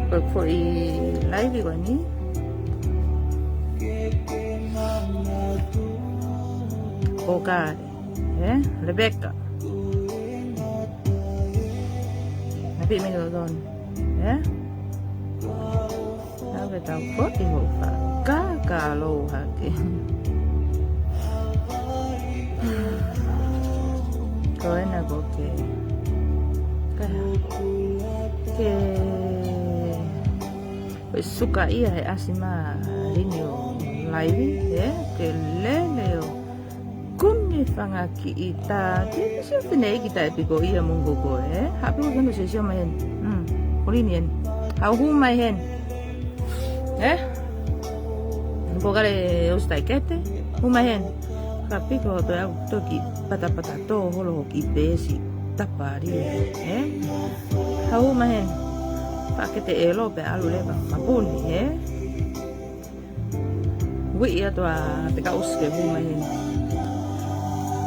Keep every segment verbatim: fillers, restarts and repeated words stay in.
Ko e foʻi laivi ko eni. Ko Kale, ē? Rebecca. Napi mi lo don, ē? Napi tau foʻi hopa. Ka, ka lo hake. Ko ena ko ke. Ka, ke. Ko e suka ia he ʻasi ma lini ʻo laivi, ē? Ke lele ʻo kumi fanga kiʻi tā, te sio fine iki taʻe piko ia mo ko ko, ē? Haʻu piko ke no se sio mai heni. Mm, ʻo lini heni. Haʻu hū mai heni. Ē? Ko Kale ʻosi taʻe kete, hū mai heni. Ka piko to au toki patapata tō holo ki peesi tapari, ē? Haʻu hū mai heni. Fakete ʻelo pea ʻalu leva mapuni, ē? Uiʻi atu ā te ka ʻosi ke hū mai heni.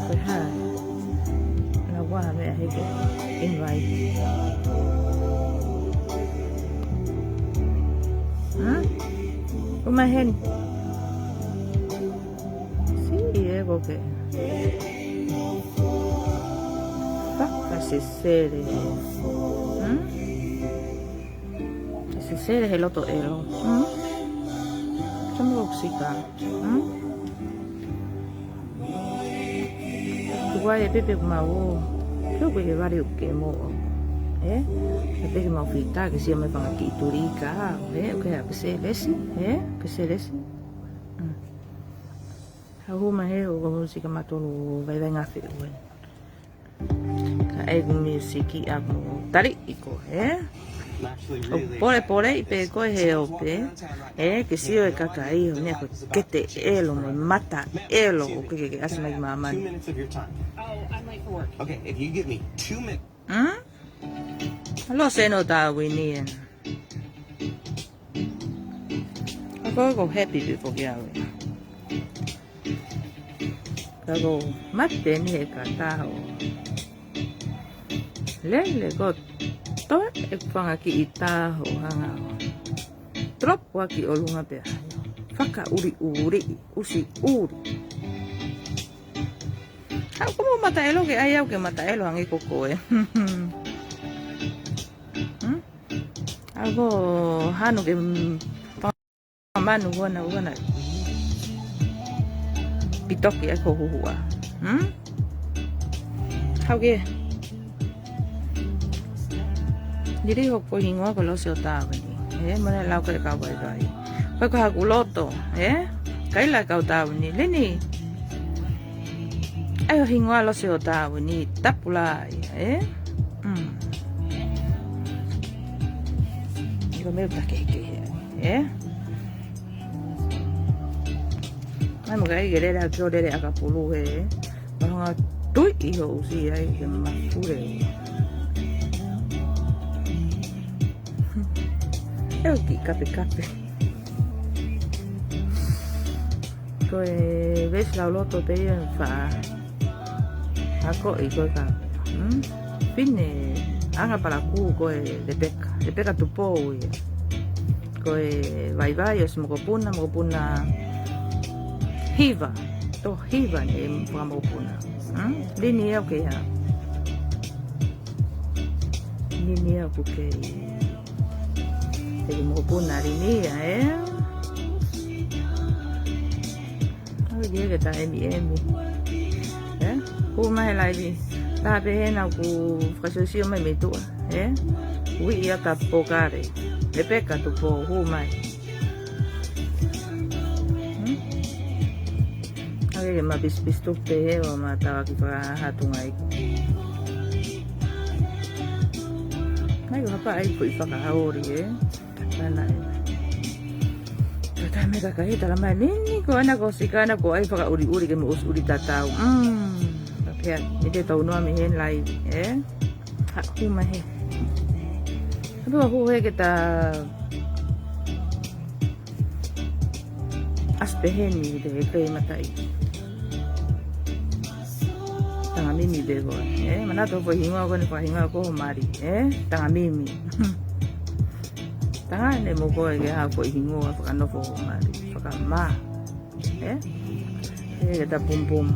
Ko e hā? Lau ā meʻa he ke invite. Hmm? Hū mai heni. Siʻi ē ko ke. Fakasesele. Hmm? Sesele he loto ʻelo. Hmm? Samu lo sika. Hmm? Tuku ai e pepe ku mau. Tuku e vale ke mo. Ē? E pepe mau fita ke sio mai fanga kiʻi tuli ka. Ē? ʻOku ke ha pese lesi. Ē? Pese lesi. Hmm. Haʻu hū mai he ʻoku sika matolu vaivai ngafe ue. Ka ʻai ʻeku miusiki ʻaku tali iko, ē? ʻO pole pole i pē ko e he ope, ē, ke sio e kakai ʻo meʻa ko e kete ʻelo mo e mata ʻelo ʻoku ke, ke, ke ʻasi mai ki māmani. Hmm? Lo se no ta wini ena. Ako ko happy before ke awe. Ka ko mate ni he ka taho. Lele ko toe ʻeku fanga kiʻi taho hanga ʻo drop ua ki ʻolunga pea. Fakaʻuliʻuli, ʻusi ʻuli. Haʻu ko mo mata ʻelo ke ʻai au ke mata ʻelo hangē ko koe. Hmm? Ako hanu ke, mm, manu wana wana. Pitoki ai ko huhua. Hmm? Haʻu ke. Lili hoku hingoa ko Losi ʻo Tāvini. Ē, mone lau ko e kau vaivai. Ko e ko haku loto, ē? Kaila kau Tāvini. Lini. ʻAi ho hingoa Losi ʻo Tāvini, tapu lā ia, ē? Mm. Iko meu ta kehekehe, ē? Mai mo kai ke lele ʻaki ʻo lele ʻakapulu he. Mahonga tui ʻi ho ʻusi ai ke mafure. ʻE ʻoki kape kape. Ko e veesi lauloto pē ia fa. Ako i ko e ka. Hmm? Fine, anga palaku ko e Lepeka. Lepeka Tupou ia. Ko e vaivai ʻosi mokopuna, mokopuna hiva. To hiva ne fakamokopuna. Hmm? Lini ia ʻoku ke ha. Lini ia ʻoku ke. Te ke mokopuna lini ia, ē? Au ia ke ta emi emi. Ē? Hū mai he laivi. Taha pē hena ʻoku fakasiosio mai mei tuʻa. Ē? Uiʻi ʻa ka Pokale. Lepeka Tupou hū mai. Hmm? Au ia ke ma pisipisi tuku pē he ʻo ma tau ʻaki fakahatunga iku. Mai ko hapa ai ko i fakahaori, ē? Tatana e. Tata me kakai tala mai ni, ni ko ana ko sika ana ko ai fakaʻuliʻuli ke mo ʻusi ʻuli tatau. Mm. Kapea, ni te tau noa mi hen lai, ē? Haʻu mai he. Haʻu mai he ke ta ʻasi pē heni te he kei matai. Tanga mimi pē ko, ē? Manatu foʻi hingoa ko eni fakahingoa ko ho mali, ē? Tanga mimi. Tangane mo koe ke hā ko e hingoa fakanofo mali, fakamā. Ē? Ē, ke ta pumpum.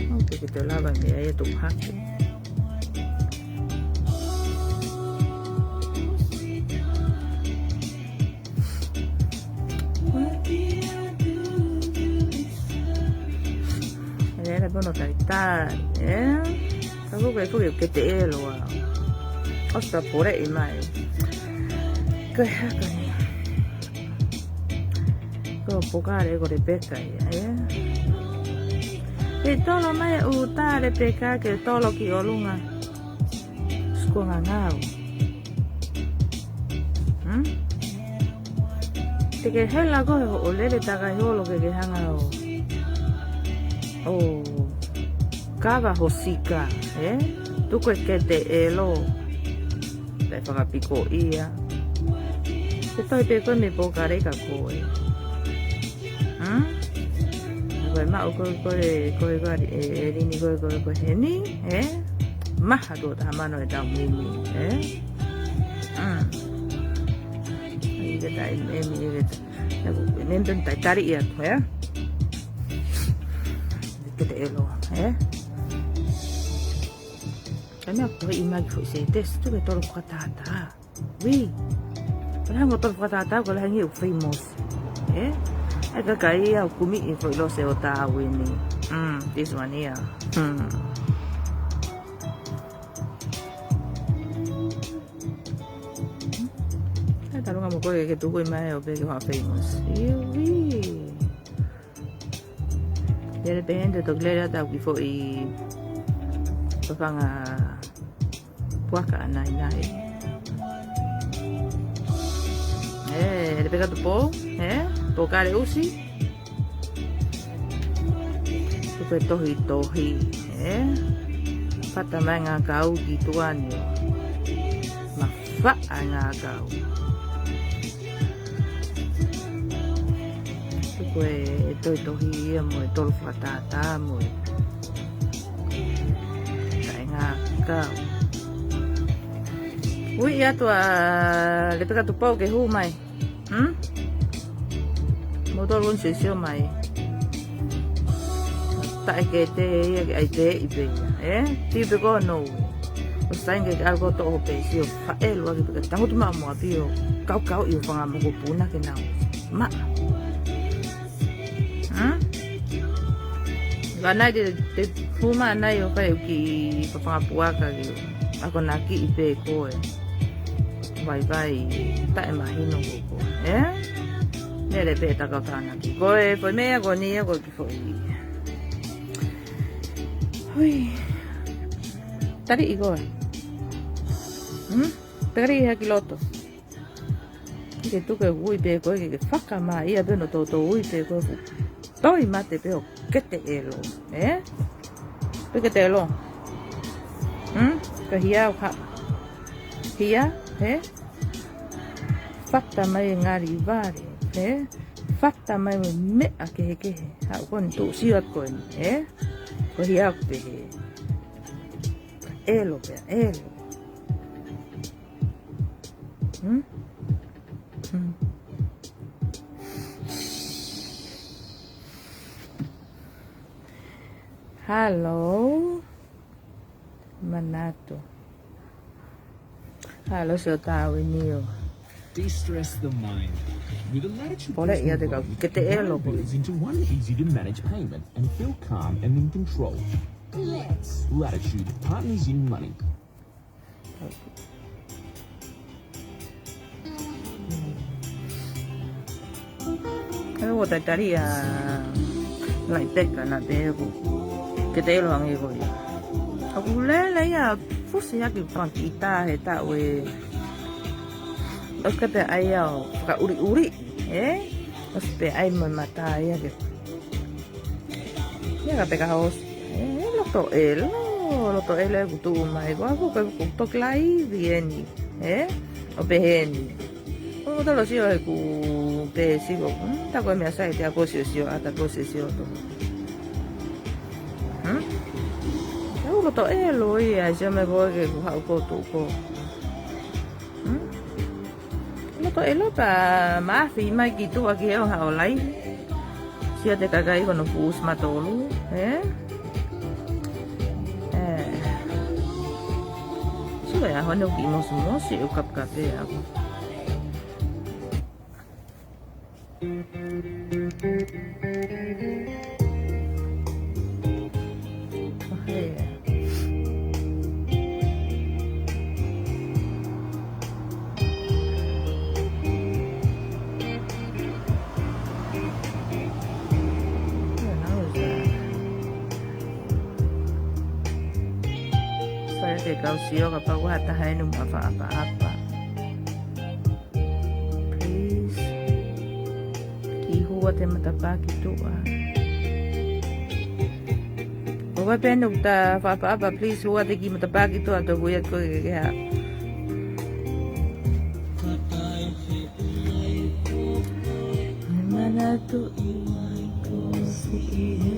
ʻOku ke te lava mea ia tu hake. Ē, ē, pono tai tai, ē? Ka ko ke, ko ke, ke te ʻelo ā. ʻOsi ta pore i mai. Ko e hā ko eni. Ko Pokale ko Lepeka ia, ē? Ke tolo mai ʻuta Lepeka ke tolo ki ʻolunga. Siko ngangau. Hmm? Te ke hela koe ʻo lele takai holo ke ke hanga ʻo, ʻo kava ho sika, ē? Tuku e ke te ʻelo. Taʻe fakapiko ia. Ke toe pē koe mei Pokale ka koe. Hmm? Ko e maʻu ko e, ko e, ko e kari, ē, ē, lini ko e, ko e, ko e heni, ē? Maha tuʻo taha mano e tau mimi, ē? Hmm. ʻIkai ke tai mimi, ʻikai ke tai. Naʻa ku, nenten tai tari ia tu, ē? Ke te ʻelo, ē? Ka meʻa ko e ʻimaki foʻi se test tu ke tolo fakatata. Ui. Ko e hā mo tolo fakatata, ko e hā ngi ʻoku famous. Ē? ʻAi ka kai ia ʻoku kumi i foʻi lose ʻo Tāuini. Mm, this one here. Mm. ʻAi, talunga mo koe ke tuku i mai ʻo pē ke hā famous. Iwi. Ia le pehende toki lele atu ki foʻi tofanga puaka ʻanainai. Ē, Lepeka Tupou, ē, Pokale ʻusi. Tuku e tohi tohi, ē. Fata mai ngā kau ki tuani. Mafaʻa ngā kau. Tuku e tohi tohi ia mo e tolo fakatata mo e. Taʻe ngā kau. Ui atu ā Lepeka Tupou ke hū mai. Hmm? Mo tolo un sesio mai. Taʻe ke te ia ke ai te i pē ia, ē? Ti pē ko no. ʻO sain ke ke ʻalu ko toʻo pē sio faʻelu ake pē ke tangutu maʻa mo ʻapi ʻo kaukau i ʻo fanga mokopuna ke nau. Maʻa. Hmm? Ka nai te, te huma nai ʻo kai ki fafanga puaka ki. Ako naki i pē koe. Vai vai, taʻe mahino ko koe, ē? Nele pē takau tānaki. Ko e foʻi meʻa ko eni ia ko e kiʻi foʻi. Hui. Tali i koe. Hmm? Tali i haki loto. Ke tuku e ui pē koe ke, ke fakamā ia pē no tō tō ui pē koe fu. Toi mate pē ʻo ke te ʻelo, ē? Pē ke te ʻelo. Hmm? Ka hia ʻo ha. Hia, ē? Fata mai e ngali vale, ē? Fata mai mo e meʻa kehekehe. Haʻu ko eni tuʻu sio atu ko eni, ē? Ko hia ʻo pehē. ʻElo pē, ʻelo. Hmm? Hmm. Hello. Manatu. Hello, sio tāu inio. De-stress the mind. With a Latitude Pole ia te kau ke te elo ko. Into one easy to manage payment and feel calm and in control. Latitude, partners in money. Ē, ʻo tatali ʻa Laipeka na te ʻeku. Ke te elo ange ko ia. ʻOku lele ia fusi hake fanga kiʻi tā he taʻu ē. ʻOsi ka pē ʻai au fakaʻuliʻuli, ē? ʻOsi pē ʻai mo e mata ia ke. Ia ka peka hos. Ē, loto elo, loto elo ʻeku tuʻu mai. Ko aku ke ku toki laivi eni, ē? ʻO pehē ni. ʻO tolo sio ʻeku pē siko. Hmm, tā ko e meʻa sai te ako sio sio, ʻa tā ko sio sio to. Hmm? Ē, loto elo ia, sio me ko ke ku haʻu ko tuʻu ko. Hmm? Ko e lopa mafi mai ki tuʻa ki he ʻoha ʻo laivi. Sio atu e kakai ko hono fuʻu usi matolu, ē? Ē. Sio e ʻaho ni ʻoku kiʻi mosimosi ʻeku kapukapu ʻaʻaku. Sai te kau sio kapau ʻoku ʻi ai ha taha ʻe nau maʻu ha faʻapaʻapa. Please. Kiʻi hū atu e matapā ki tuʻa. ʻOua pē ʻe nau maʻu ha faʻapaʻapa, please, hū atu e kiʻi matapā ki tuʻa, toku ia ko ke ke ha. Manatuʻi mai ko siʻi he.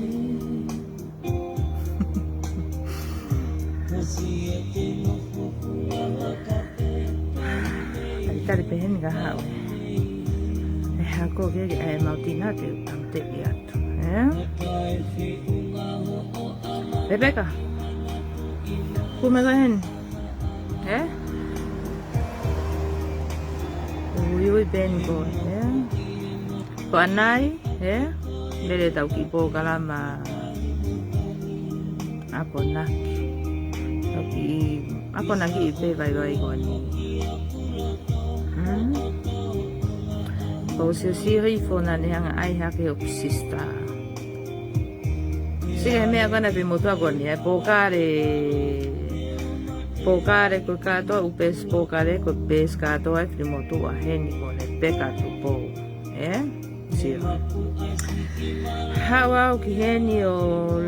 ʻAi tali pē heni ka haʻu. ʻE hako ke ke ʻai mau tina ke ʻamteʻi atu. Ē? Rebecca. Kumi mai heni. Ē? Ui, ui, peni ko, ē? Ko ʻanai, ē? Lele tau kiʻi polokalama akonaki. Tau kiʻi akonaki pē vaivai ko eni. Hmm? Ko sio sio hifo naʻa ne hanga ʻai hake hoku sister. Sika he meʻa ko ena fili motuʻa ko eni, ē, pōkale, pōkale ko e kātoa ʻū peesi, pōkale ko e peesi kātoa e fili motuʻa heni ko eni Peka Tupou, ē? Sio. Haʻu au ki heni ʻo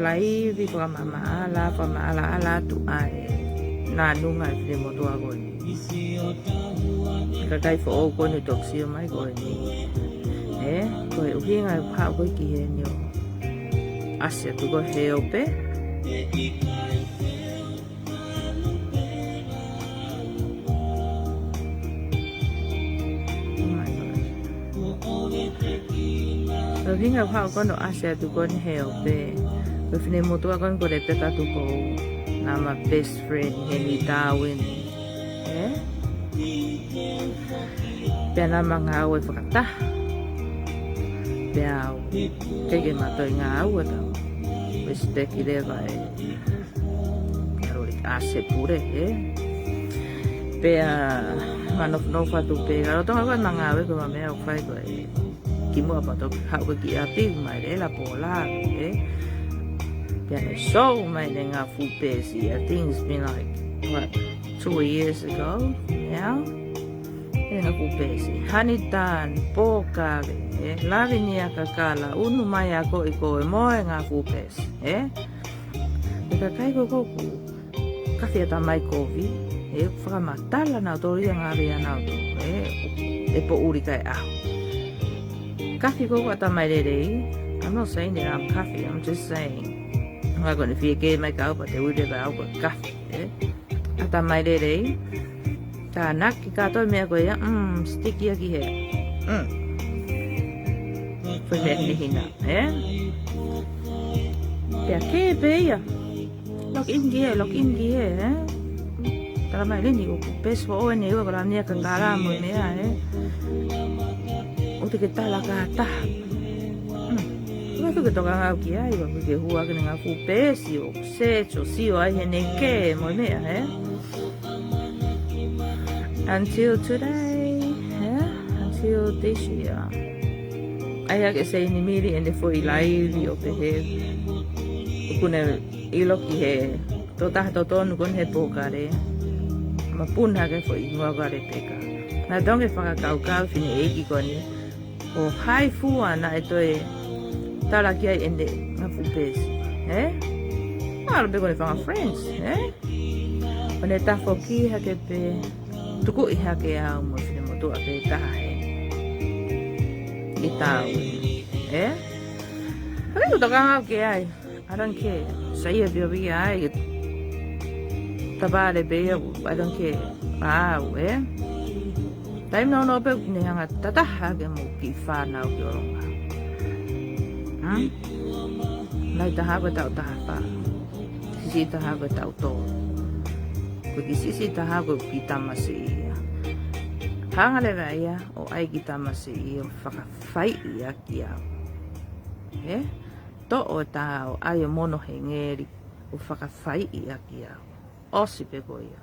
laivi fakamamaʻala, fakamamaʻalaʻala atu ʻa e nānunga e fili motuʻa ko eni. Kakai foʻou ko eni toki sio mai ko eni. Ē, ko e ʻuhinga ʻeku haʻu ko ē ki heni ʻo ʻasi atu ko ē he ope. Ko e ʻuhinga ʻeku haʻu ko eni ʻo ʻasi atu ko eni he ope. Ko e fili motuʻa ko eni ko Rebecca Tupou. Naʻá ma best friend heni Darwin. Ē? Pea naʻá ma ngāue fakataha. Pea au, ʻikai ke ma toe ngāue ka u respect leva e, ʻa e lori ʻa e pule, ē? Pea ma nofo, nofo atu pē, ka lolotonga ko ē ma ngāue ko e meʻa ʻoku fai ko ē. Kimuʻa pea toki haʻu ki ʻapi mai lele pō la, ē? Pea ne show mai ʻene ngaahi fuʻu peesi, I think it's been like, what, two years ago now? ʻEne ngaahi fuʻu peesi. Honey Dunn, pōkale, ē? Lavinia Kakala, unu mai ako ʻi ko e mo e ngaahi fuʻu peesi, ē? E kakai ko ē ʻoku kafi ʻatamai kovi, ē, fakamatala nautolu ia ngaahi ʻanautolu, ē, ʻe poʻuli kae ʻaho. Kafi ko ē ʻoku ʻatamai lelei, I'm not saying that I'm kafi, I'm just saying. Ngā ko eni fie kē mai ka au pea te uile pea au ko e kafi, ē. ʻAtamai lelei, tānaki kātoa e meʻa ko ia, mm, stick ia ki hē. Mm. Ko e meʻa hinehina, ē? Pea kē pē ia. Lock in ki hē, lock in ki hē, ē? Tala mai leni ko e peesi foʻou eni ʻoku Lavinia Kakala mo e meʻa, ē? ʻOua te ke tala kātaha. Mm. ʻOua te ke tokanga au ki ai, ʻoua te ke hū ʻaki ʻene ngaahi fuʻu peesi ʻo search ʻo sio ai heʻene kē mo e meʻa, ē? Until today, yeah? Until this year. ʻAi hake ʻe Seinimili ʻene foʻi laivi ʻo pehē ʻoku ne ʻilo ki he tokotaha totonu ko eni he pōkale. Ma puna hake foʻi hingoa ko Rebecca. Naʻe tonge fakakaukau fineʻeiki ko eni. ʻO hai fua naʻe toe tala ki ai ʻene ngaahi fuʻu peesi, ē? ʻAlu pē ko ʻene fanga friends, ē? ʻO ne tafoki hake pē, tukuʻi hake au mo e fili motuʻa pē taha hē. ʻI Darwin, ē? Hake ʻoku tokanga au ki ai. I don't care. Sai ia pio pia ai. Tapale pē ia, I don't care. Au, ē? Taimi nounou pē ʻoku ne hanga ʻo tataha hake mo e kiʻi fānau ki ʻolunga. Hmm? Nai taha ko e taʻu taha fā. Siʻisiʻi taha ko e taʻu tolu. Ko e kiʻi siʻisiʻi taha ko e kiʻi tamasiʻi ia. Hanga leva ia ʻo ʻai e kiʻi tamasiʻi ʻo fakafaiʻi ʻaki au. Ē? Toʻo e taha ʻo ʻai ʻo mono hengeli ʻo fakafaiʻi ʻaki au. ʻOsi pē ko ia.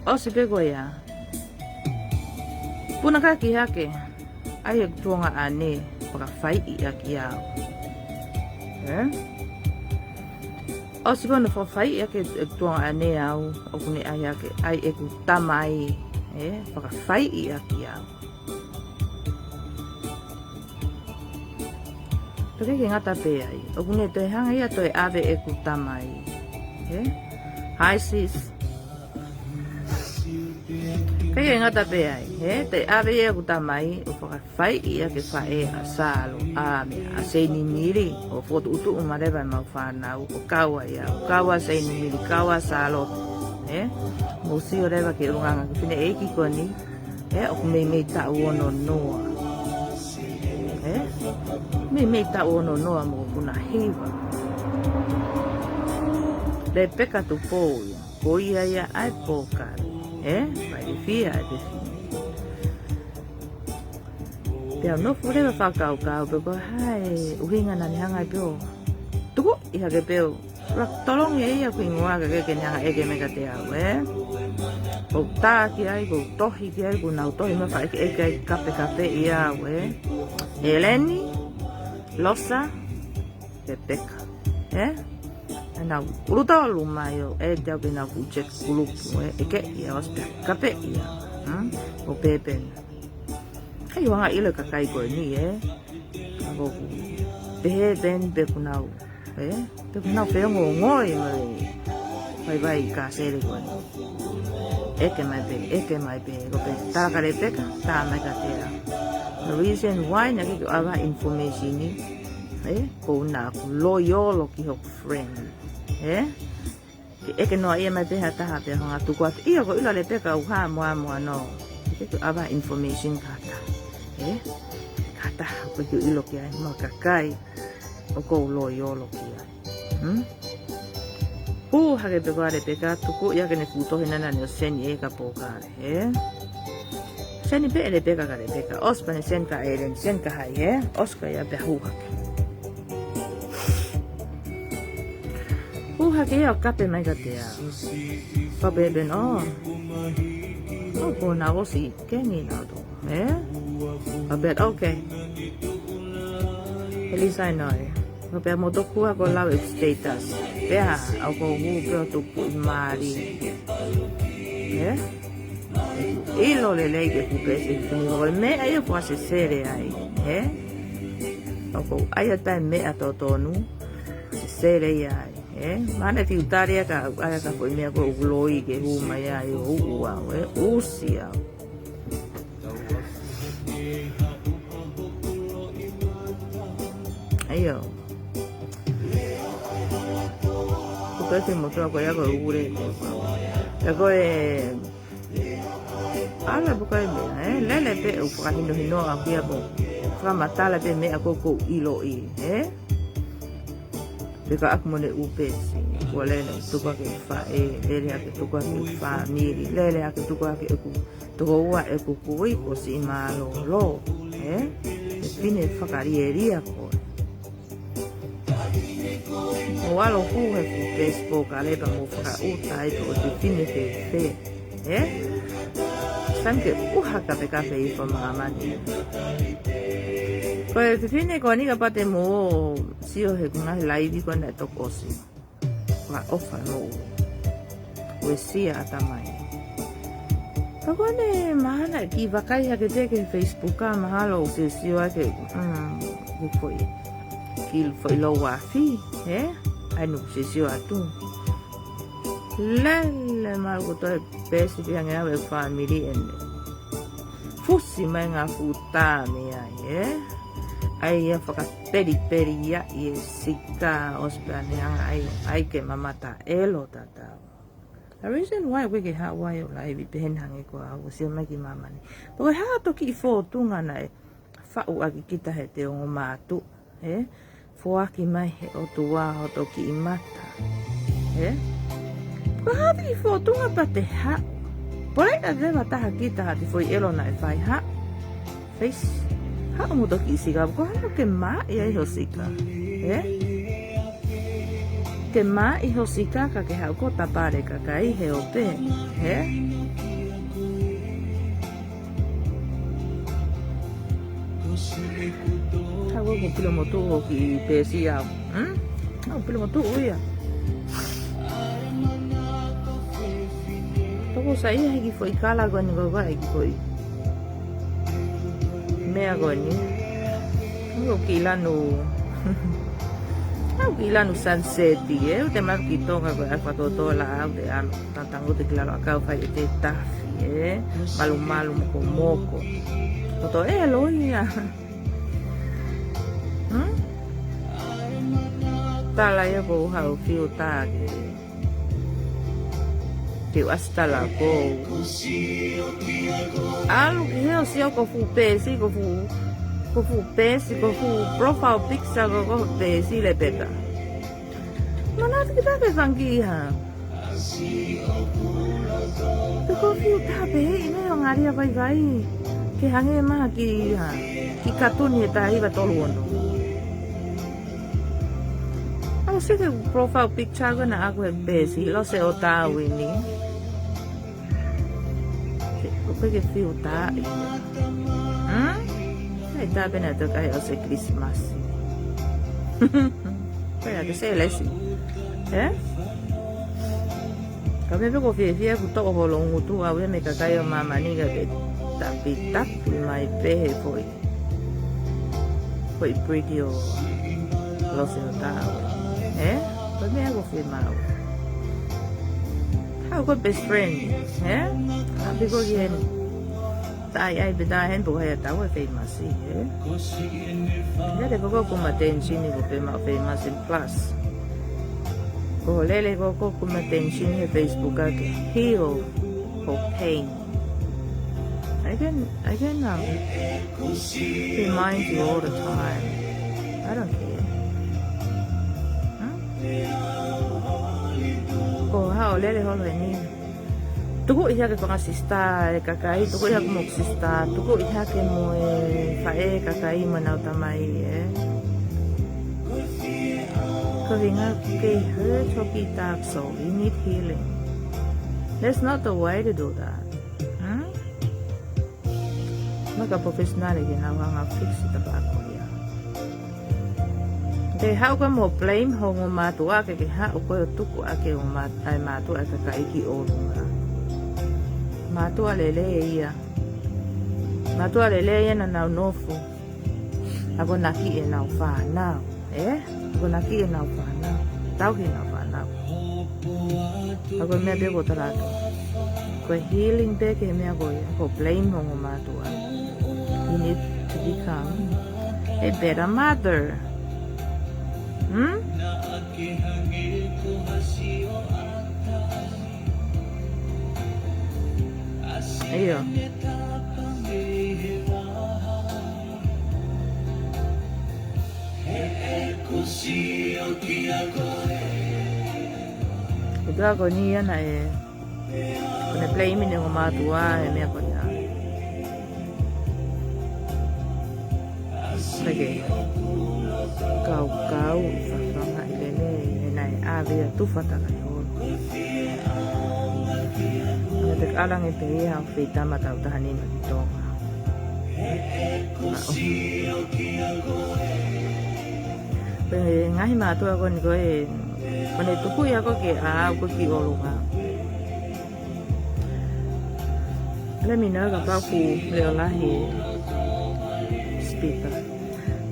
ʻOsi pē ko ia. Punakaki hake. ʻAi ʻeku tuongaʻane fakafaiʻi ʻaki au. Ē? ʻOsi ko ʻene fakafaiʻi ʻaki ʻeku tuongaʻane au, ʻoku ne ʻai hake, ʻai ʻeku tamai, ē, fakafaiʻi ʻaki au. Pea ʻikai ke ngata pē ai, ʻoku ne toe hanga ia ʻo toe ʻave ʻeku tamai. Ē? Hi sis. ʻIkai ke ngata pē ai, ē? Toe ʻave ia ʻeku tamai, ʻo fakafaiʻi ʻaki e faʻē ʻa Sālo, ʻa meʻa, ʻa Seinimili, ʻo fokotuʻutuʻu mai leva ʻemau fānau, ʻo kau ai au, kau ʻa Seinimili, kau ʻa Sālo, ē? Mou sio leva ki he ʻulungaanga kiʻi fineʻeiki ko eni, ē, ʻoku meimei taʻu ono noa. Ē? Meimei taʻu ono noa mo ʻeku nā hiva. Lepeka Tupou ia. Ko ia ia ʻa e pōkale. Ē? Fai e fia ʻa e fefine. Pea u nofo leva fakakaukau pe ko e hā e ʻuhinga naʻa ne hanga ai pē ʻo tukuʻi hake pē ʻo ʻuluaki tolongi ʻe ia ʻeku hingoa kae ʻikai ke ne hanga ʻeke mai kiate au, ē? ʻOku ou tā ki ai, ʻoku ou tohi ki ai, ʻoku nau tohi mai fakaʻekeʻeke ai, kapekapeʻi au, ē? ʻEleni, Losa, Lepeka, ē? ʻA ʻenau ʻulu tolu mai ʻo ʻeke au ki heʻenau fuʻu chat kulupu, ē? ʻEke ia ʻosi pea kapeʻi au, hmm? ʻO pēpeni. ʻIkai ke u hanga ʻo ʻilo e kakai ko eni, ē? Ka ʻoku pehē pē eni pe ʻoku nau, ē? Pe ʻoku nau feongoongoi mai e vaivai kasele ko eni. ʻEke mai pē, ʻeke mai pē, ko pē tā kia Lepeka, tā mai kiate au. The reason why naʻe ʻikai ke u ʻave ha information ni, ē? Ko ʻeku loyal ki hoku friend, ē? Ke ʻeke noa ia mai pē ha taha pea hanga tuku atu. ʻIo, ʻoku ou ʻilo ʻa Lepeka ʻoku hā mo ʻā mo ʻā nō. ʻIkai ke u ʻave ha information ki ha taha. Ē? Ki ha taha ʻoku ʻikai ke u ʻilo ki ai mo e kakai ʻoku ou loyal ki ai. Hmm? Hū hake pē ko ē ʻa Lepeka, tukuʻi hake ʻene fuʻu tohi naʻa ne ʻosi send ʻe ia ki he pōkale. Ē? Send pē ʻe Lepeka kia Lepeka. ʻOsi pē ʻene send kia ʻEleni, send kia hai, ē? ʻOsi ko ia pea hū hake. Hū hake ia ʻo kape mai kiate au. Kape pē ʻo. ʻO ko ʻenau ʻosi kengi nautolu. Ē? Kape, okay. At least I know. Ko pea mo tokua ko e lau ʻeku status. Pea, ʻoku ou hū pē ʻo tuku ʻi mali. Ē? ʻIlo lelei ke ku pesi ki ni ko e meʻa ia ʻoku ou sesele ai. Ē? ʻOku ou ʻai atu e meʻa totonu. Sesele ia ai. Ē? Mahalo ʻe fiu tali ʻa e ka, ʻa e ka foʻi meʻa ko e ʻuluaki ke hū mai ai ʻo uʻu au. Ē? ʻUsi au. ʻAio. Ko e kiʻi motuʻa ko ia ko e ule. Ka ko e ʻalu pē ko e meʻa, ē? Lele pē ʻo fakahinohino ʻaki ia pē. Fakamatala pē meʻa ko ē ʻoku ou ʻiloʻi, ē? Pea ka ʻaku mo ʻene ʻū pesi. Kuo lele, tuku ʻaki e faʻē, lele ʻaki, tuku ʻaki e fāmili, lele ʻaki, tuku ʻaki ʻeku tokoua ʻeku kui ko Siʻi Mālōlō, ē? Fefine fakalielia ko ē. Mou ʻalu ʻo hū he Facebook ʻa Lepeka mo fakaʻuta ai pe ko e fefine fēfē, ē? Sai ke u haka pē kape ʻi he māmani. Ko e fefine ko eni kapau te mou sio he ngaahi laivi ko ena ʻe toki ʻosi. Fakaʻofa mo u. Uesia ʻatamai. Ka ko ʻene mahalo ʻe kiʻi vakai hake pē ki he Facebook ʻa mahalo ʻoku sio ʻa ke, mm, ʻoku foʻi. Kiʻi foʻi lou afi, ē? ʻAi nu sio atu. Lele malu ko e toe pesi pē ange au e fāmili ʻene. Fusi mai ngā futa mei ai, ē? ʻA ia ʻoku fakapelipeli ia ʻi he sika ʻosi pea ne hanga ai, ai ke mamata ʻelo tatau. The reason why ʻoku ʻikai ke haʻu ai ʻo laivi pehē ni hangē ko au ʻoku sio mai ki māmani. Pea ko e hā hoto kiʻi fōtunga naʻe faʻu ʻaki kita heʻete ongo mātuʻa, ē? Foaki mai he ʻOtua hoto kiʻi mata, ē? Ko e hā hoto kiʻi fōtunga pea te haʻu? Pole ʻa veva taha kita ha te foʻi ʻelo naʻe fai, haʻu. Face, haʻu mo hoto kiʻi sika, ko e hā ke maʻi ai ho sika, ē? Ke maʻi ho sika ka ke haʻu ʻo tapale kakai he ope, ē? Haʻu ʻo pilo mo tuʻu ʻo kiʻi pēsi au. Hmm? Haʻu pilo mo tuʻu ia. Toko sa ia he kiʻi foʻi kala ko eni ko e kiʻi foʻi meʻa ko eni. Ko e kiʻi lanu. Ko e kiʻi lanu sunset ē, ʻoku te maʻu ki Tonga ko e ʻalu fakatotola au te ʻalu. Tangutu ki lalo ʻakau fai ʻete tafi, ē? Malumalu mokomoko. Ko hoto ʻelo ia. Hmm? Tala ia ko u haʻu fiu tā ke. Te u ʻasi tala ko u ʻalu ki hē ʻo sio ko e fuʻu pēsi, ko e fuʻu, ko e fuʻu pēsi, ko e fuʻu profile picture ko e fuʻu pēsi Lepeka. Manatu ki tā pē fanga kiʻi hā. Te ko fiu tā pē he ʻi meʻa ʻo ngaahi vaivai. Ke hangē mai ha kiʻi hā, kiʻi katuni ʻe taha hiva tolu ono. ʻAlu ʻo sio ki he profile picture ko ē naʻa ku he pēsi, lo se o tāu ini. ʻOku ʻikai ke fiu tā ia. Hmm? ʻIkai tā pē naʻa te kai ʻo se Christmas. Pea te se lesi. Ē? Ka meʻa pē ʻoku ou fiefia ʻoku toʻo holo ngutu au ia mei he kakai ʻo māmani ka ke tapitapi mai pē he foʻi. Foʻi pretty ʻo lo se o tāu. Ē? Ko e meʻa ʻoku ou fiemaʻu. Haʻu ko e best friend. Ē? Haʻu pē ko ē ki heni. Taʻe ʻai pē tā heni pē ko hai ʻa tau ʻe famous, ē? Lele ko ē ʻoku ma tension ko pē ma famous plus. Ko e lele ko ē ʻoku ma tension he Facebook ake. Heal ho pain. I can, I can, um, remind you all the time. I don't care. Hmm? Ko haʻo lele holo eni. Tukuʻi hake fanga sister e kakai, tukuʻi hake mo sister, tukuʻi hake mo e faʻē kakai mo ʻenau tamai, ē. Ko e ʻuhinga ke hurt hoʻo kiʻi taʻaso, you need healing. That's not the way to do that. Hmm? Maka professional ke nau hanga fix e tapa ako ia. Te haʻu ko ē mo blame ho ongo mātuʻa ke ke haʻu ko ē ʻo tuku ʻaki e ongo māt-, ʻa e mātuʻa e kakai ki ʻolunga. Mātuʻa lelei ia. Mātuʻa lelei ia naʻa nau nofo. Akonaki ʻenau fānau. Ē? Akonaki ʻenau fānau. Tauhi ʻenau fānau. Ka ko e meʻa pē ʻoku ou tala atu. Ko e healing pē ki he meʻa ko ia. Ko e blame ho ongo mātuʻa. You need to become a better mother. Hmm? ʻIo. Ko e meʻa ko eni ia naʻe, ko ʻene blame ʻene ongo mātuʻa he meʻa ko ia. Kae ke kaukau ʻi fafanga ʻi lele, he naʻe ʻave ia tufa takai holo. Naʻa te kalange pē ia feitama tau taha nima ki Tonga. Pea ngaahi mātuʻa ko eni ko ē, ko ʻene tukuʻi ako ke ʻaʻau ko ē ki ʻolunga. Let me know kapau ʻoku leʻo lahi speaker.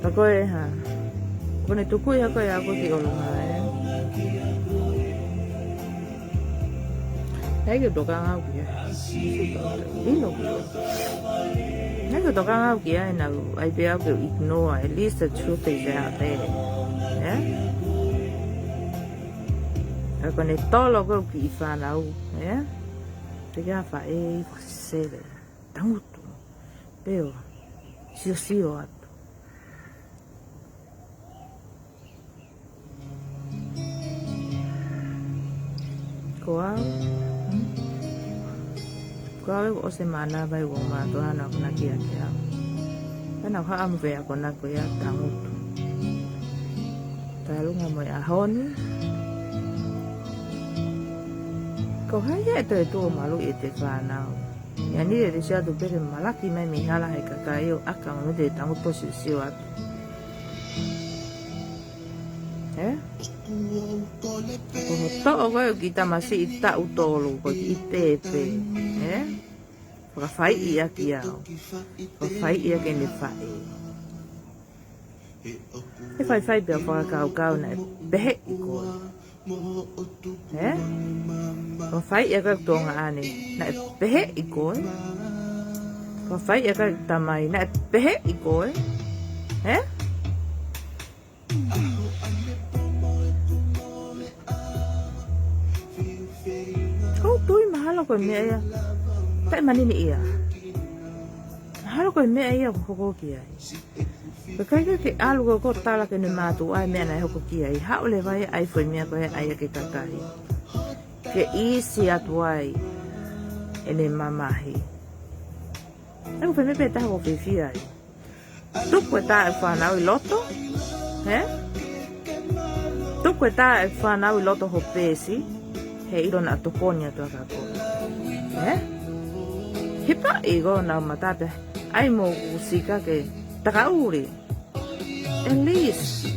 Ka ko e hā. Ko ʻene tukuʻi ako ia ko ē ki ʻolunga, ē. Hei ke toka ngau kia. Ilo kia. Naʻá ku tokanga au ki ai, naʻá ku ʻai pē au ke ignore, at least the truth is out there. ʻE? Ka ko ʻene tolo ko ē ʻeku kiʻi fānau, ʻe? Te ke afa e fakasele. Tangutu. Pea u siosio atu. Ko au. Ko au ʻoku ʻosi mānava ʻeku mātuʻa naʻá ku na kia kia. Pea naʻá ku haʻamu pē ʻa ko na ko ia tangutu. Talunga mo e ʻaho ni. Ko hai ia ʻe toe tuʻu ʻo maluʻi ʻete fānau? ʻIa ni e te siatu pē ke malaki mai mei hala he kakai ʻo ʻaka mo te tangutu ʻo siosio atu. ʻE? Ko hoʻo toʻo ko ē ʻeku kiʻi tamasiʻi taʻu tolu ko e kiʻi pēpē. ʻE? Fakafaiʻi ʻaki au. Fakafaiʻi ʻaki ʻene faʻē. ʻE faifai pea fakakaukau naʻe peheʻi koe. ʻE? Fakafaiʻi ʻaki ʻeku tuongaʻane naʻe peheʻi koe. Fakafaiʻi ʻaki ʻeku tamai naʻe peheʻi koe. ʻE? ʻOku ou tui mahalo ko e meʻa ia. Taʻe manini ia. Mahalo ko e meʻa ia ʻoku hoko ki ai. Ka ʻikai ke ʻalu ko ē ʻo tala ki heʻene mātuʻa e meʻa naʻe hoko ki ai. Haʻu leva ia ʻo ʻai foʻi meʻa ko ē ʻai ʻaki e kakai. Ke ʻīsi atu ai ʻene mamahi. ʻOku ou fai meʻa pē taha ʻoku ou fiefia ai. Tuku e tā ʻeku fānau ʻi loto, ʻe? Tuku e tā ʻeku fānau ʻi loto ho peesi, he ʻilo naʻa tokoni atu ʻa ka koe. ʻE? Hipaʻi ko ʻenau mata pē, ʻai mo ʻoku sika ke takaʻuli. At least.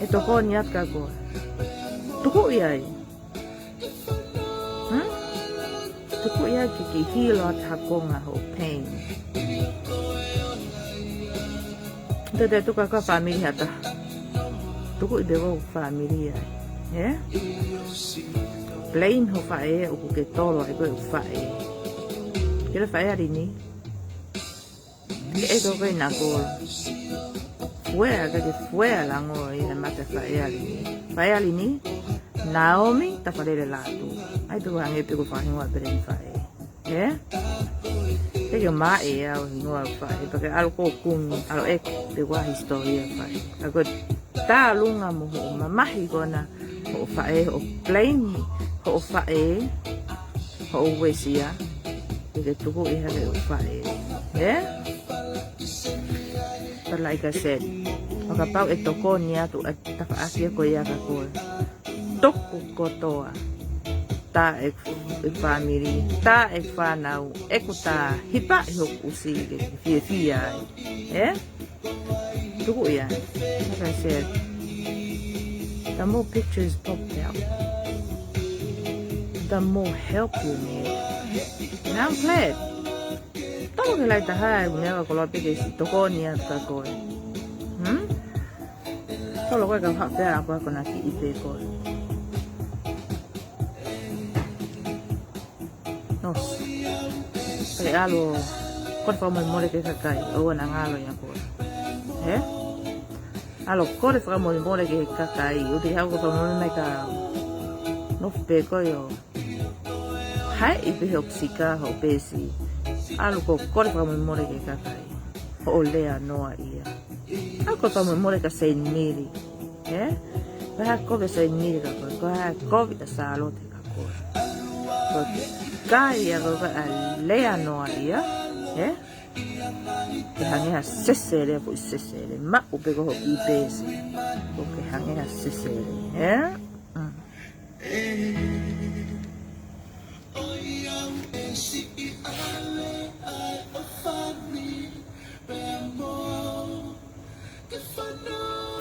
ʻE tokoni atu ka koe. Tukuʻi ai. Hmm? Tukuʻi ai ke ke hilo atu ha konga ho pain. Te te tuku ʻa e family hata. Tukuʻi pē ko e family ai. ʻE? Blame ho faʻē ʻoku ke tolo ai ko e faʻē. Kila faʻē ʻali ni. Ke ʻeke ko ē ʻi na kolo. Fuea ka ke fuea lango ʻi he mata faʻē ʻali ni. Faʻē ʻali ni. Naomi, Tafaʻilelatu. ʻAi pē ko e hangē pē ko e faʻahingoa pē ʻeni faʻē. ʻE? Te ke maʻe au hingoa faʻē. Pea ke ʻalu ko ē ʻo kumi. ʻAlu ʻeku pē ko e hisitōlia faʻē. Ka ko e talunga mo hoʻo mamahi ko ena hoʻo faʻē, hoʻo blame hoʻo faʻē, hoʻo uesia, ke ke tukuʻi hake hoʻo faʻē. ʻE? But like I said, ʻo kapau ʻe tokoni atu ʻa e tafaʻaki ko ia kia koe, tuku kotoa. Tā ʻeku, ʻeku family, tā ʻeku fānau, ʻeku tā, hipaʻi hoku ʻusi ke fiefia ai. ʻE? Tukuʻi ai. Like I said, the more pictures popped out, the more help you need. And I'm glad. Tolo ke lahi taha e meʻa ko e koloa pē ke siʻi tokoni atu kia koe. Hmm? Tolo ko ē ka haʻu pē ʻa koe ko ena kiʻi pē koe. No. Pea ke ʻalu ʻo kole fakamolemole ki he kakai ʻoua naʻa ngalo ʻia koe. ʻE? ʻAlu ʻo kole fakamolemole ki he kakai, ʻoua te ke haʻu ʻo fakamolemole mai kia au. Nofo pē koe ʻo haeʻi pē hoku sika, hoku peesi. ʻAlu ʻo kole fakamolemole ki he kakai. Hoʻo lea noaʻia. ʻAlu ʻo kole fakamolemole kia Saint Mary. ʻE? Ko e hā e kovi ʻa Saint Mary kia koe? Ko e hā e kovi ʻa Sālote kia koe? Ko e kai ʻa koe ko e lea noaʻia, ʻe? Ke hangē ha sesele, foʻi sesele. Maʻu pē ko hoʻo kiʻi peesi. Ko ke hangē ha sesele, ʻe? Mm.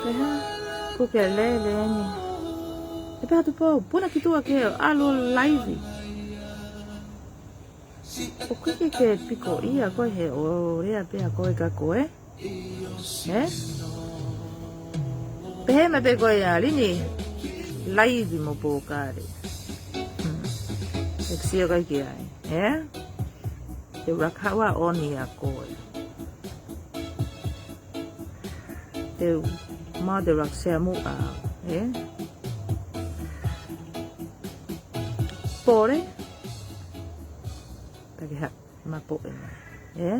Pea ko ke lele ni. ʻE pea tu pau, puna ki tuʻa ke ʻalu ʻo laivi. ʻOku ʻikai ke piko ia koe he ʻoku lea pē ʻa koe kia koe. ʻE? Pehē mai pē koe ʻa Lini, laivi mo Pōkale. Hmm. ʻEku sio kai ki ai. ʻE? Te u laka haʻu ʻo ʻoni ʻa koe. Te u, ma te u laka sea muʻa, ē? Pole. Take ha, ma poʻe mai, ē?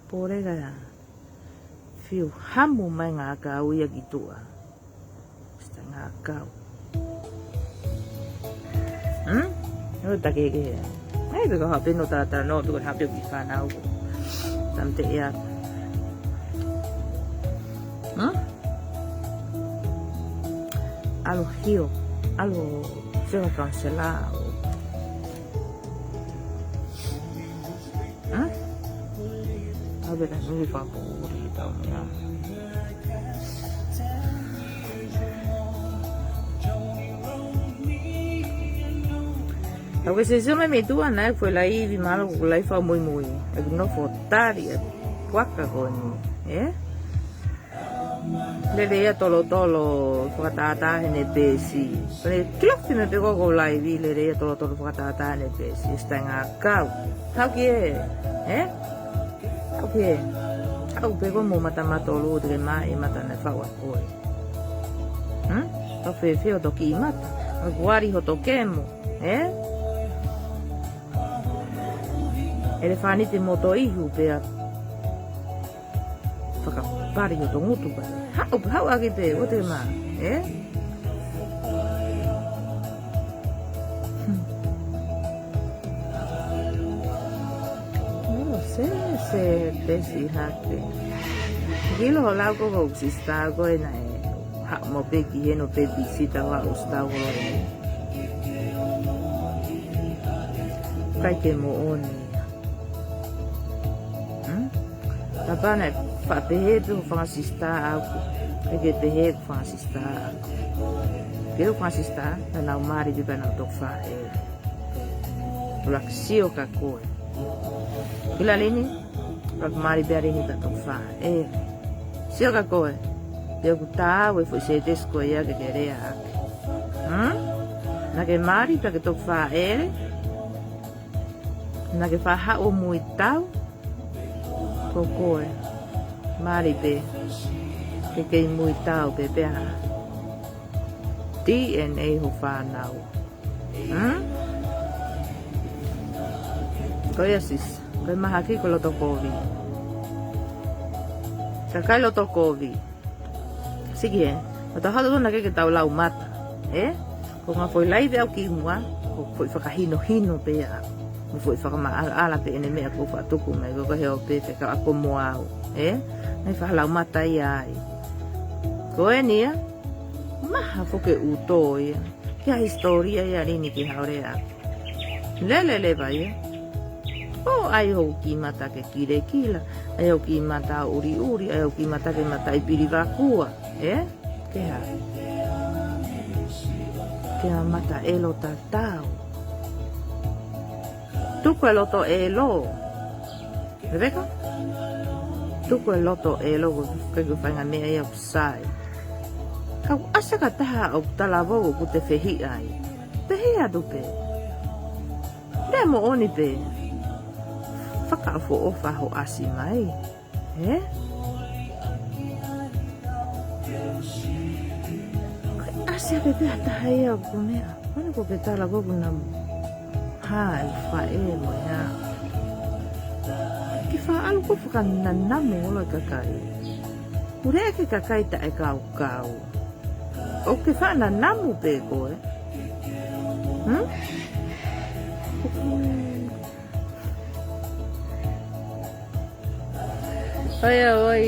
Pole ka ia. Fiu hamu mai ngākau ia ki tuʻa. Sita ngākau. Hmm? ʻO take ke. Ai, peka hape no tata no, peka hape ki fānau. Tam te ia. Hmm? ʻAlu hio, ʻalu fea kaunsela. Hmm? Au peka nui fakapoʻuli tau mea. Au ke sesio mai mei tuʻa naʻe foʻi laivi mālō ko e laivi fakamuimui. ʻE nofo tali e puaka ko eni, ē? Lele ia tolotolo fakatātā heʻene peesi. Pea kilofi mai pē ko e laivi, lele ia tolotolo fakatātā heʻene peesi. Sita ngākau. Haʻu ki hē, ē? Haʻu ki hē. Haʻu pē ko e mo mata matolu te ke maʻi mata naʻe faʻu ʻa koe. Hmm? Ka fēfē hoto kiʻi mata. Ka kuari hoto kemo, ē? ʻElefānite moto ihu pea fakapali hoto ngutu pē. Haʻu, haʻu ʻaki pē, ʻo te mā, ē? Hmm. ʻO, se, se, pesi hake. Kilo ho lau ko ko sista ko ē naʻe. Haʻu mo pē ki hē no pē pisita wa usita ko ē. Kai ke moʻoni. Hmm? Tapa naʻe faʻa pehē pē ho fanga sista ʻaʻaku. Kai ke pehē ho fanga sista ʻaʻaku. Ke ho fanga sista, naʻa nau mali pē pea nau toki faʻē. Laka sio ka koe. Kila lini, laka mali pē a lini ka toki faʻē. Sio ka koe. Pea ʻoku tau e foʻi sētesi ko ia ke ke lea ake. Hmm? Naʻa ke mali pea ke toki faʻē. Naʻa ke faʻa haʻu ʻo muitau. Ko koe. Mali pē. Ke kei muitau pē pea ha D N A ho fānau. Hmm? Ko ia sis. Ko e mahaki ko loto kovi. Sa kai loto kovi. Siki ē. Mata halo tona ke ke tau lau mata. Ē? Ko ngā foʻi laivi au ki muʻa, ko foʻi fakahinohino pē ia. Mo foʻi fakamaʻalaʻala pē ʻene meʻa ko faʻa tuku mai, ko ka heo pē te ka ako mo au. Ē? Nai faʻa lau mata ia ai. Ko eni ia, maha foke uto ia. Kia hisitōlia ia lini ki haore a. Lele leva ia. ʻO ai hoku kiʻi mata ke kilekila, ai hoku kiʻi mata ʻuliʻuli, ai hoku kiʻi mata ke mata i pili vakua, ē? Ke hā? Ke ha mata ʻelo tatau. Tuku e loto ʻelo. Rebeka? Tuku e loto ʻelo ko ke ko fainga meʻa ia ʻoku sai. Kau ʻasi ka taha ʻoku talavou ʻoku te fehiʻa ai. Pehē atu pē. Pea moʻoni pē. Fakaʻofoʻofa ho ʻasi mai. Ē? Kai ʻasi pē pē ha taha ia ʻoku meʻa. Manu ko ke talavou ʻoku na hā e faʻē mo ia. Ke faʻa ʻalu ko fakananamu ʻolo e kakai. Ure ke kakai taʻekaukau. ʻOku ke faʻa nanamu pē koe. Hmm? Oi, oi.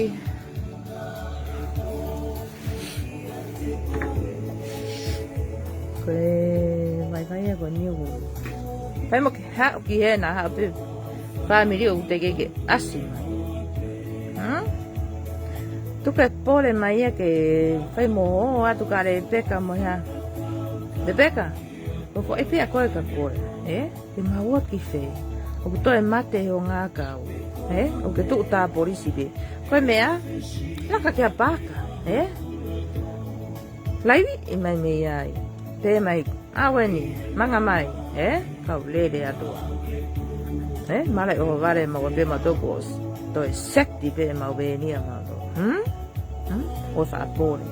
Ko e vaivai ia ko eni ʻoku. Fai mo ke haʻu ki hena, haʻu pē fāmili ʻoku te ke ke ʻasi mai. Hmm? Tuku e pole mai ia ke fai mo ō atu ka Lepeka mo hea. Lepeka, ko foʻi pea koe ka koe, ē? Ke maua ki fē. ʻOku toe mate ho ngākau. Ē? ʻOku ke tuʻu tā polisi pē. Ko e meʻa, laka ki a paka, ē? Laivi ʻi mai mei ai. Pē mai, a weni, manga mai, ē? Kau lele atu. Eh, mālō ʻo vale mau pē mau tō kuo ʻosi. Toe sekti pē mau veni ʻa mau tō. Hmm? Hmm? ʻO faʻa pole.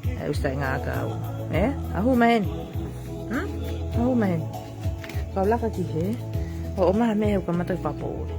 Eh, ʻosi taʻengākau. Eh? ʻAhu mai eni. Hmm? ʻAhu mai eni. Kau laka ki hē. ʻO, ʻomai ha meʻa he ʻoku kamata faʻa pole.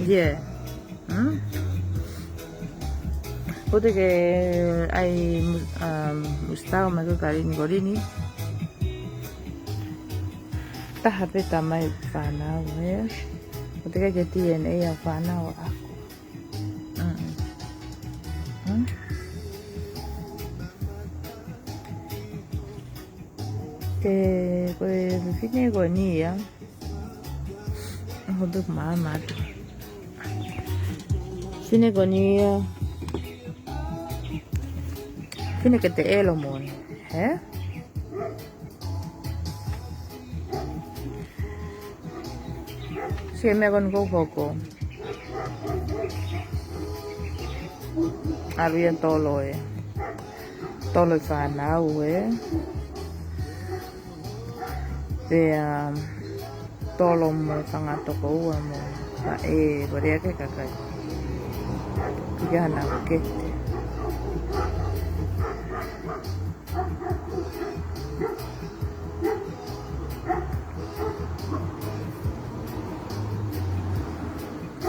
Yeah. Hmm? ʻOku te ke ʻai mu-, um, musitao mai ko e kalini kolini. Taha pē tamai fānau, eh? ʻOku te ke ke D N A ʻa fānau ʻaʻaku. Mm. Mm. Ke, ko e fefine ko eni ia. Hotu mama. Fefine ko eni ia. Fefine ke te ʻelo moʻoni. He? Sio meʻa ko eni ʻoku ou hoko. ʻAlu ia tolo e. Tolo e fānau e. Pea tolo mo e fanga tokoua mo faʻē, vale ake kakai. Ki hana ke.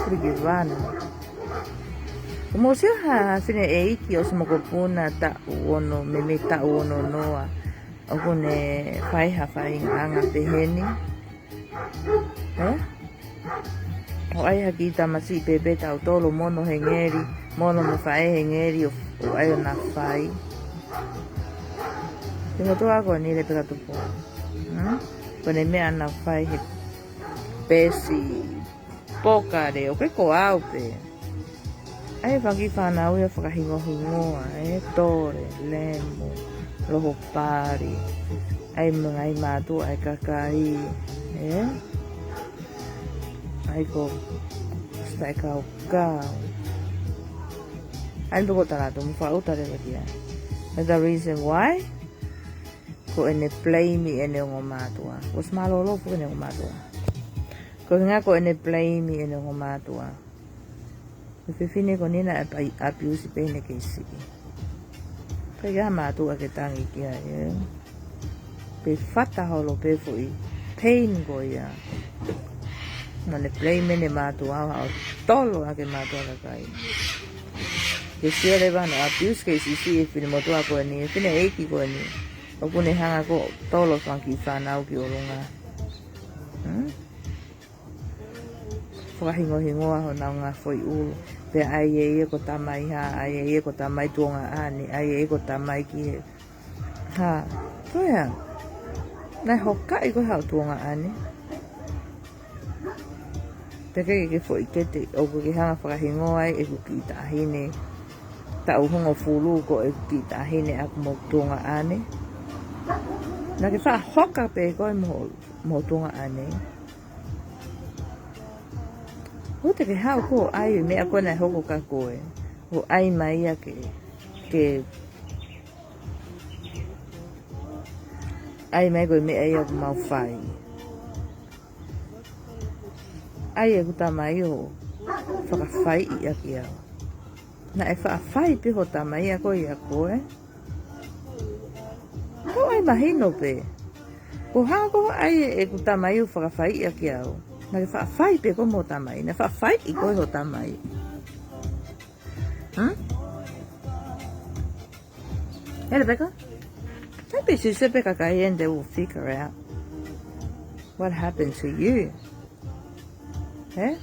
Riki vana. Ko mou sio ha fefine ʻeiki ʻosi mokopuna taʻu ono, meimei taʻu ono noa. ʻOku ne fai ha faiʻanga peheni. Eh? ʻO ʻai ha kiʻi tamasiʻi pēpē taʻu tolu mo hono hengeli, mo hono faʻē hengeli ʻo, ʻo ʻai ʻo na fai. Te motuʻa ko eni Lepeka Tupou. Hmm? Ko ʻene meʻa na fai he pesi pokale, ʻoku ʻikai ko au pē. ʻAi e fanga kiʻi fānau ia fakahingohingoa, eh, Tole, Lemo, Lohopali. ʻAi mo e ngaahi mātuʻa e kakai, eh? ʻAi ko Stai Kaukau. ʻAi pē ko Talatu mo Fauta leva kia. That's the reason why. Ko ʻene blame ʻene ongo mātuʻa. ʻOsi mālōlō foki ʻene ongo mātuʻa. Ko e ʻuhinga ko ʻene blame ʻene ongo mātuʻa. Ko e fefine ko eni naʻe ʻai abuse pē heʻene kei siʻi. Pea ʻikai ha mātuʻa ke tangi ki ai, eh? Pe fata holo pē foʻi pain ko ia. Naʻa ne blame ʻene mātuʻa ʻo haʻu ʻo tolo ʻaki e mātuʻa kakai. Ke sio leva hono abuse kei siʻisiʻi e fefine motuʻa ko eni, e fefine ʻeiki ko eni. ʻOku ne hanga ʻo tolo fanga kiʻi fānau ki ʻolunga. Hmm? Fakahingohingoa honau ngaahi foʻi ʻulu. Pea ʻai ʻe ia ko tamai hā, ʻai ʻe ia ko tamai tuongaʻane, ʻai ʻe ia ko tamai ki he hā. Ko ia. Naʻe hokaʻi ko e haʻu tuongaʻane. Pea ke ke foʻi kete ʻoku ke hanga fakahingoa ai ʻeku kiʻi taʻahine taʻu hongofulu ko ʻeku kiʻi taʻahine ʻaku mo tuongaʻane. Naʻa ke faʻa hoka pē koe mo, mo tuongaʻane. ʻOua te ke haʻu koe ʻo ʻai e meʻa ko ē naʻe hoko kia koe. ʻO ʻai mai ia ke, ke ʻai mai ko e meʻa ia ʻoku mau fai. ʻAi ʻeku tamai ʻo fakafaiʻi ʻaki au. Naʻe faʻa fai pē ho tamai ʻa koe ʻia koe. Ko ʻai mahino pē. Ko e hā ko ʻai ʻeku tamai ʻo fakafaiʻi ʻaki au. Naʻa ke faʻa fai pē koe mo ho tamai. Naʻe faʻa faiʻi koe ho tamai. Hmm? Hey, Rebecca. Maybe she's a Rebecca guy and they will figure out what happened to you. Eh?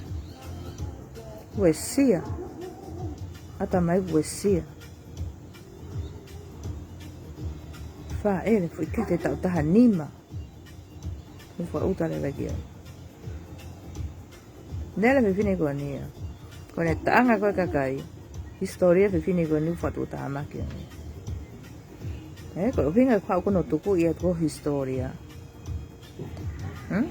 Uesia. ʻAtamai uesia. Fāʻele, foʻi kete taʻu taha nima. Mo fakaʻuta lelei ki ai. Nele fefine ko eni ia. Ko ʻene taʻanga ko e kakai. Hisitōlia fefine ko eni ʻoku fakatuʻutāmaki ʻeni. Eh, ko e ʻuhinga ko ʻeku ʻosi tuku ia ko e hisitōlia. Hmm?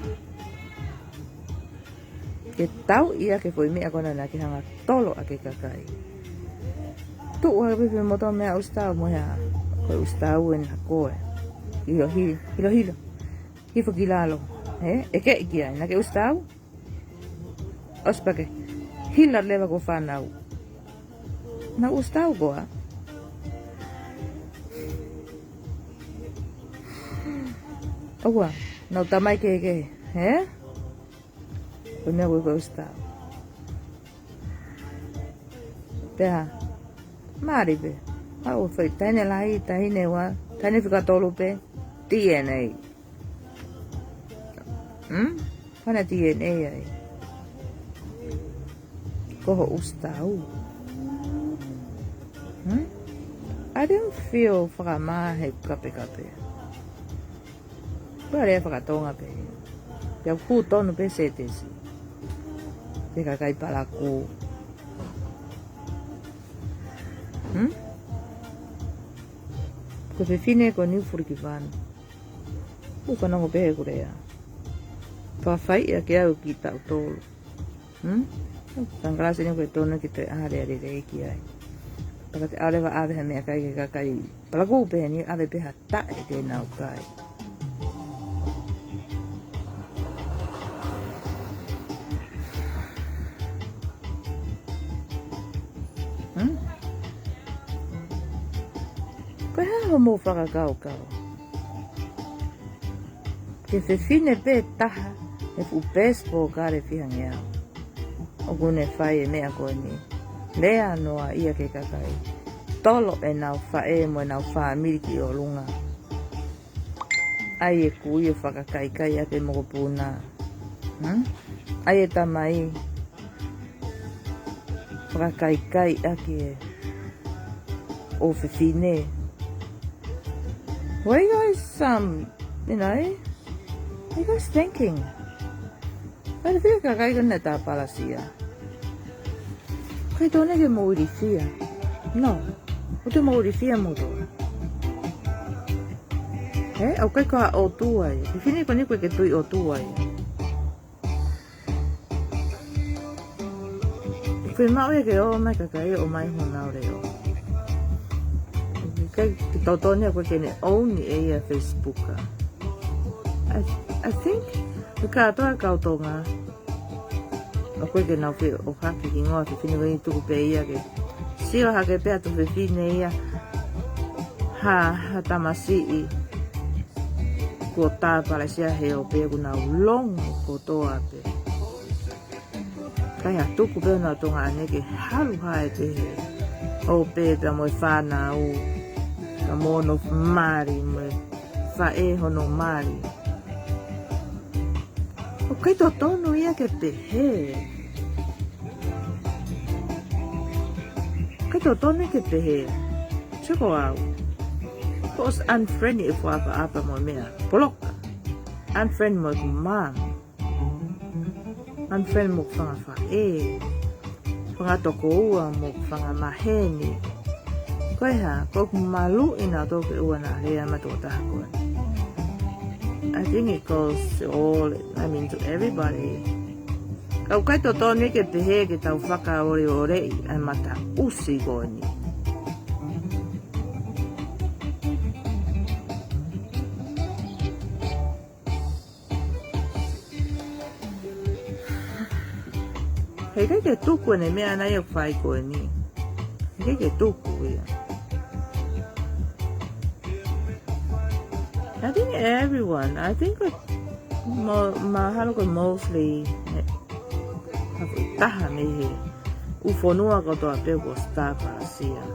Ke tau ia ke foʻi meʻa ko ena naʻa ke hanga tolo ʻaki e kakai. Tuʻu hake pē fefine mo e meʻa ʻusi tau mo e hā. Ko e ʻusi tau ena ko e. Hilo hilo, hilo hilo. Hifo ki lalo. Eh, ʻeke ki ai. Naʻa ke ʻusi tau? ʻOsi pē ke hila leva ko e fānau. Naʻa ku ʻusi tau koā? ʻOua, naʻa ku tamai kehekehe, hē? Ko e meʻa ko ē ko e ʻusi tau. Pea, mali pē. Aʻu foʻi taʻahine lahi, taʻahine ua, taʻahine fika tolu pē, D N A. Hmm? Ko ena D N A ai. Ko ho ʻusi tau. Hmm? I didn't feel fakamā he kapekape. Ko e lea fakatonga pē. Pea ʻoku tonu pē sētesi. Pea kakai palakū. Hmm? Ko e fefine ko eni ʻoku fuli ki vanu. ʻOku fanongo pē heʻeku lea. Fakafaiʻi ʻaki au ki taʻu tolu. Hmm? Tangalasi ni ko e tonu ke te ʻave lelei ki ai. Pea ka te ʻave leva ʻave ha meʻakai ki he kakai palakū pē ni ʻave pē ha taʻe ke nau kai. Hmm? Ko e hā hoʻomou fakakaukau? Ko e fefine pē taha he fuʻu baseball kale fiha ngeau ʻoku ne fai e meʻa ko eni. Lea noa ia ki he kakai. Tolo ʻenau faʻē mo ʻenau fāmili ki ʻolunga. ʻAi e kui ʻo fakakaikai ʻaki e mokopuna. Hmm? ʻAi e tamai fakakaikai ʻaki e ʻofefine. What are you guys, um, you know, what are you guys thinking? Fai fia kakai ko ena tā palasia. ʻIkai totonu ke mou ilifia. No. ʻOua te mou ilifia moutolu. Hē, ʻoku ʻikai ko ha ʻotua ia. Fefine ko eni ʻoku ʻikai ke tui ʻotua ia. Fiemaʻu ia ke ō mai kakai ʻo ʻomai honau leʻo. ʻIkai ke totonu ia ko e ke ne own ʻe ia Facebook. I, I think, ʻikai kātoa kau Tonga. ʻOku ʻikai ke nau fie ʻohake hingoa fefine ko eni, tuku pē ia ke sio hake pē atu fefine ia ha, ha tamasiʻi kuo tā palasia he ʻope ʻoku nau longo kotoa pē. Kai ha tuku pē honau tuongaʻane ke halu hae pē he ʻope pea mo e fānau, pea mo hono mali, mo e faʻē hono mali. ʻOku ʻikai totonu ia ke pehē. ʻIkai totonu ke pehē. Sio ko au. Ko ʻosi unfriend e fuapaapa mo e meʻa. Poloka. Unfriend mo e kumam. Unfriend mo hoku fanga faʻē, fanga tokoua mo hoku fanga maheni. Ko e hā, ko ʻeku maluʻi nautolu ke ʻoua naʻa lea mo e tokotaha ko ē. I think it goes to all, I mean, to everybody. Ka ʻoku ʻikai totonu ke pehē ke tau fakaoleoleʻi ʻa e mataʻusi ko eni. Heʻikai ke tuku ʻene meʻa ʻana ia ʻoku fai ko eni. Heʻikai ke tuku ia. I think everyone, I think mo, mahalo ko e mostly, eh, taha mei he ʻū fonua kotoa pē kuo start last year.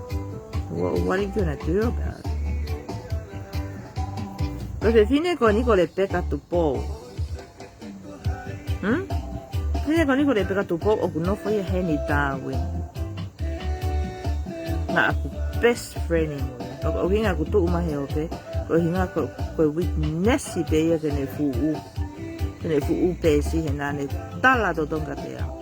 What, what are you gonna do about it? Ko e fefine ko eni ko Lepeka Tupou. Hmm? Fefine ko eni ko Lepeka Tupou ʻoku nofo ia heni Darwin. Naʻa ku best friend mo ia. ʻO, ʻuhinga ʻeku tuʻu mai he ope, ko e ʻuhinga ko, ko e witness pē ia ke ne fuʻu, ke ne fuʻu pesi he naʻa ne tala totonu kiate au.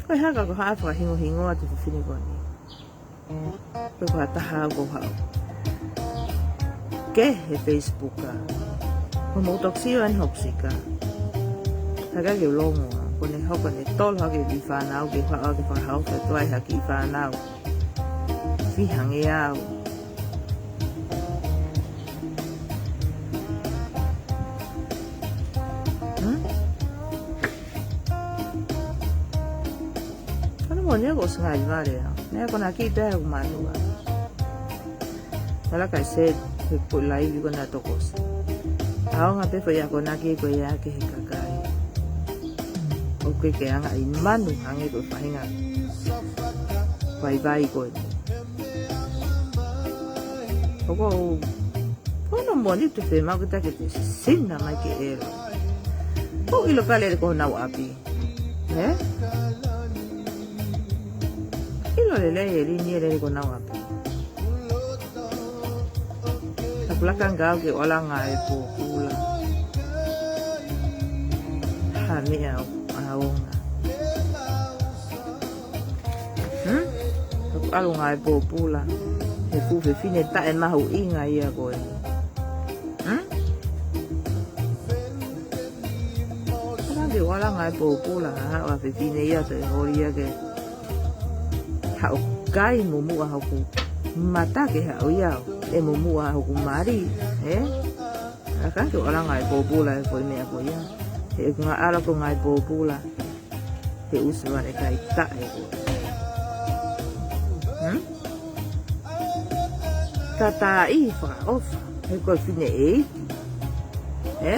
Ko e hā ka ko e hā fakahingohingoa atu e fefine ko eni. Ko e taha ʻoku ou haʻu. Ke he Facebook ʻa. Ko mou toki sio ʻeni hoku sika. Ka ʻikai ke u longo ʻa. Ko ʻene hoko ʻene tolo hake ki he fānau ke u haʻu ke fakahaofi atu ai ha kiʻi fānau. Fihanga au. Hmm? Ka ʻoku ou moʻoni ʻoku ʻosi ngali vale au. Naʻe akonaki pē au ʻe hoku mātuʻa. Pea laka e set, he ko e laivi ko ena ʻa Tokosi. ʻAonga pē foʻi akonaki ko ia ki he kakai. ʻOku ke anga ʻi manu hangē ko e faʻahinga vaivai ko eni. ʻOku ou, ʻoku ou moʻoni ʻoku te fiemaʻu ke ta ke te sina mai ke ʻelo. ʻOku ou ʻilo pē ʻa e lele ko honau ʻapi. Ē? ʻIlo lelei ʻe Lini e lele ko honau ʻapi. Ka ʻoku laka ange au ke u ʻalu ange ʻo pōpula. Ha meʻa ʻaonga. Hmm? Ka ʻoku ʻalu ange ʻo pōpula. He fuʻu fefine taʻemahuʻinga ia ko ē. Hmm? Ka ke u ʻalu ange ʻo pōpula, ha, ha fefine ia te holi ia ke haʻu kai mumuʻa hoku mata ke haʻu ia ʻe mumuʻa hoku mali, ē? ʻA ka ke u ʻalu ange ʻo pōpula he foʻi meʻa ko ia. He ʻoku ngā ʻalu ko ē ange ʻo pōpula. He ʻusi vale kai taʻe ko ē. Hmm? Ka tā ʻi fakaʻofa. He ko e fefine ʻeiki. Ē?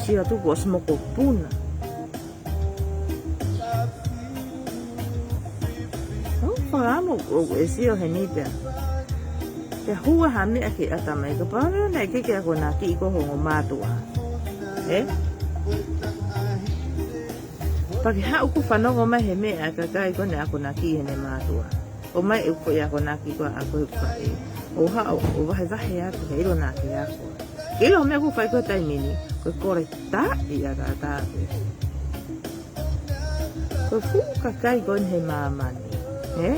Sio atu kuo ʻosi mokopuna. ʻOku ou fakaʻamu ʻoku ke sio heni pea. Ke hua ha meʻa ki he ʻatamai ka pau naʻe ʻikai ke akonakiʻi koe ʻe hoʻo mātuʻa. Ē? Pea ke haʻu ʻo fanongo mai he meʻa ʻa e kakai ko ē naʻe akonakiʻi heʻene mātuʻa. ʻOmai ʻeku foʻi akonaki ko ē ʻa koe ʻoku faʻē. ʻO haʻu ʻo vahevahe atu he ʻilo naʻa ke ako. Ke ʻilo meʻa ʻoku fai ko ē taimi ni, ko e kole taʻe ʻatā pē. Ko e fuʻu kakai ko eni he māmani, ē?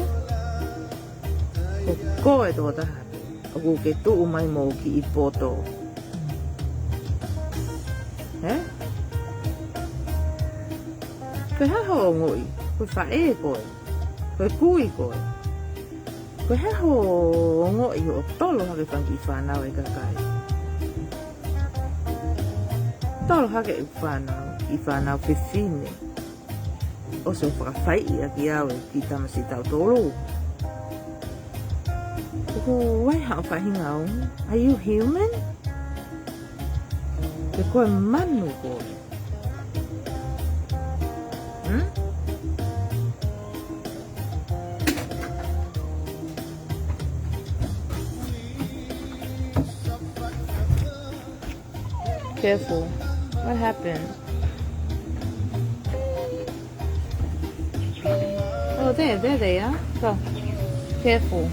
Ko koe tokotaha pē ʻoku ke tuʻu mai mo e kiʻi poto. Ē? Ko e hā hoʻo ongoʻi, ko e faʻē koe, ko e kui koe. Ko e hā hoʻo ongoʻi hoʻo tolo hake fanga kiʻi fānau ʻa e kakai. Tolo hake e fānau, kiʻi fānau fefine. ʻOsi ʻo fakafaiʻi ʻaki au e kiʻi tamasiʻi taʻu tolu. ʻOku ʻi ai haʻo faʻahinga ʻaonga. Are you human? Pe ko e manu koe. Hmm? Careful. What happened? There, there they are. Go. Careful.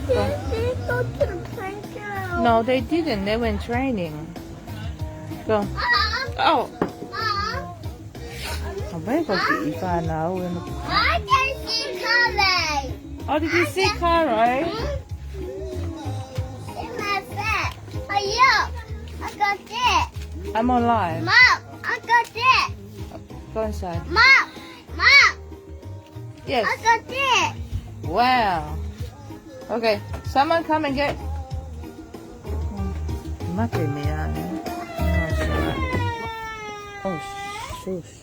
Go. Did they go to the playground? No, they didn't. They were in training. Go. Uh-uh. Oh. Uh-uh. ʻO pehē ko e kiʻi fānau ē. I can see Kare. Oh, did you see Kare? In my bed. Oh, yeah. I got it. I'm alive. Mom, I got it. Go inside. Mom, Mom. Yes. I got it. Wow. Okay, someone come and get. Mate meʻa ē. Oh, shush.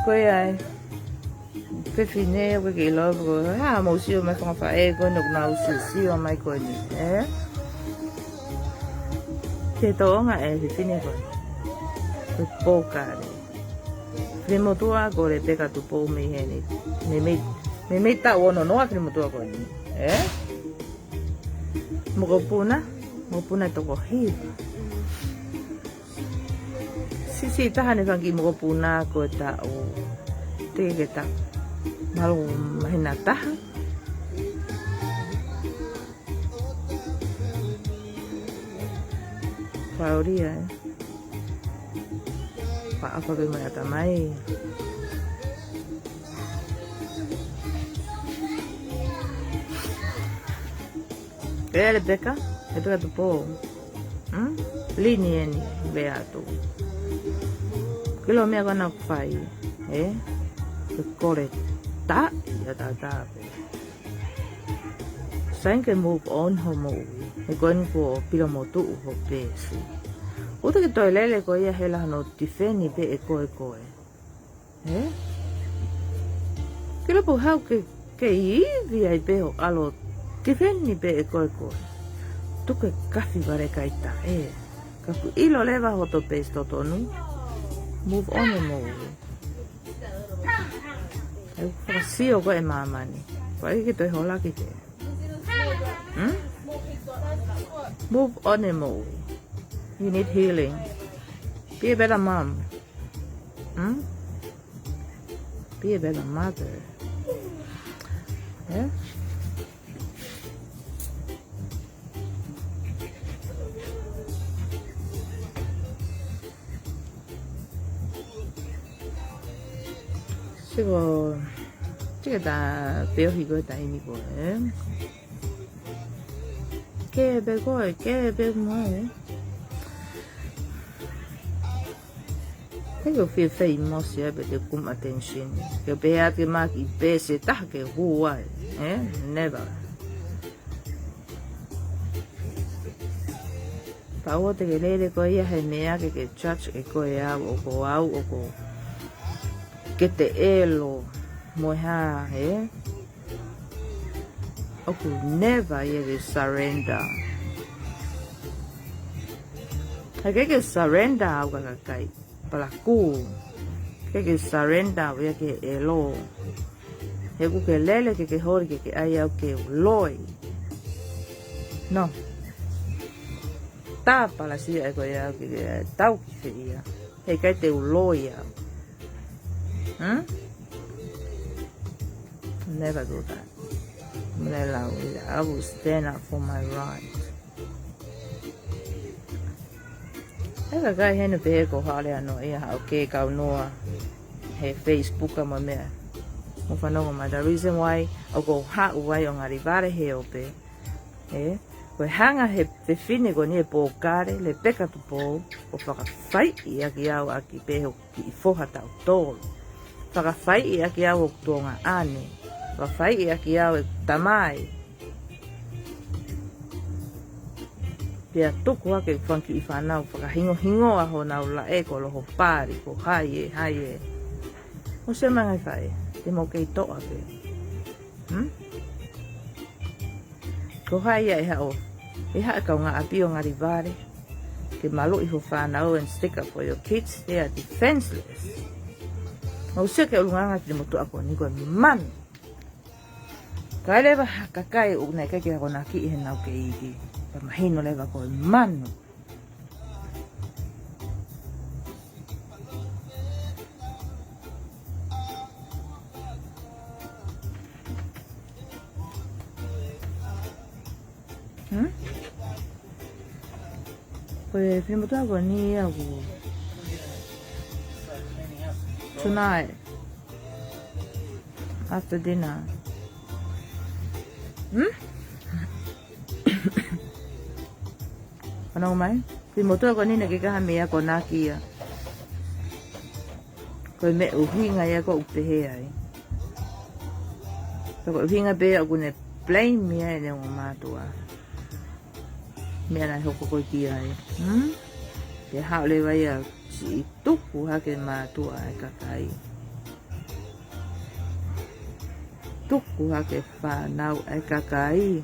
Ko ia ē. Fefine, ʻoku ke ʻilo, ko e hā, mou sio mai fanga faʻē ko eni ʻoku nau sio, sio mai ko eni, ē? Ke tōʻonga e fefine ko eni. Ko e pōkale. Fefine motuʻa ko Lepeka Tupou mei heni. Meimei, meimei taʻu ono noa fefine motuʻa ko eni, ē? Mokopuna, mokopuna toko hiva. Siʻisiʻi taha ʻene fanga kiʻi mokopuna ko e taʻu, teʻeki ke taʻu, mahalo māhina ʻe taha. Faʻa ʻosi ia, ē. Faʻa ʻafa pē mai ʻatamai. Pea Lepeka, Lepeka Tupou. Hmm? Lini eni, lea atu. Ke ʻilo e meʻa ko ena ʻoku fai, ē? Ke kole taʻi ʻa tata pē. Sai ke move on hoʻo moʻui. He ko eni kuo pilo mo tuʻu ho peesi. ʻOua te ke toe lele koe ia he la hono tifeni pē ʻe koe koe. Ē? Ke ʻilo pē haʻu ke, ke ivi ai pē hoʻo ʻalu tifeni pē ʻe koe koe. Tuku e kafi vale kai taʻe. Ka kuo ʻilo leva hoto peesi totonu. Move on e moʻui. ʻE fakasio koe ʻe māmani. Ko e ʻikai ke toe hola ki te. Hmm? Move on e moʻui. You need healing. Be a better mom. Hmm? Be a better mother. Yeah? Siko, siko ta peo hiko ta ini ko, ē? Ke pē koe, ke pē mai. He ko e fie fei mo sia pē te kuma attention. Ke pehē atu ke maki pē se taha ke hū ai, ē? Never. Pea ʻoua te ke lele koe ia he meʻa ke ke judge ʻe koe au ʻoku ou au ʻoku ke te ʻelo mo e hā, ē? ʻOku never ia ke surrender. He ke ke surrender au ka kakai. Palakū. Ke ke surrender au ia ke ʻelo. He ʻoku ke lele ke ke holi ke ke ʻai au ke u loi. No. Ta palasia ʻe koe au ke ke tau ki fē ia. He ʻikai te u loi au. Hmm? Never do that. Melau ia, I will stand up for my right. ʻE kakai heni pē ko hale ano ia haʻu ke kau noa he Facebook mo e meʻa. Mo fanongo mai, the reason why ʻoku ou haʻu ai ʻo ngali vale he ope. Ē, ko e hanga he fefine ko eni e pōkale, Lepeka Tupou, ʻo fakafaiʻi ʻaki au ʻaki pē hoku kiʻi foha taʻu tolu. Fakafaiʻi ʻaki au ʻeku tuongaʻane. Fakafaiʻi ʻaki au ʻeku tamai. Pea tuku hake ʻeku fanga kiʻi fānau fakahingohingoa honau laʻe ko Loho Pali, ko hai ē, hai ē. Mo se mangai fai, te mo kei toʻa pē. Hmm? Ko hai ia ʻe haʻu, ʻe haʻu e kaungāʻapi ʻo ngali vale ke maluʻi ho fānau and stick up for your kids, they are defenseless. Mau sio ki he ʻulungaanga ki he motuʻa ko eni ko e manu. Ka ʻi ai leva ha kakai ʻoku nau ʻikai ke akonakiʻi heʻenau kei iiki, pea mahino leva ko e manu. Hmm? Ko e finemotuʻa ko eni ia ʻoku. Tonight. After dinner. Hmm? Fanongo mai. Finemotuʻa ko eni naʻe ʻikai ke ʻi ai ha meʻa akonaki ia. Ko e meʻa ʻuhinga ia ʻoku ou pehē ai. Ko e ʻuhinga pē ʻoku ne blame ia ʻene ongo mātuʻa. Meʻa naʻe hoko ko ē ki ai. Hmm? Pea haʻu leva ia ʻo siʻi tuku hake mātuʻa ʻa e kakai. Tuku hake fānau ʻa e kakai.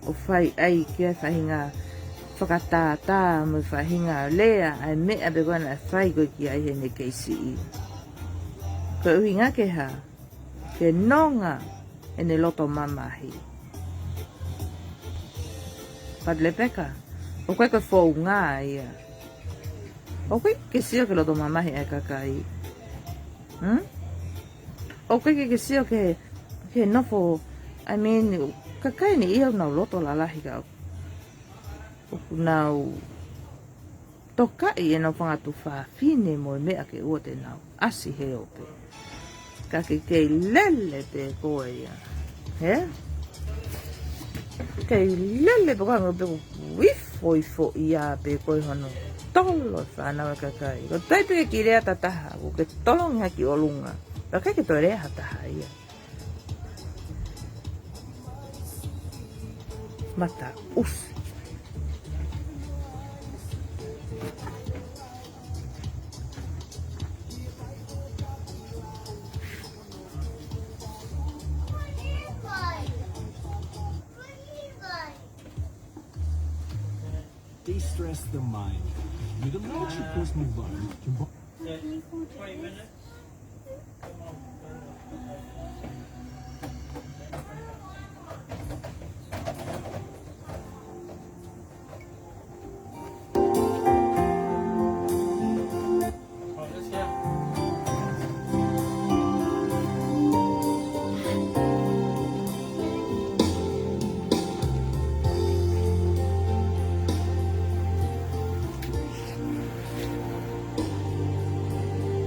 ʻO fai ai ki ai faʻahinga fakatātā mo e faʻahinga lea ʻa e meʻa pē ko ē naʻe fai ko ē ki ai heʻene kei siʻi. Ko e ʻuhinga ke hā? Ke nonga ʻene loto mamahi. But Lepeka, ʻoku ʻikai ko e founga ia. ʻOku ʻikai ke sio ki he loto mamahi ʻa e kakai. Hmm? ʻOku ʻikai ke sio ki he, ki he nofo, I mean, kakai ni ia ʻoku nau loto lalahi ka ʻoku nau tokaʻi ʻenau fanga tuofāfine mo e meʻa ke ʻoua te nau ʻasi he ope. Ka ke kei lele pē koe ia. Hē? Kei lele pē koe ʻo pehē ʻoku ifoifo ia pē koe hono tolo e fānau ʻa e kakai. Ko e taimi pē ke ke lea ha taha, ʻoku ke tolongi hake ki ʻolunga. Pea ʻikai ke toe lea ha taha ia. Mataʻusi. De-stress the mind with a Magic Boost mobile.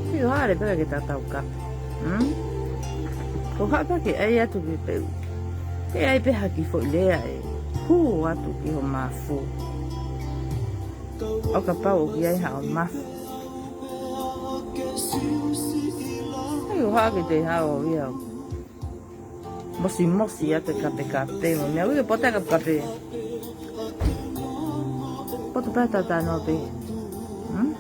Sio hale pē ke tatau kape. Hmm? Ko haʻu pē ke ʻai atu ki peu. Ke ʻai pē ha kiʻi foʻi lea ʻe hū atu ki ho mafu. ʻO kapau ʻoku ʻi ai haʻo mafu. ʻAi ʻo haʻu ke te haʻu ia. Mosimosi atu e kapekape mo e meʻa, ʻoku ʻikai ke poto e kapekape. Poto pē tatau noa pē. Hmm?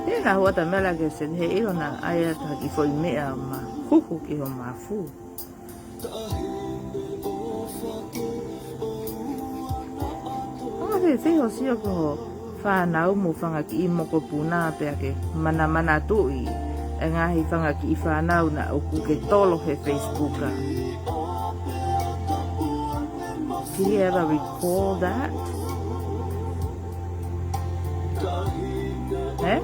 Pea naʻa hua ta mela ke se he ʻilo naʻa ʻai atu ha kiʻi foʻi meʻa ʻo huhu ki ho mafu. ʻOku fēfē hoʻo sio ki ho fānau mo e fanga kiʻi mokopuna pea ke manamanatuʻi e ngaahi fanga kiʻi fānau naʻa ʻoku ke tolo he Facebook ā? Did you ever recall that? Hē?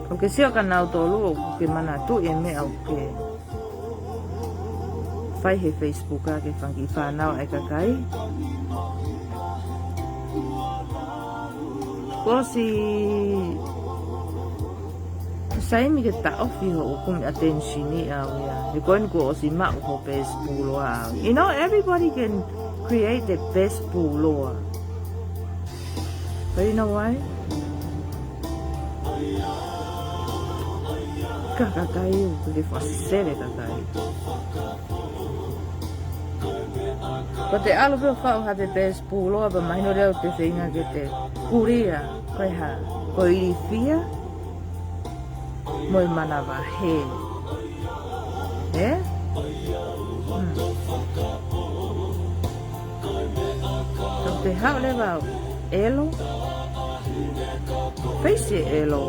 ʻOku ke sio kia nautolu ʻoku ke manatuʻi e meʻa ʻoku ke fai he Facebook ā ki he fanga kiʻi fānau ʻa e kakai? Kuo ʻosi taimi ke taʻofi hoʻo kumi attention ʻi au ia. He ko eni kuo ʻosi maʻu ho pēsi pūloa au. You know, everybody can create their best pūloa. But you know why? Ka kakai ʻoku ke fakasele kakai. Ko te ʻalu pē ʻo faʻu hape pēsi pūloa pea mahino leva ʻoku te feinga ke te kulia, ko e hā, ko e ilifia mo e manavahē. Ē? Hmm. Ka te haʻu leva ʻo ʻelo. Face e ʻelo.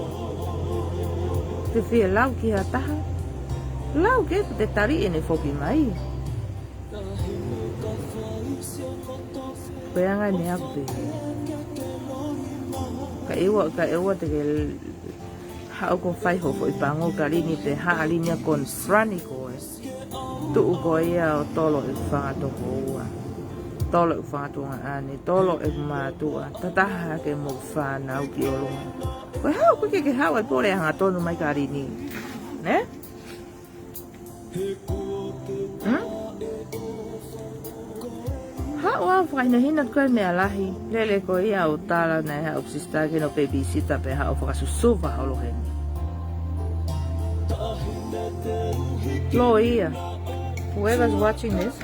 Te fie lau ki ha taha. Lau ke te tali ʻene foki mai. Ko e anga ʻeni ʻaku pē. Ka ʻeua, ka ʻeua te ke haʻu ko fai ho foʻi pango ka lini pe haʻa lini a kon srani ko e. Tuʻu ko ia ʻo tolo ʻeku fanga tokoua. Tolo ʻeku fanga tuongaʻane, tolo ʻeku mātuʻa, tataha ke mo fānau ki ʻolunga. Ko e haʻu ko ke ke haʻu ai pole anga tonu mai ka lini. Ne? Hmm? Haʻu au fakahinahina ko e meʻa lahi, lele ko ia ʻo tala naʻe haʻu sister ke no babysitter pe haʻu fakasusuva holo heni. Lawyer. Whoever's watching this,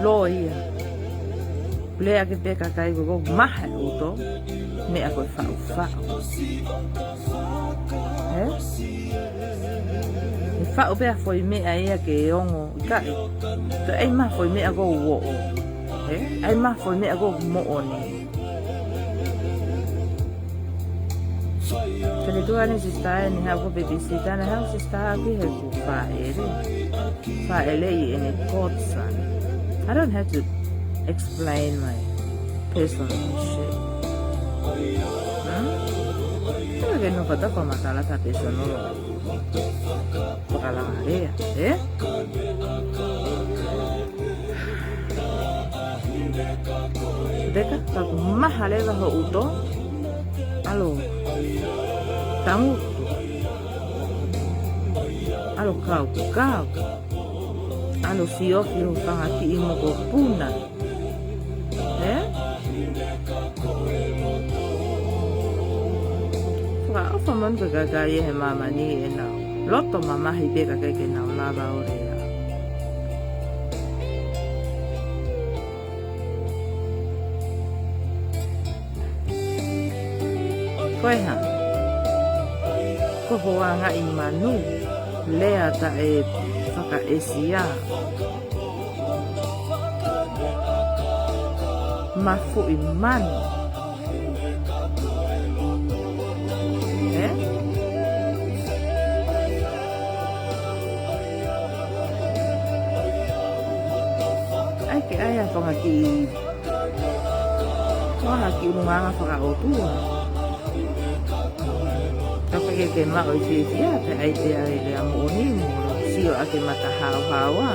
lawyer. Lea ke peka kai ko ko maha uto, meʻa ko e faʻufaʻu. Eh? ʻE faʻu pea foʻi meʻa ia ke ongo, ʻikai. Toe ʻai maha foʻi meʻa ko uoʻo. Eh? ʻAi maha foʻi meʻa ko moʻoni. Tele tuʻa ni sister ʻeni haʻu ko babysitter ʻeni haʻu sister ki he ku faʻele. Faʻele ʻi ʻene godson. I don't have to explain my personal shit. Hmm? Kau ke no pata fakamatala ta personal. Fakalangalea, eh? Teka, ka ku maha leva ho uto. ʻAlu. Tangutu. ʻAlu kaukau. ʻAlu siofi ho fanga kiʻi mokopuna. Eh? Fakaʻofa manu ka kakai he māmani ʻenau loto mamahi pē kakai ke nau lava ʻo lea. Ko e hā? Ko ho angaʻi manu, lea taʻe fakaʻēsia. Mafuʻi manu. Eh? ʻAi ke ʻai ha fanga kiʻi Ko ha kiʻi ʻulungaanga fakaʻotua. Ka peke ke maʻu ʻi fiefia, pe ʻai pea e lea moʻoni mo sio ʻaki e mata haohaoa.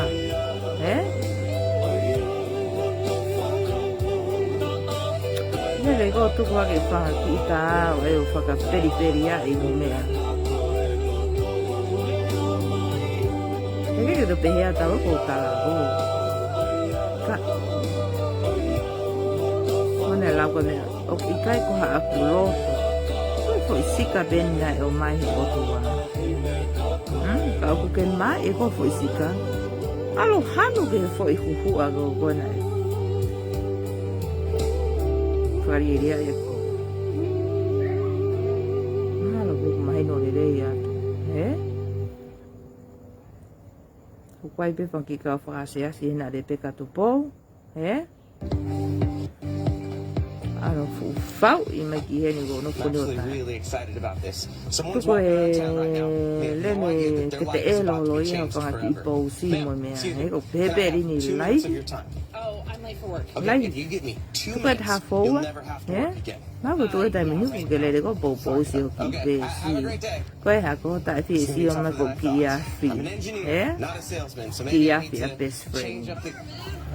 Eh? Lele ko tuku ake fanga kiʻi tā ʻo e ʻo fakapelipeli ai mo meʻa. He ke ke to pehea tau ko tala ko. Ka. Mone lau ko meʻa. ʻOku ʻikai ko haʻaku loto. Ko e foʻi sika pē eni naʻe ʻomai he ʻOtua. Hmm, ka ʻoku ke mai ʻe ko e foʻi sika. ʻAlu hanu ke foʻi huhuʻa ko ko naʻe. Fakalielia ʻe ko. Mahalo ko mahino lelei atu. He? ʻOku ʻi ai pē fanga kiʻi kau fakaasiasi hena le peka Tupou. Eh? ʻAlu fuʻu fau ʻi mai ki heni ko no ko no ta. Tuku e lele ke te ʻelo lo ia fanga kiʻi pousi mo meʻa. He ko pepe rini lai. Lai. Tuku e taha foua. Eh? Mau ko tuku e taimi ni ko ke lele ko poupousi ʻo kiʻi peesi. Ko e hā ko taʻe fie sio mai ko kiʻi afi. Eh? Kiʻi afi a best friend.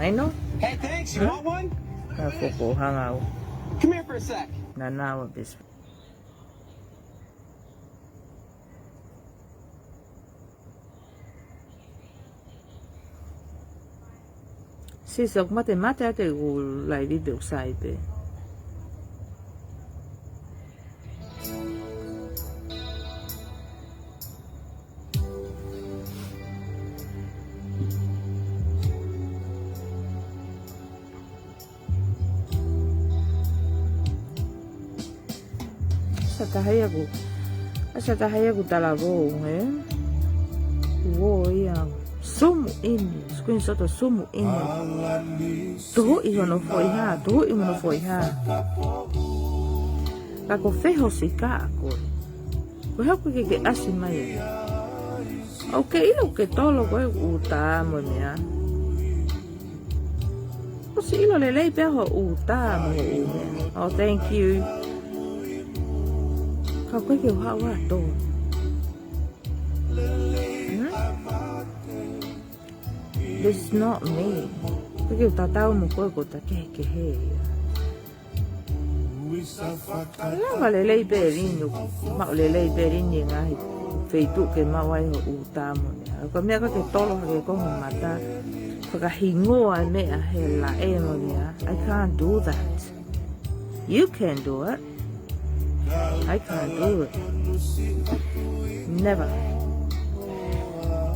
I know? Huh? Ka ko ko hanga au. Naʻa nau a best friend. Sisa, ʻoku mate mate atu ʻeku laivi pē ʻoku sai pē. Sa taha ia ku, sa taha ia ku talavou, eh? Uo ia, sumu ʻeni, screenshot ʻo sumu ʻeni. Tuhuʻi hono foʻi hā, tuhuʻi hono foʻi hā. Ka ko fē ho sika ko ē. Ko e hā ʻoku ke ke ʻasi mai ai? ʻOku ke ʻilo ʻoku ke tolo koe ʻū tā mo e meʻa. ʻOsi ʻilo lelei pē hoʻo ʻū tā mo hoʻo ʻū meʻa. Oh, thank you. Ka ʻoku ke ʻuha ua tō. Hmm? This is not me. ʻOku ke tatau mo koe ko ta kehekehe ia. Lava lelei pē linu, maʻu lelei pē linu e ngaahi feituʻu ke maʻu ai hoʻo ʻū tā mo e meʻa. Ka ko e meʻa ka ke tolo hake ko ho mata, fakahingoa e meʻa he laʻe mo e meʻa. I can't do that. You can do it. I can't do it. Never.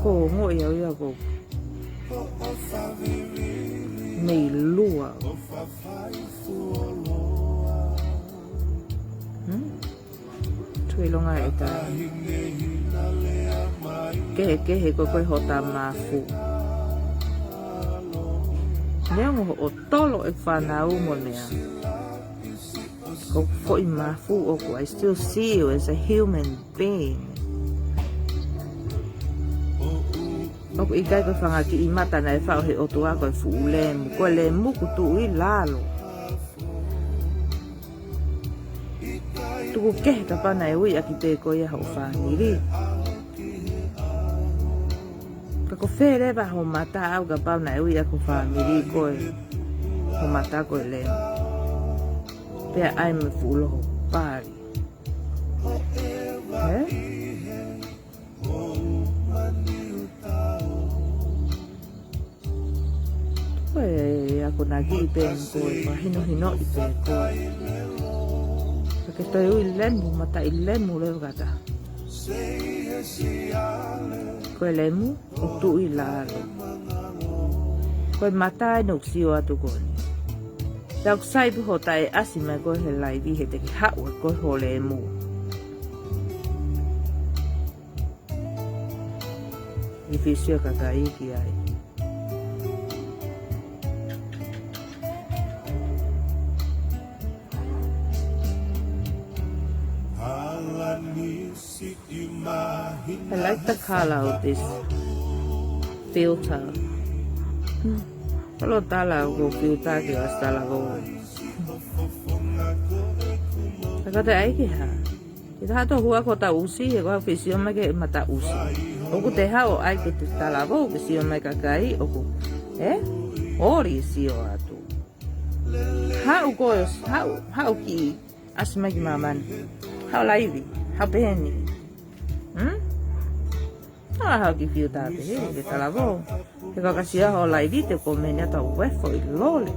Ko ngoʻi au ia ko mei lua. Hmm? Tui longa e tā. Kehekehe ko koe ho tā mafu. Neongo hoʻo tolo e fānau mo e meʻa. Ko e foʻi mafu ʻoku, I still see you as a human being. ʻOku ʻikai ko e fanga kiʻi mata naʻe faʻu he ʻOtua ko e fuʻu lemu. Ko e lemu ʻoku tuʻu ʻi lalo. Tuku kehe kapau naʻe ui ʻaki pē koe ia hoʻo fāmili. Ka ko fē leva ho mata ʻau kapau naʻe ui ʻaki ho fāmili ko e, ho mata ko e lemu. Pea ʻai mo e fuʻu loho pali. Ē? Ko e akonaki pē ko e fakahinohinoʻi pē ko e. Ka ke toe ui lemu, mataʻi lemu leva kata. Ko e lemu, ʻoku tuʻu ʻi lalo. Ko e mata ʻeni ʻoku sio atu ko eni. Tau sai pē ho taʻe ʻasi mai ko e he laivi he te ke haʻu ʻe ko e ho lemu. ʻI fisi ʻa kakai ki ai. I like the color of this filter. Hmm. Kalo tala ko filter ke ʻasi talavou. Ka ko te ʻai ke hā? Kita hato hua ko ta ʻusi, he ko ha fisi ʻo mai ke mata ʻusi. ʻOku te hao ai ke te talavou, fisi ʻo mai kakai, ʻoku. Ē? ʻOli sio atu. Haʻu ko, haʻu, haʻu ki, ʻasi mai ki māmani. Haʻu laivi, haʻu peheni. Hmm? Nā hao ki fiu tā pehē, ke talavou. He ka kasi a ho laivi te ko meni ata uefo ʻi lole.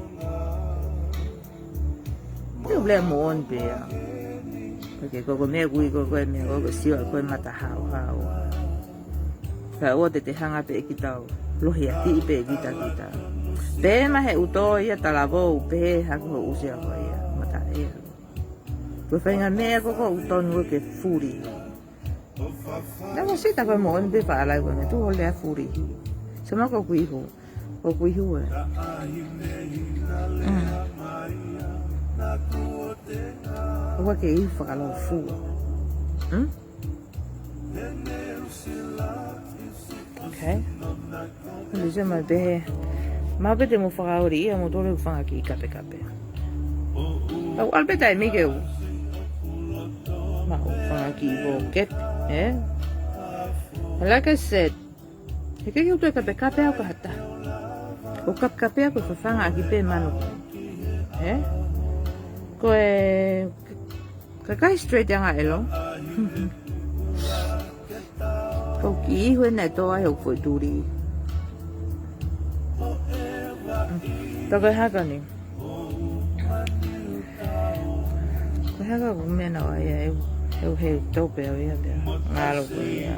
Te u lea mo on pea. Pake ko ko meʻa kui ko ko e meʻa ko ko sio ko e mata hao hao. Ka ua te te hanga pē ki tau. Lohi ati pē kita kita. Pē ma he uto ia talavou, pē haku ho usia ko ia. Mata e. Ko fainga meʻa ko ko uton ke furi. Nā ko sita ko mo on pē faʻalai ko me tu ho lea furi. Sama ko kui hu. Ko kui hu e. Mm. Ua ke i fakalofua. Hmm? Okay. Lise mai pehē. Ma pē te mo fakaoli ia mo tole fanga kiʻi kapekape. Au alpe taimi ke u. Ma u fanga kiʻi vo ket. Eh? Like I said, he ke kiu toe kapekape au ka hata. ʻO kapekape au ko fafanga ʻaki pē manu. Eh? Ko e Kakai straight anga elo. Ko ki ihu e nei toa he ʻoku foʻi tuli. Ka ko e haka ni. Ko e haka ko mena o ia e, e, e tope o ia pea. Ngalo ko ia.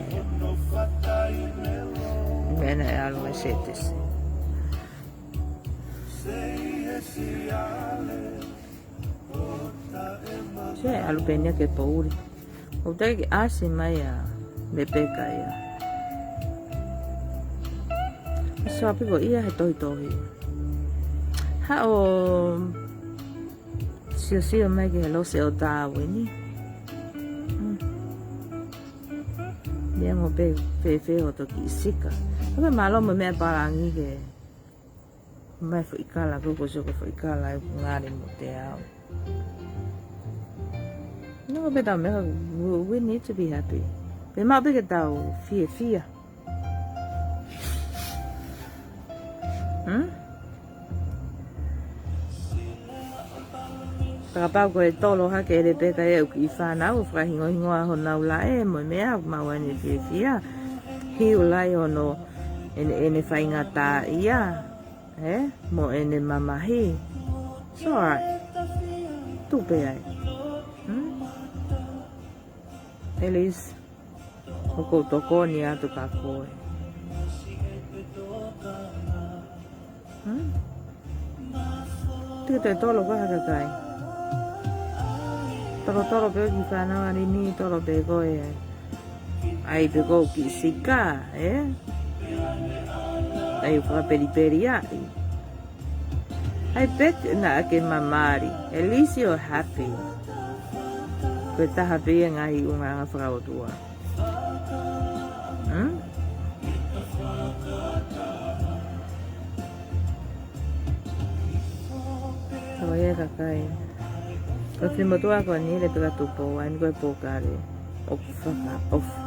Mena e alo e setesi. Se alu pē nia ke pouri. ʻO te ke ʻasi mai a me peka ia. So api ko ia he tohi tohi. Haʻo siosio mai ke he lose ʻo Tāuini. Hmm. Ia mo pe fēfē hoto kiʻi sika. Ka mālō mo e meʻa pālangi ke mai foʻi kala, ko ko soko foʻi kala e ngali mo te au. No, pe tau meʻa, we, we need to be happy. Pe mau pe ke tau fiefia. Hmm? Fakapapau ko e tolo hake ʻe Lepeka ia ʻoku ʻi fānau ʻo fakahingohingoa honau laʻe mo e meʻa ʻoku mau ʻai ʻene fiefia. Hiu lai hono ʻene, ʻene faingataʻaʻia, ē? Mo ʻene mamahi. It's all right. Tupe ai. Hmm? At least, ʻoku ou tokoni atu kia koe. Hmm? Tiki te tolo ko ha kakai. Tolotolo pē ki fānau ʻa Lini, tolo pē ko e ai. ʻAi pē ko kiʻi sika, ē? ʻAi fakapelipeli ai. ʻAi pē naʻa ke mamali. At least you're happy. Ko e taha pē ia ngaahi ʻulungaanga fakaʻotua. Hmm? Ko ia kakai. Ko e finemotuʻa ko eni Lepeka Tupou, ʻa eni ko e pōkale. ʻOku fakaʻofa.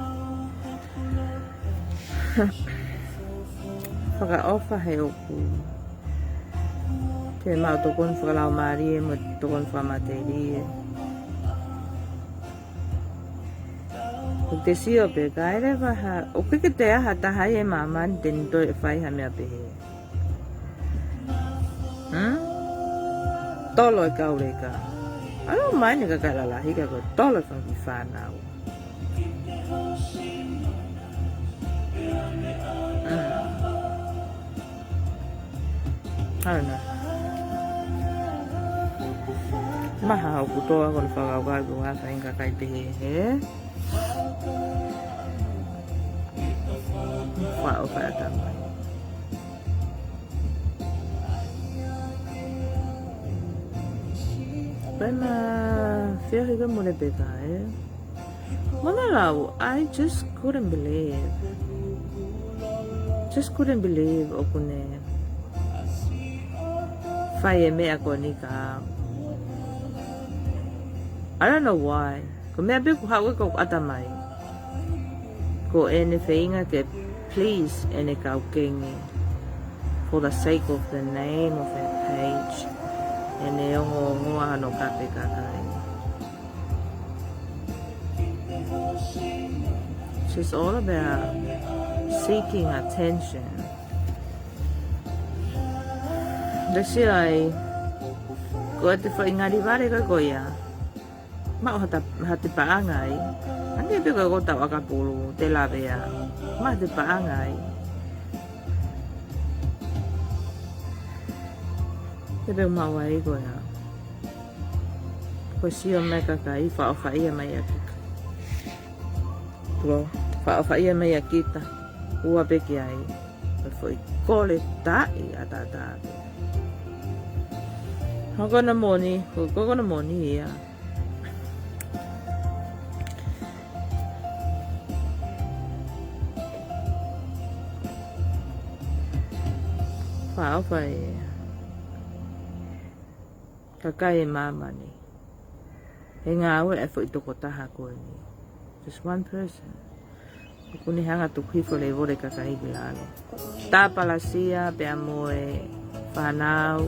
Fakaʻofa he ʻoku ke maʻu tokoni fakalaumālie mo tokoni fakamatelie. ʻOku te sio pē, kae ʻoua leva ha, ʻoku ʻikai ke toe ʻi ai ha taha ʻi he māmani te ne toe fai ha meʻa pehē. Hmm? Tolo e kau leka. ʻAlu mai ʻene kakai lalahi ka ko e tolo e fanga kiʻi fānau. Hmm. ʻAlu na. Maha ʻoku toa ko e fakakaukau ko e hā e faʻahinga kakai pehē, hē? Faʻo faʻa tamai. Pea ma fia hika mole peka, ē? Mana lau, I just couldn't believe. Just couldn't believe ʻoku ne fai e meʻa ko eni kia au. I don't know why. Ko e meʻa pē ʻoku haʻu ʻi hoku ʻatamai. Ko ʻene feinga ke please ʻene kau kengi. For the sake of the name of her page. ʻEne ongoongoa hono kape kakai. She's all about seeking attention. That's why, ko e te foʻi ngali vale ka ko ia. Maʻu ha ta-, ha te paʻanga ai. Ange pē ko e ko tau ʻakapulu, te lavea. Maʻu ha te paʻanga ai. Te pē maʻu ai ko ia. Ko e sio mai kakai, faʻofaʻia mai ʻa kita. Ko, faʻofaʻia mai ʻa kita. Ua pē ki ai. Ko e foʻi kole taʻi ʻataʻatā pē. Hoko na moni, ko, ko, ko na moni ia. Faʻofaʻia. Kakai e māmani. He ngāue e foʻi tokotaha ko eni. Just one person. ʻOku ne hanga tuku hifo levole kakai ki lalo. Tāpalasia pea mo e fānau.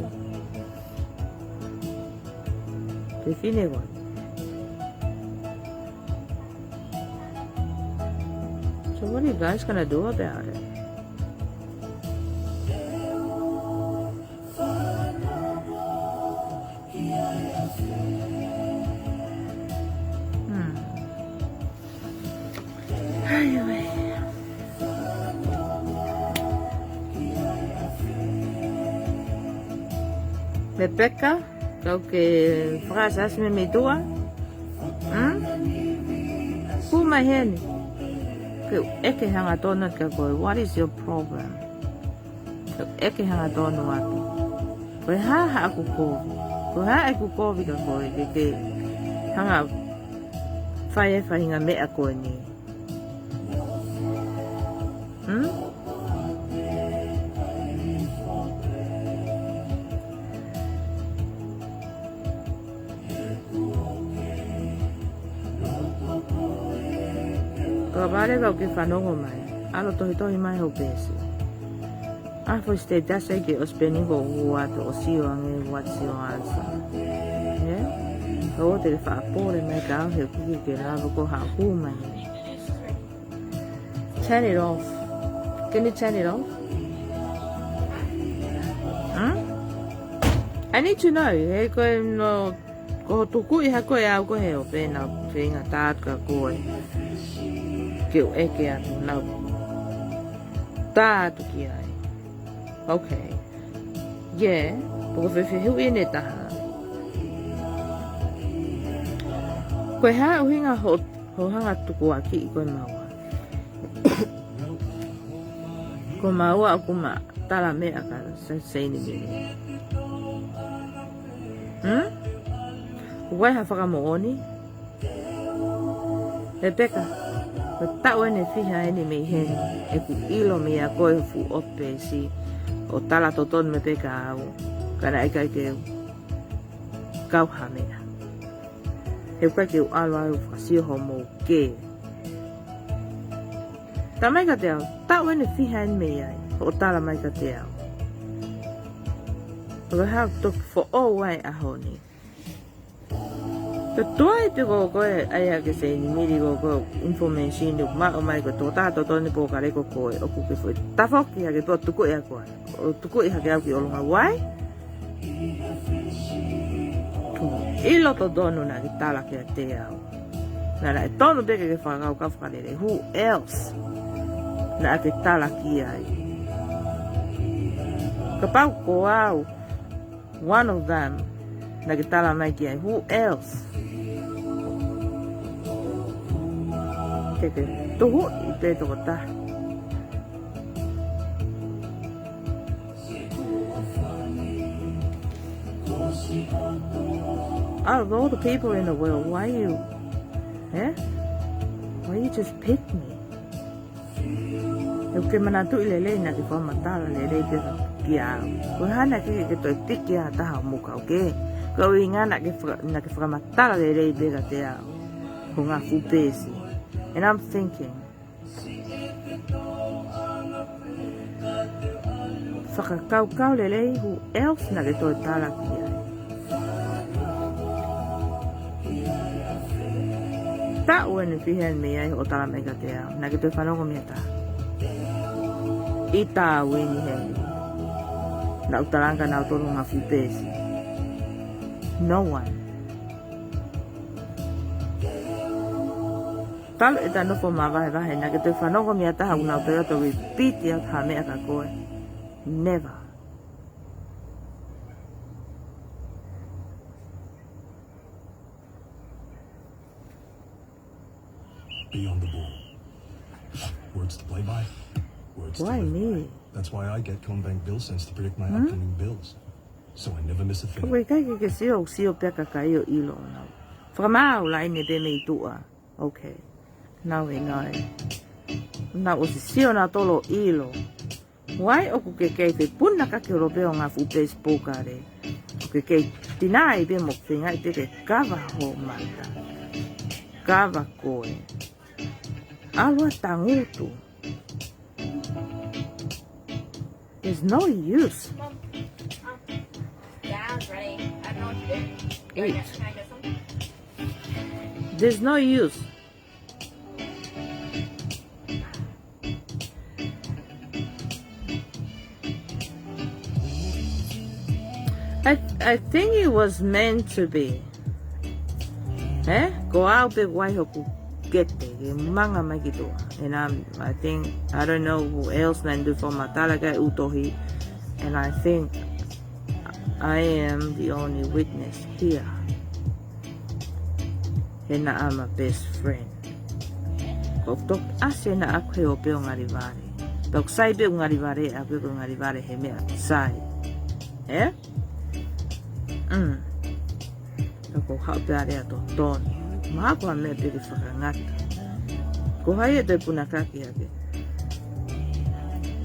Fefine ko ē. So what are you guys gonna do about it? Hmm. Ai, ai. Lepeka, kau ke fakaʻasi mei tuʻa. Hmm? Kumi mai heni. Ke ʻeke hangatonu kia koe, what is your problem? Ke ʻeke hangatonu atu. Ko e hā haʻaku kovi? Ko e hā ʻeku kovi kia koe ke ke hanga fai e faʻahinga meʻa ko eni? Hmm? Ka vale kau ke fanongo mai. ʻAlu tohitohi mai hoʻo peesi. ʻAlu foʻi status ē ke ʻosi pē ni ko ua to ʻosi ʻo ange what's your answer. Yeah? Ka ʻoua te ke faʻa pole mai ka au he ʻoku ʻikai ke lava ko haʻu mai. Turn it off. Can you turn it off? Huh? I need to know. He ko e no, ko tukuʻi ha ko e au ko he ʻo pē na feinga tātu ka ko e. Ke u ʻeke atu na tātu ki ai. Okay. Yeah, poko fefehuʻi ʻe taha. Ko e hā ʻuhinga hoʻo, hoʻo hanga tukuakiʻi ko e maua. Ko maua ʻoku ma tala meʻa ka sa-, Seinimili. Hmm? Ko e hā fakamoʻoni? Pepeka, ko e taʻu ʻeni ʻe fiha ʻeni mei heni, ʻeku ʻilo meia koe fuʻu ʻopeesi, ʻo tala totonu meia pē ka au, ka naʻe ʻikai ke u kau ha meʻa. He ʻikai ke u ʻalu au fakasio hoʻomou kē. Talamai kiate au, taʻu ʻeni ʻe fiha ʻeni mei ai, hoʻo talamai kiate au. Ko e hā ʻoku toki foʻou ai ʻaho ni. Ka tuai pē ko koe, ʻai hake Seinimili ko koe, information ʻoku maʻu mai ko e tokotaha totonu pōkalai ko koe, ʻoku ke foʻi tafoki hake pē ʻo tukuʻi ʻa koe. ʻO tukuʻi hake au ki ʻolunga wai. Ko e ʻilo totonu naʻa ke tala kiate au. Naʻa, naʻe tonu pē ke ke fakakaukau fakalelei. Who else naʻa ke tala ki ai? Kapau ko au, one of them, naʻa ke tala mai ki ai. Who else? Ke ke tuhuʻi pē tokotaha. Out of all the people in the world, why you, eh? Why you just pick me? ʻOku ke manatuʻi lelei naʻa ke fakamatala lelei pē kia au. Ko e hā naʻe ʻikai ke toe piki ha taha ʻo mou kau kē? Ko e ʻuhinga naʻa ke faka-, naʻa ke fakamatala lelei pē kiate au. Ko e ngaahi fuʻu peesi. And I'm thinking, fakakaukau lelei, who else naʻa ke toe tala ki ai? Taʻu ʻeni ʻe fiha ʻeni mei ai hoʻo tala mai kiate au, naʻa ke toe fanongo mei ha taha? ʻI Tāuini heni. Naʻa ku talaange kia nautolu ngaahi fuʻu peesi. No one. Talu ʻeta nofo mavahevahe, naʻa ke toe fanongo mei ha taha ʻoku nau toe ʻoatu repeat ʻa ha meʻa kia koe? Never. Be on the ball. Words to play by. Words to live by. Why me? That's why I get CommBank bill sends to predict my upcoming bills. So I never miss a thing. Ko e ʻikai ke ke sio, sio pē ʻa e kakai ʻo ʻilo ʻo nau. Fakamaau laine pē mei tuʻa. Okay. Now we know. Naʻa ʻosi sio nautolu ʻo ʻilo. Why ʻoku ke kei fepunakaki holo pē ʻo ngaahi fuʻu peesi pōkalai. ʻOku ke kei tinaʻi pē mo feingaʻi pē ke kava ho mata. Kava koe. ʻAlu ʻo tangutu. There's no use. Mom, um, Dad's ready. I don't know what to do. Eat. Can I get some? There's no use. I, I think it was meant to be. Eh? Ko au pē ʻoku ʻi ai hoku kete, ke manga mai ki tuʻa. And I'm, I think, I don't know who else naʻa ne toe fakamatala ki ai ʻa e ʻū tohi. And I think I am the only witness here. He naʻa ma best friend. Ko e toki ʻasi ʻena ʻaku he ʻope ʻo ngali vale. Pea ʻoku sai pē ʻoku ngali vale, ʻa pē ko e ngali vale he meʻa sai. Eh? Mm. Ka ko haʻu pē ʻa e lea totonu. Mahalo ko ha meʻa pē ke fakangata. Ko hai ʻe toe punakaki hake?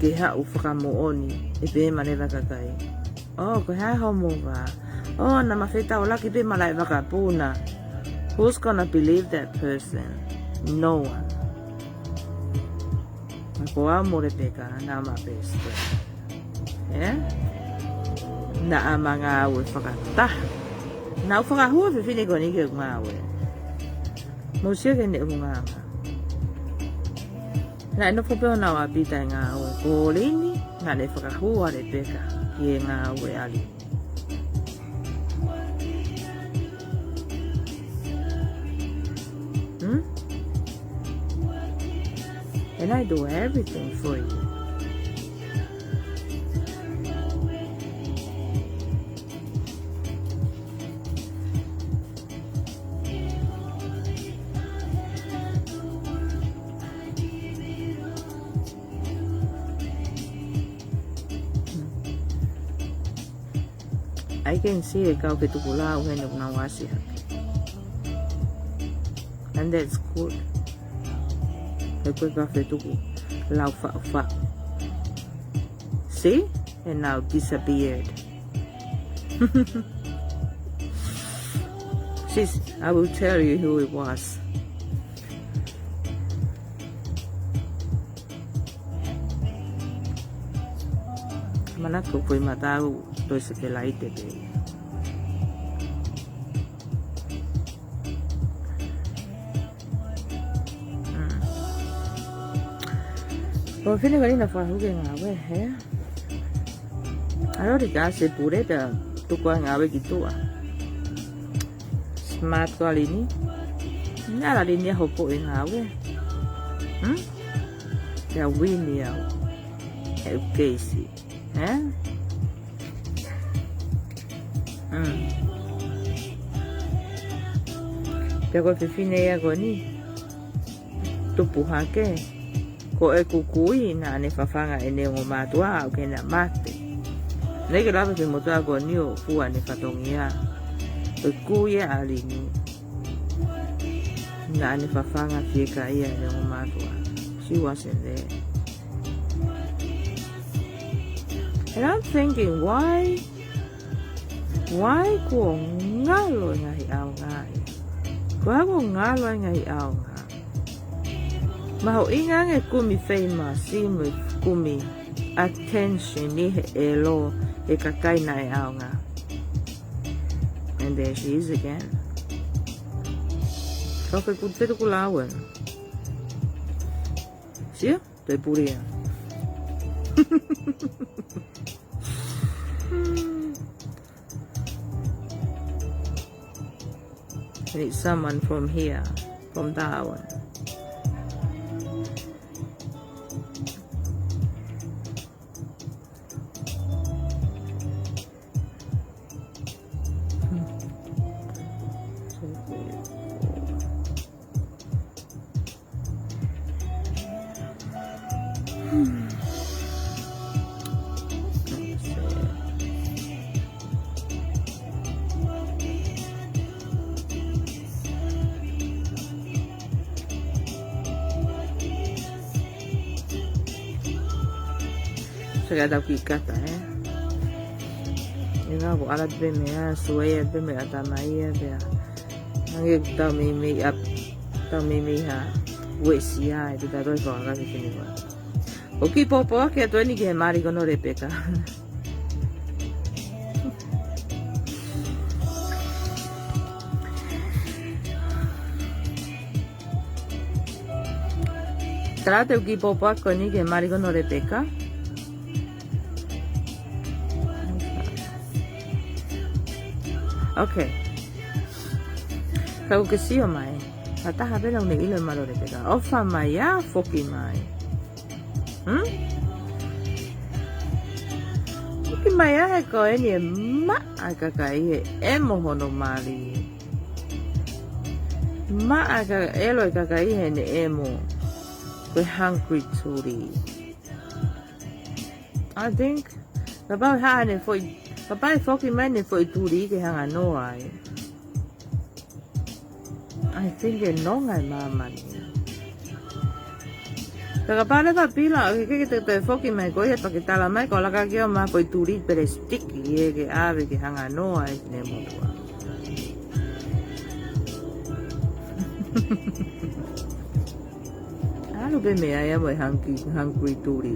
ke haʻu fakamoʻoni, ʻe pehē mai leva e kakai, "Oh, ko e hā hoʻomo vā? Oh, naʻá ma fetaulaki pē mo e laʻi vakapuna." Who's gonna believe that person? No one. Ko au mo Lepeka, naʻá ma best friend. Ē? Naʻá ma ngāue fakataha. Naʻá ku fakahū e fefine ko eni ke ngāue. Mou sio ki heʻene ʻulungaanga. Naʻe nofo pē ʻo nau ʻapi taʻe ngāue. Ko Lini, naʻá ne fakahū ʻa Lepeka ki he ngāue ʻa Lini. Hmm? And I do everything for you. I can see e kau fetuku lau heni ʻoku nau ʻasi hake. And that's good. He ko e kau fetuku lau faʻufaʻu. See? And now disappeared. Sis, I will tell you who it was. Manako ko e matau, toe sekelaite pē. Mm. Ko e fefine ko eni naʻe fakahū ke ngāue, hē? ʻAlu ʻo ʻai ʻa e pule pea tuku ʻa e ngāue ki tuʻa. Smart ko ʻa Lini. Naʻe ʻalu ʻa Lini ʻo hopo e ngāue. Hmm? Pea wini au. He ʻoku keisi. Ē? Mm. Pea ko e fefine ia ko eni, tupu hake, ko ʻeku kui naʻá ne fafanga ʻene ongo mātuʻa ʻo aʻu ki heʻena mate. Naʻe ʻikai ke lava e motuʻa ko eni ʻo fua ʻene fatongia. Ko e kui ia ʻa Lini. Naʻá ne fafanga fiekaia ʻene ongo mātuʻa. She wasn't there. And I'm thinking, why, why kuo ngalo e ngaahi ʻaonga ia? Ko e hā kuo ngalo e ngaahi ʻaonga? Mahuʻinga ange kumi famous, mo kumi attention ʻi he ʻelo e kakai naʻe ʻaonga. And there she is again. Ka ko e fetuku lau ē. Sio? Te puria. Need someone from here, from Darwin. Saka tau ki kata, ē. ʻInga ko ala pē meʻa, sueia pē meʻa tamaia pea. Ange tau meimei ap, tau meimei ha uesia, ʻe te tau fakakake kini wa. ʻOku kiʻi pōpoaki atu eni ki he mali ko eni ʻo Lepeka. Tala atu ʻoku kiʻi pōpoaki ko eni ki he mali ko eni ʻo Lepeka. Okay. Ka ʻoku ke sio mai. Ka taha pē naʻá ne ʻilo e mali ʻo Lepeka. ʻOfa mai ā, foki mai. Hmm? Foki mai ā he ko eni ʻe maʻa e kakai he ʻemo hono mali. Maʻa e ka-, ʻelo e kakai heʻene ʻemo. Ko e hungry tuli. I think, kapau ʻe hā ʻene foʻi, kapau ʻe foki mai ʻene foʻi tuli ke hanga noa ai. I think ʻe nonga e māmani. Ka kapau leva pila, ʻoku ke, ke te, te foki mai ko ia, toki tala mai, ko laka ki ʻo maʻu ha foʻi tuli pelesitiki, ʻe ke ʻave ke hanga noa ʻi he motuʻa. ʻAlu pē meʻa ia mo e hangui, hangui tuli.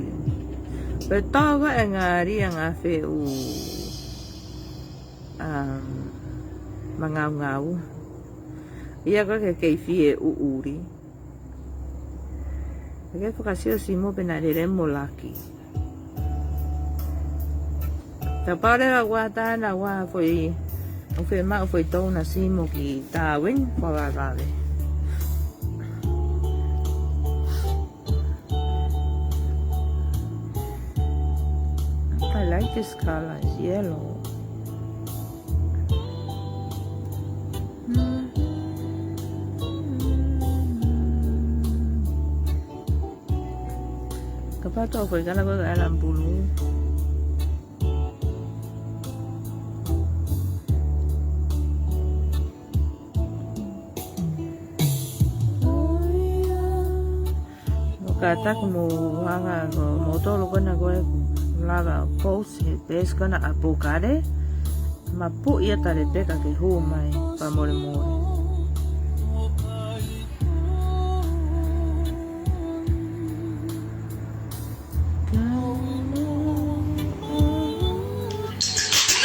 Pea tau ko e ngali ʻa e ngaahi feʻunga, um, mangaungau. ʻIa ko e ke kei fie ʻuʻuli. Ke fakasio simo pe naʻe lele mo laki. Kapau leva ʻoku ʻatā naʻa ʻoku foʻi, ʻoku fiemaʻu foʻi tau na simo ki Darwin, ko vavave. I like this color, it's yellow. Kapau ko e kala ko e kala pulu. ʻOku ʻatā ke mou hanga ko moutolu ko ena ko e lava post he peesi ko ena ʻa Pukale. Mapuʻi ʻa Talipeka ke hū mai, fakamolemole.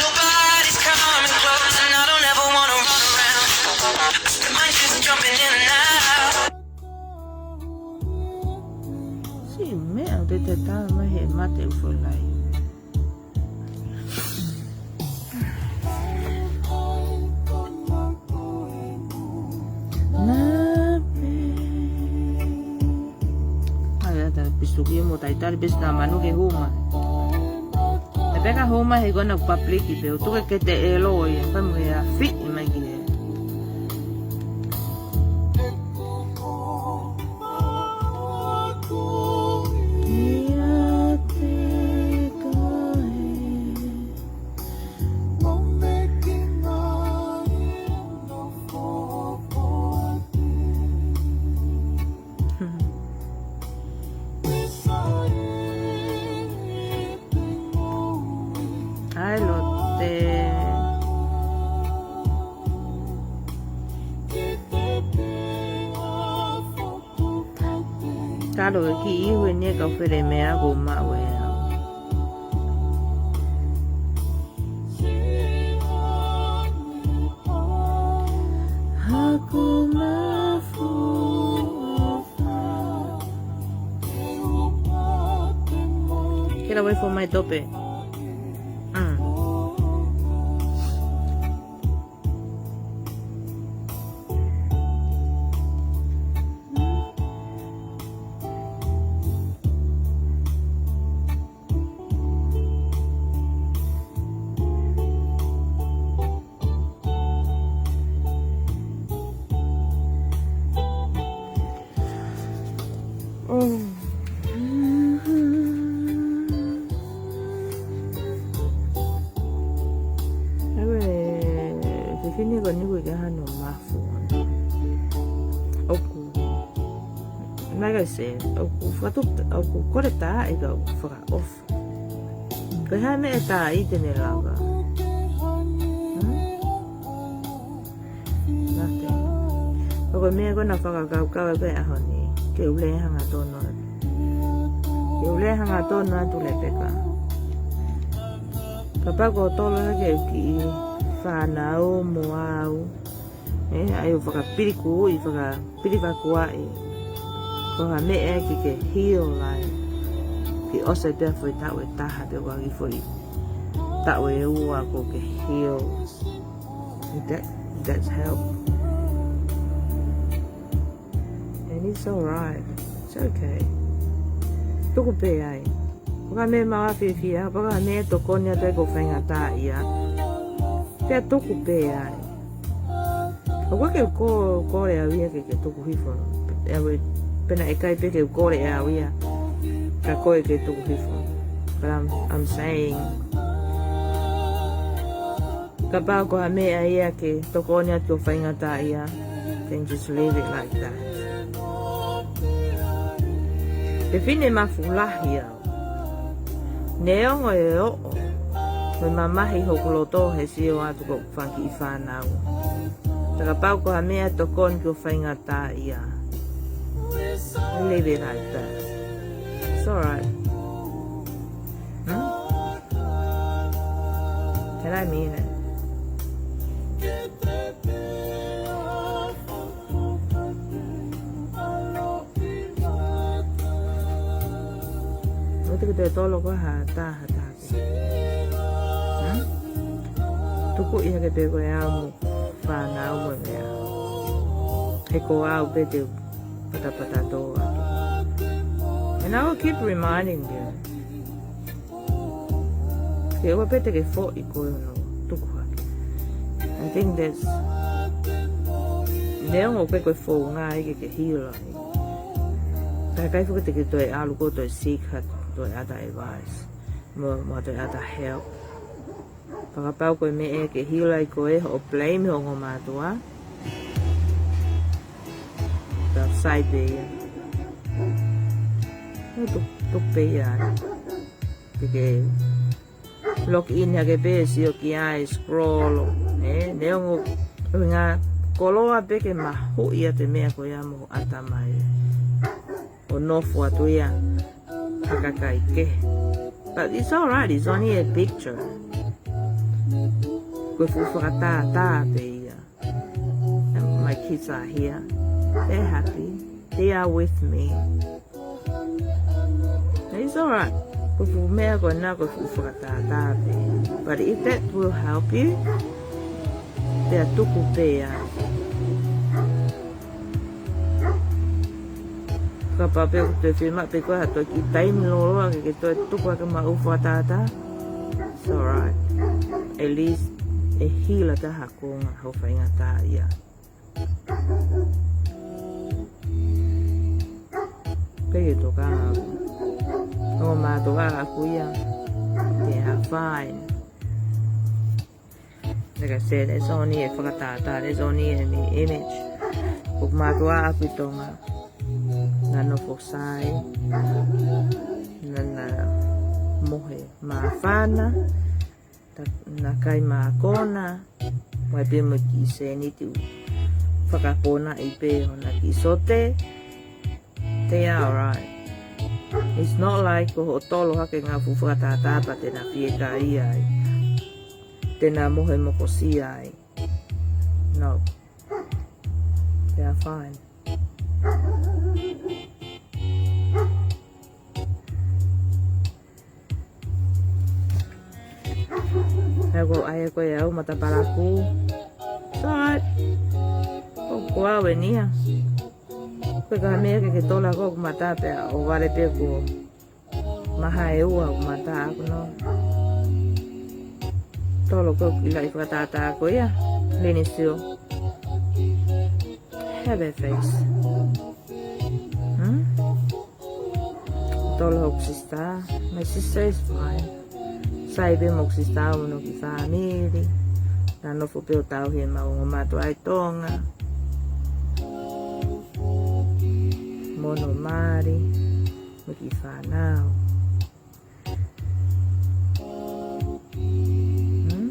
Nobody's coming close, and I don't ever wanna run around. Am I just jumping in and out? Siʻi meʻa ʻoku te tala mai he mate ʻoku foʻi lahi. ʻAi ʻa e pisuki mo taitali pisi na manu ke hū mai. Talipeka hū mai he ko ena ʻoku public pē ʻo tuku ke te ʻelo ia, pea mo ia fiʻi mai ki he. ʻAi Lote. Kalo e kiʻi ihu eni e kau fele meʻa ko maʻu e au. Haku mafu. Kela wai fo mai tope. Mm. Oh. Ewe, fefine ko eni ʻoku ʻikai hano mafu. ʻOku. Like I said, ʻoku fakatu, ʻoku kole tā ʻe ka ʻoku fakaʻofa. Ko e hā e meʻa ʻe tā ʻi te ne lava? Hmm? Nothing. Ko e meʻa ko ena fakakaukau ko e ʻaho ni. Ke u lea hangatonu atu. Ke u lea hangatonu atu Lepeka. Kapau ko tolo ke u kiʻi fānau mo au. ʻE, ʻai ʻo fakapilikuʻi, fakapilivakuaʻi. Ko ha meʻa ke ke heal ai. Ke ʻosi pē foʻi taʻu ʻe taha pe ʻoku ʻi ai foʻi taʻu ʻe ua ʻoku ke heal. That, that's help. And it's alright. It's okay. Tuku pē ai. Pea ka meʻa maʻu ʻa e fiefia, pea ka meʻa tokoni atu ai ko e faingataʻaʻia. Pea tuku pē ai. ʻOku ʻikai ke u ko, kole au ia ke, ke tuku hifo. ʻE, pe naʻe ʻikai pē ke u kole au ia. Ka ko e ke tuku hifo. But I'm, I'm saying, kapau ko ha meʻa ia ke tokoni atu ʻo faingataʻaʻia, then just leave it like that. Fefine mafu lahi au. Neongo e oʻo mo e mamahi hoku loto he sio atu ki hoku fanga kiʻi fānau. Ka kapau ko ha meʻa tokoni ki hoʻo faingataʻaʻia, leave it like that. It's all right. Hmm? And I mean it. ʻOua te ke toe tolo koe ha taha, ha taha. Hmm? Tuku ia ke pē ko e au mo e fānau mo e meʻa. He ko au pē te u patapata tō atu. And I will keep reminding you. Ke ʻoua pē te ke foʻi koe ʻo tuku hake. I think that's, neongo ʻoku ʻikai ko e founga ia ke ke heal ai. Ka ʻikai foki te ke toe ʻalu koe ʻo toe seek ha toe other advice. Mo, mo toe other help. Ka kapau ko e meʻa ke heal ai koe, ʻo blame hoʻo ongo mātuʻa. Ka sai pē ia. Tuku, tuku pē ia. Ke ke log in hake pē, sio ki ai, scroll, ē, neongo ʻuhinga koloa pē ke mahuʻi ʻa e meʻa ko ia mo e ʻatamai. ʻO nofo atu ia ha kakai kehe. But it's all right, it's only a picture. Ko e fuʻu fakatātā pē ia. And my kids are here. They're happy. They are with me. It's all right. Ko e fuʻu meʻa ko ena ko e fuʻu fakatātā pē. But if that will help you, pea tuku pē ia. Kapau pē ʻoku toe fiemaʻu pē koe ha toe kiʻi taimi lōloa ke ke toe tuku ake maʻu fakatātā. It's all right. At least ʻe heal ʻa e konga hoʻo faingataʻaʻia. Pea ke tokanga ʻa e ongo mātuʻa ʻaʻaku ia. They are fine. Like I said, it's only a fakatātā, it's only an image. Ko e mātuʻa ʻaʻaku ʻi Tonga, naʻá na nofo sai, naʻá na mohe māfana, ta-, naʻá na kai mākona, mo e pē mo e kiʻi sēniti ʻo fakaponaʻi pē hona kiʻi sote. They are all right. It's not like ko hoʻo tolo hake ngaahi fuʻu fakatātā pea te na fiekaia ai. Te na mohe mokosia ai. No. They are fine. He ko e ʻai ko e au matapalaku. Sai. Ko, ko au eni ia. Ko e ka meʻa ke ke tola ko hoku mata pea ʻohovale pē ko e maha ʻe ua hoku mata ʻaʻaku, no. Tolo ko e kiʻi laʻi fakatātā ko ia. Leni sio. Have a face. Hmm? Tolo hoku sister. My sister is fine. Sai pē mo hoku sister mo hono kiʻi fāmili. Naʻá na nofo pē ʻo tauhi ʻemau ongo mātuʻa ʻi Tonga. Mo hono mali mo e kiʻi fānau. Hmm?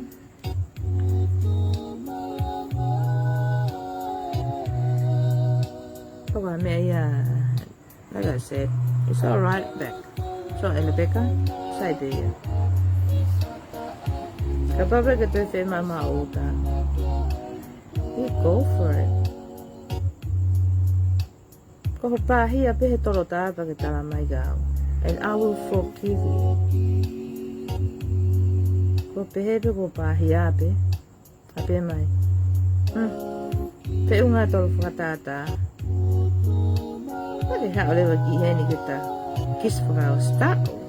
Ko e meʻa ia, like I said, it's all right back. So, Rebecca, sai pē ia. Kapau pē ke toe fiemaʻu maʻu ʻuta, you go for it. Ko hoʻo pāhia pē he tolo tā pea ke tala mai kiate au. And I will forgive you. Ko e pehē pē ko hoʻo pāhia pē. ʻA pē mai. Hmm. Pea ʻoua te ke tolo fakatātā. Pea ke haʻu leva ki heni ke ta kisi fakaʻosi taʻu.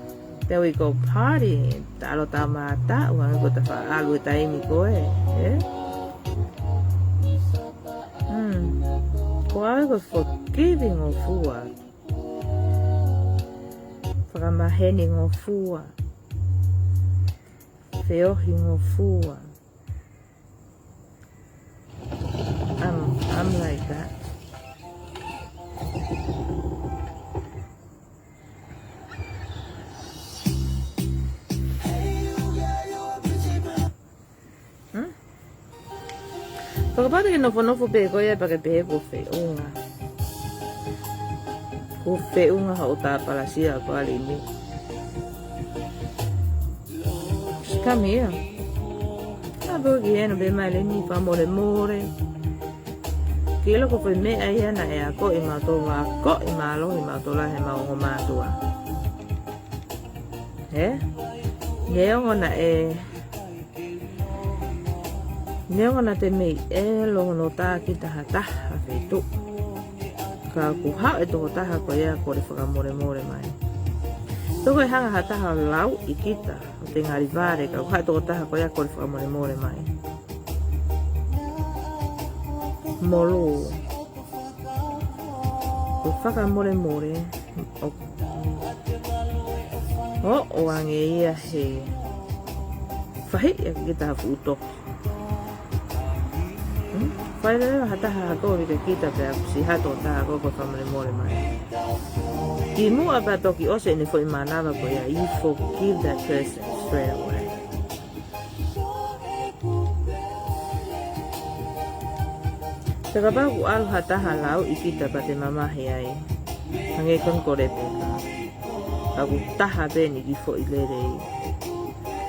Then we go party, ta ʻalu ʻo tau mātaʻu, hangē ko ʻeta faʻa ʻalu he taimi ko ē, ē? Hmm. Ko au ko e forgiving ʻo fua. Fakamaheni ʻo fua. Feohi ʻo fua. I'm, I'm like that. Fakapātaki nofonofo pē ko ia pea ke pehē kuo feʻunga. Kuo feʻunga hoʻo tāpalasia ko ē ʻa Lini. Come here. Ka pō ki henu pē mai Lini fakamolemole. Ke ʻilo ko e foʻi meʻa ia naʻe akoʻi mautolu, akoʻi mālohi mautolu ʻe he mau ongo mātuʻa. Hē? Neongo naʻe Neongo naʻa te mei ʻilo hono tā kita ha taha feituʻu. Ka kuo haʻu e tokotaha ko ia ʻo kole fakamolemole mai. Toko e hanga ha taha ʻo lauʻi kita, ʻo te ngali vale, ka kuo haʻu e tokotaha ko ia ʻo kole fakamolemole mai. Molu. Ko e fakamolemole, ʻo, ʻo, ʻoange ia he fahiʻi ʻaki kita ha fuʻu toki. Hmm? Fai leva ha taha ha kovi kia kita pea kuo ʻosi haʻu ha taha ko ē ʻo kole fakamolemole mai. Kimuʻa pea toki ʻosi ʻene foʻi mānava ko ia, you forgive that person straight away. Pea kapau ʻoku ʻalu ha taha ʻo lauʻi kita pea te mamahi ai. Hangē ko eni ko Lepeka. Ka ʻoku taha pē eni kiʻi foʻi lelei.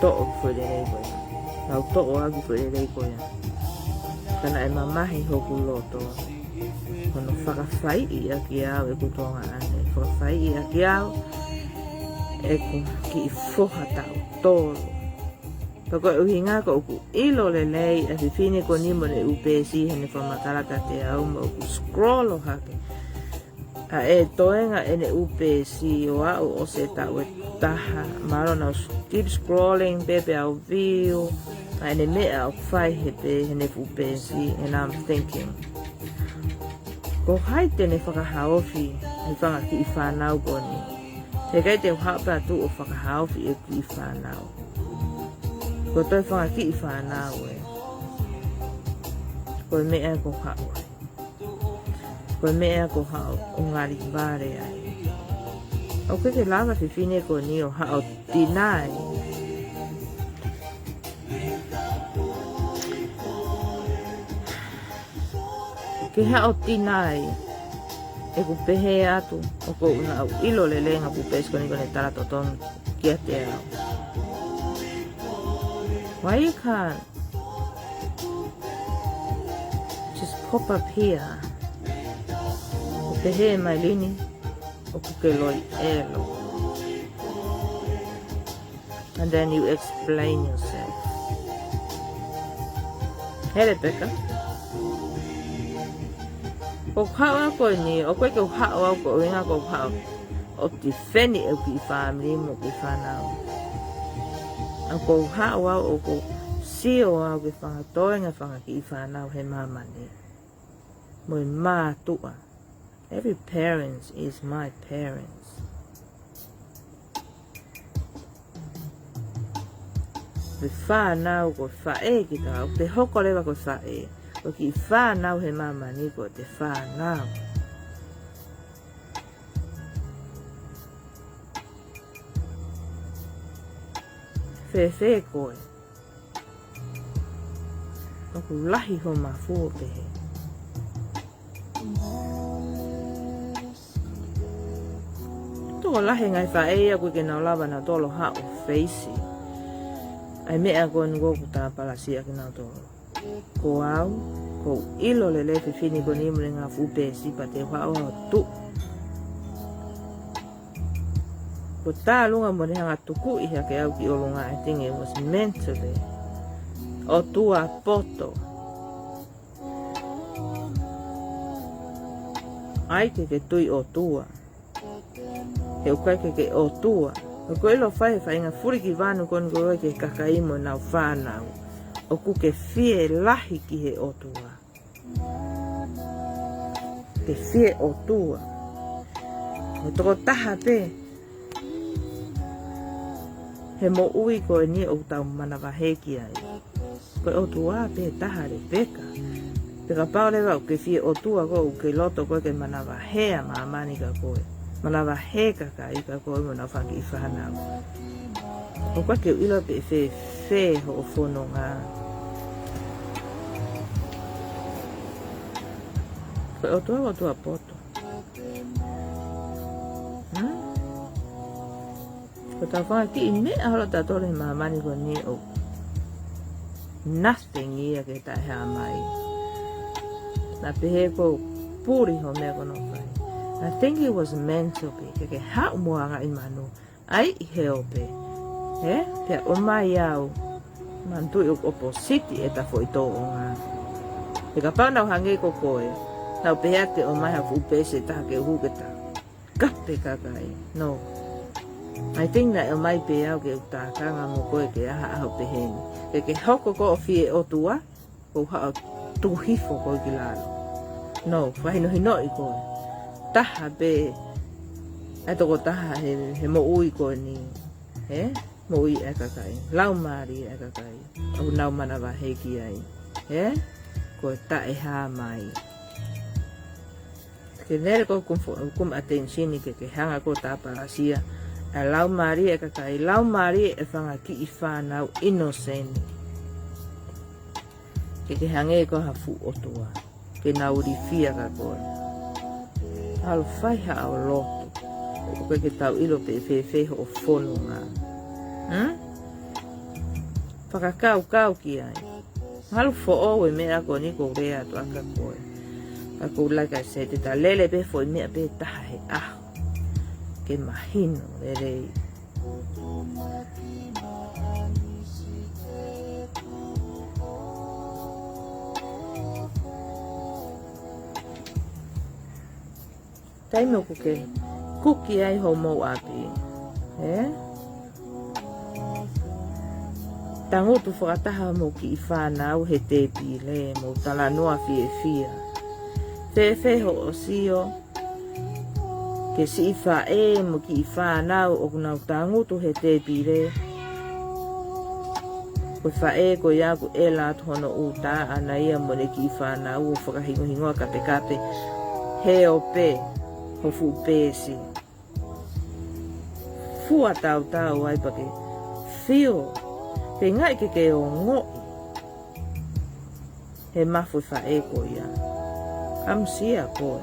Toʻo kiʻi foʻi lelei ko ia. Nau toʻo ʻaki kiʻi foʻi lelei ko ia. Ka naʻe mamahi hoku loto. Hono fakafaiʻi ʻaki au ʻeku tuongaʻane. Fakafaiʻi ʻaki au ʻeku kiʻi foha taʻu tolu. Pea ko e ʻuhinga ko ʻeku ʻilo lelei ʻa e fefine ko eni mo ʻene ʻū peesi heʻene fakamatala kiate au mo ʻeku scroll hake. ʻA e toenga ʻene ʻū peesi ʻo aʻu ʻosi e taʻu ʻe taha. Mālō naʻa ku keep scrolling pē pea u view ʻa ʻene meʻa ʻoku fai he pē heʻene fuʻu peesi, and I'm thinking, ko hai te ne fakahaofi ʻa e fanga kiʻi fānau ko eni? He ʻikai te u haʻu pē ʻo tuʻu ʻo fakahaofi e kiʻi fānau. Ko e toe fanga kiʻi fānau ē. Ko e meʻa ʻoku ou haʻu ai. Ko e meʻa ʻoku ou haʻu ʻo ngali vale ai. ʻOku ʻikai ke lava fefine ko eni ʻo haʻu ʻo deny. Ke haʻu ʻo deny ʻeku pehē atu ʻoku ou nau ʻilo lelei ʻa e fuʻu peesi ko eni ko ʻene tala totonu kiate au. Why you can't just pop up here ʻo pehē mai Lini ʻoku ke loi ʻelo. And then you explain yourself. Hele Peka. ʻOku ou haʻu au ko eni, ʻoku ʻikai ke u haʻu au ko e ʻuhinga ʻoku ou haʻu ʻo defend ʻeku kiʻi fāmili mo e kiʻi fānau. ʻOku ou haʻu au ʻoku ou sio au ki he fanga toenga fanga kiʻi fānau he māmani. Mo e mātuʻa. Every parent is my parents. Ko e fānau ko e faʻē kita, ʻoku te hoko leva ko e faʻē. Ko e kiʻi fānau he māmani ko e fānau. Fēfē koe? ʻOku lahi hoʻo mafu ʻo pehē. Tokolahi e ngaahi faʻē ia ʻoku ʻikai ke nau lava nautolu ʻo haʻu ʻo face ʻa e meʻa ko eni ʻoku tāpalasia kinautolu. Ko au, ʻoku ou ʻilo lelei e fefine ko eni mo ʻene ngaahi fuʻu peesi pea te u haʻu au ʻo tuʻu. Ko e tālunga mo ʻene hanga ʻo tukuʻi hake au ki ʻolunga, I think it was meant to be. ʻOtua poto. ʻAi ke ke tui ʻOtua. He ʻoku ʻikai ke ke ʻOtua. ʻOku ʻilo fai he faʻahinga fulikivanu ko eni ko ē ki he kakai mo ʻenau fānau. ʻOku ke fielahi ki he ʻOtua. Ke fie ʻOtua. Ko e tokotaha pē he moʻui ko eni ʻoku tau manavahē ki ai. Ko e ʻOtua pē taha Lepeka. Pea kapau leva ʻoku ke fie ʻOtua koe ʻoku ke loto koe ke manavahē ʻa māmani kia koe. Manavahē kakai kia koe mo ʻenau fanga kiʻi fānau. ʻOku ʻikai ke u ʻilo pe ʻe fēfē hoʻo fononga. Ko e ʻOtua, ʻOtua poto. Hmm? Ko ʻetau fanga kiʻi meʻa holo tautolu he māmani ko eni ʻoku nothing ia ki he taʻehāmai. Naʻa pehē ko e puli hoʻo meʻa ko hono fai. I think it was meant to be. Ke ke haʻu mo e anga ʻi manu. ʻAi ʻi he ope. Ē? Pea ʻomai au. Manatuʻi ʻoku ʻopositi ʻeta foʻi tōʻonga. He kapau naʻa ku hangē ko koe, naʻa ku pehē atu ke ʻomai ha fuʻu peesi ʻe taha ke u hū ke ta kape kakai. No. I think naʻe ʻomai pē au ke u tākanga mo koe ke ʻaho ʻaho pehē ni. Ke ke hoko ko e fie ʻOtua, ʻo haʻu ʻo tuku hifo koe ki lalo. No, fakahinohinoʻi koe. Taha pē, ʻa e tokotaha he, he moʻui ko eni. Ē? Moʻui ʻa e kakai. Laumālie ʻa e kakai. ʻOku nau manavahē ki ai. Ē? Ko e taʻehāmai. Ke lele ko e kum fo-, kum attention ke ke hanga ko e tāpalasia ʻa e laumālie ʻa e kakai, laumālie ʻa e fanga kiʻi fānau innocent. Ke ke hangē ko ha fuʻu ʻotua. Ke nau ilifia kia koe. ʻAlu fai haʻo lotu. ʻOku ʻikai ke tau ʻilo pe ʻe fēfē hoʻo fononga. Hmm? Fakakaukau ki ai. Mahalo foʻou e meʻa ko eni ʻoku ou lea atu ʻaki kia koe. Ka ʻoku ou, like I said, te ta lele pē foʻi meʻa pē taha he ʻaho. Ke mahino lelei. Taimi ʻoku ke kuki ai homou ʻapi, ē? Tangutu fakataha mo e kiʻi fānau he tēpile, mo talanoa fiefia. Fēfē hoʻo sio ki he siʻi faʻē mo e kiʻi fānau ʻoku nau tangutu he tēpile? Ko e faʻē ko ia ʻoku ʻela atu hono ʻū tā ʻana ia mo ʻene kiʻi fānau ʻo fakahingohingoa kapekape he ope ho fuʻu peesi. Fua tautau ai pea ke fio, pe ʻikai ke ke ongoʻi he mafu e faʻē ko ia. Kamsia koe.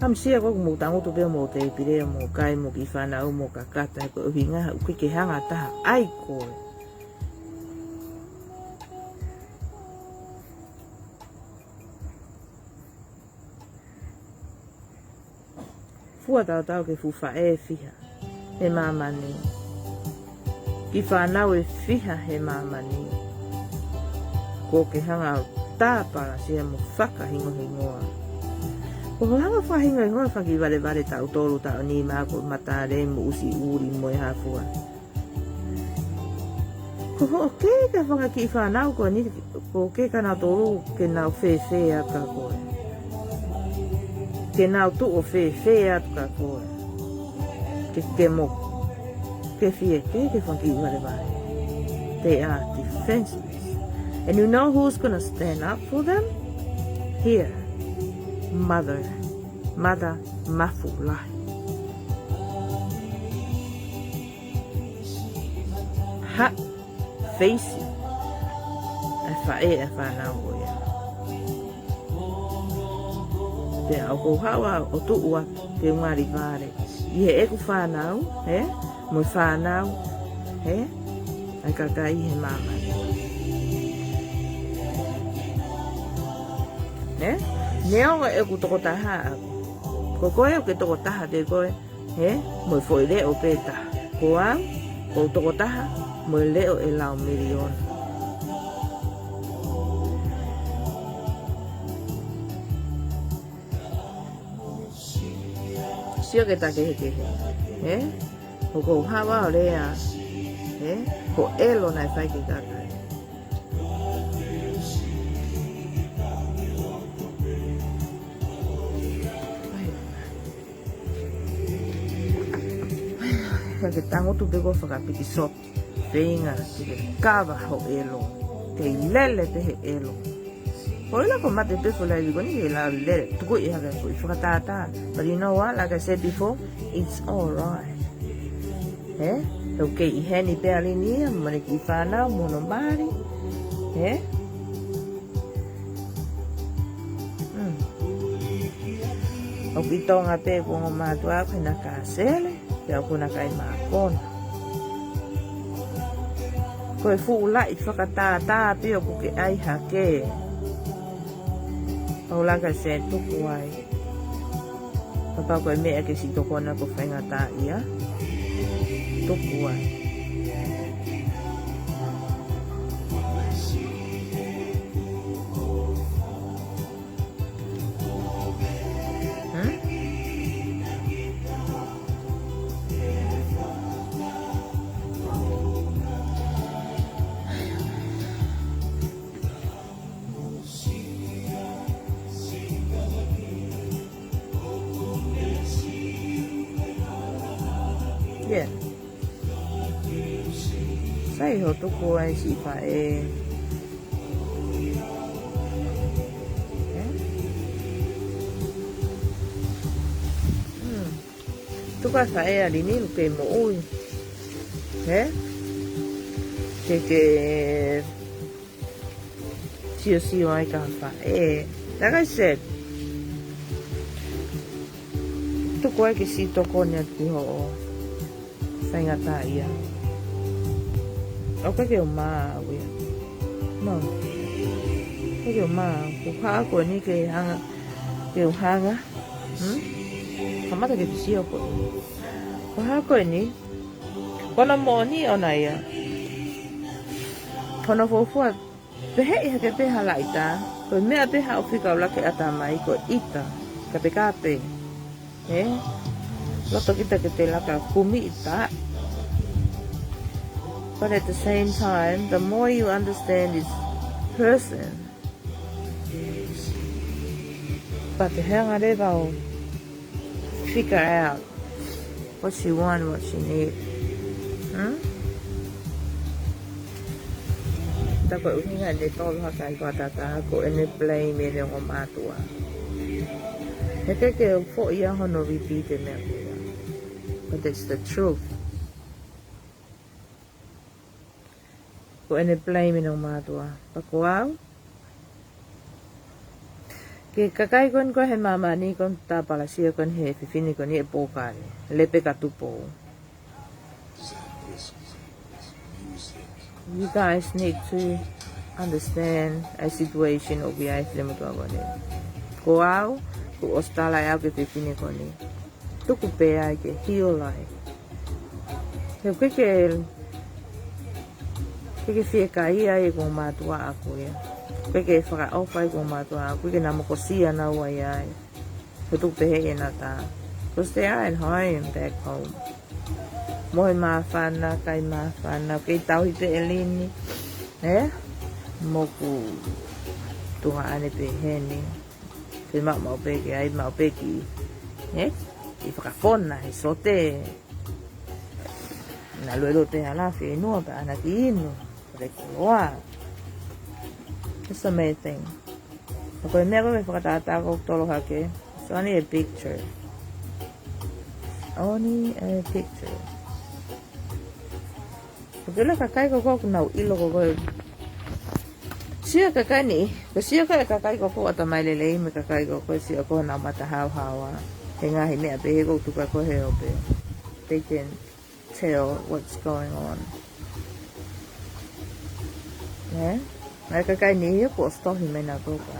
Kamsia koe ʻoku mou tangutu pē mo tēpile mo kai mo e kiʻi fānau mo kakata he ko e ʻuhinga ʻoku ʻikai ke hanga ha taha ʻai koe. Fua tautau ki he fuʻu faʻē ʻe fiha he māmani. Kiʻi fānau ʻe fiha he māmani. Kuo ke hanga ʻo tāpalasia mo fakahingohingoa. Ko hoʻo hanga ʻo fakahingohingoa e fanga kiʻi valevale taʻu tolu, taʻu nima, ko e matālei mo e ʻusi ʻuli mo e hā fua. Ko hoʻo kei ka fanga kiʻi fānau ko eni, ko e kei ka nau tolu ke nau fēfē atu kia koe. Ke nau tuʻu ʻo fēfē atu kia koe. Ke ke mo ke fie kei ke fanga kiʻi valevale. They are defenseless. And you know who's gonna stand up for them? Here. Mother. Mother Mafulahi. Ha, feisi ʻa e faʻē ʻa e fānau ko ia. Pea ʻoku ou haʻu ʻo tuʻu atu ke u ngali vale ʻi heʻeku fānau, ē? Mo e fānau, ē? ʻA e kakai he māmani. Ē? Neongo ʻeku tokotaha ʻaʻaku. Ko koe ʻoku ke tokotaha pē koe, ē? Mo e foʻi leʻo pē taha. Ko au, ʻoku ou tokotaha mo e leʻo ʻe lau miliona. Sio ki he takehekehe, ē? ʻOku ou haʻu ʻo lea, ē? Ko e ʻelo naʻe fai ki he kakai. Ka ke tangutu pē koe ʻo fakapikisopi, feinga ke ke kava ho ʻelo, ke lele pē he ʻelo. ʻOua ʻe lava ʻo mate pē foʻi laivi ko eni ke lau lele, tuku ʻi hake foʻi fakatātā. But you know what? Like I said before, it's all right. Ē? He ʻoku kei ʻi heni pē ʻa Linia mo ʻene kiʻi fānau mo hono mali. Ē? ʻOku ʻi Tonga pē ʻeku ongo mātuʻa ʻoku ʻi ai ʻena kasele, pea ʻoku ʻi ai ʻena kai mākona. Ko e fuʻu laʻi fakatātā pē ʻoku ke ʻai hake. Pau laka se tuku ai. Kapau ko e meʻa ke siʻi tokoni ko e faingataʻaʻia, tuku ai. Hmm? Yeah. Sai hoʻo tuku ai siʻi faʻē. Eh? Hmm. Tuku ʻa e faʻē ʻa Lini ʻoku kei moʻui. Eh? Ke ke siosio ai ki ha faʻē. Like I said, tuku ai ke siʻi tokoni atu ki hoʻo faingataʻaʻia. ʻOku ʻikai ke u maau ia. No. ʻOku ʻikai ke u maau. Ko e hā ko eni ke hanga, ke u hanga. Hmm? Kamata ke u sio ko e hā ko eni. Ko hono moʻoni ʻona ia. Ko hono fuofua peheʻi hake pē ha laʻitā, ko e meʻa pē haʻo fika ʻo laka ki ʻatamai ko e ʻita, kapekape. Eh? Loto kita ke te laka kumi ʻita. But at the same time, the more you understand this person, but the hell are they about figure out what she want, what she need. Hmm? Tā ko e ʻuhinga ʻene tolo hake ai ko e ʻatā, ko ʻene blame ʻene ongo mātuʻa. He ʻikai ke foʻi ia hono repeat e meʻa ko ia. But it's the truth. Ko ʻene blame ʻene ongo mātuʻa. Pea ko au, ki he kakai ko eni ko ē he māmani ko eni tāpalasia ko eni he fefine ko eni ʻe pōkale. Lepeka Tupou. You guys need to understand a situation ʻoku ʻi ai e fefine motuʻa ko eni. Ko au, kuo ʻosi tala ʻe au ki he fefine ko eni. Tuku pē ai ke heal ai. He ʻoku ʻikai ke, ʻikai ke fiekaia ai ʻeku ongo mātuʻa ʻaʻaku ia. ʻIkai ke fakaʻofa ai ʻeku ongo mātuʻa ʻaʻaku, ʻikai ke na mokosia naua ia ai. He tuku pē heʻena tā. Because they are at home, back home. Mohe māfana, kai māfana, kei tauhi pē ʻe Lini. Eh? Moku tuha ʻane pē heni. Ke maʻu maʻu pē ke ʻai maʻu pē ki, eh? Ke fakafona he sote. Na luelue pē hala fieinua pē ʻana ki inu. Pea koloa. It's amazing. Ko e meʻa ko e fakatātā ko e tolo hake. It's only a picture. Only a picture. Ko e kakai ko ē ʻoku nau ʻilo ko ē. Sio kakai ni, ko e sio ko ē kakai ko ē ʻoku ʻatamai lelei mo e kakai ko ē sio ko ē nau mata haohaoa. He ngaahi meʻa pehē ʻoku tuku ko ē he ope. They can tell what's going on. Nē? Naʻe kakai ni ia kuo ʻosi tohi mai nautolu ka.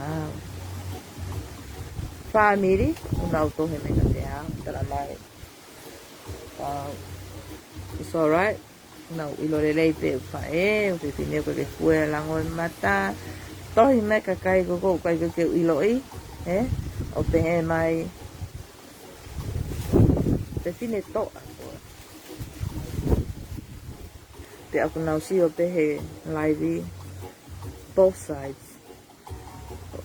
Fāmili, ʻoku nau tohi mai ka te au, tala mai. Uh, it's all right. Nau ʻilo lelei pē ʻoku faʻē, ʻoku fefine ʻoku ke kue lango e mata. Tohi mai kakai ko ē ʻoku ʻikai ke u ʻiloʻi, eh? ʻO pehē mai, fefine toʻa ko ē. Pea ʻoku nau sio pē he live, both sides.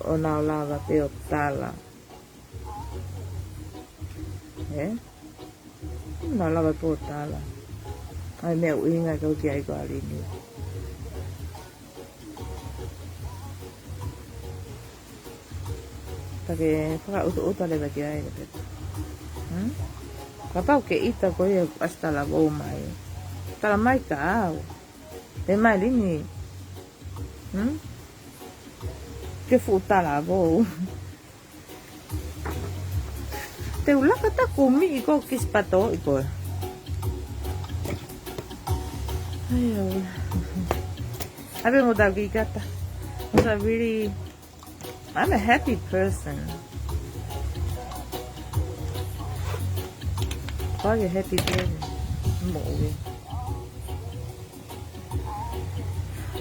ʻO nau lava pē ʻo tala. Eh? Nau lava pē ʻo tala. ʻAi meʻa ʻuhinga kau ki ai ko ʻa Lini. Ta ke fakaʻutoʻuta leva ki ai le peta. Hmm? Kapau ke ʻita ko ia ʻoku ʻasi talavou mai. Tala mai ka au. Pehē mai Lini. Hmm? Ke fuʻu talavou. Te u laka taku mi ʻi ko kisi pato ʻi ko. Ai, au. Abe mo tau ki kata. Mo ta really, I'm a happy person. Quite a happy person. Mo ue.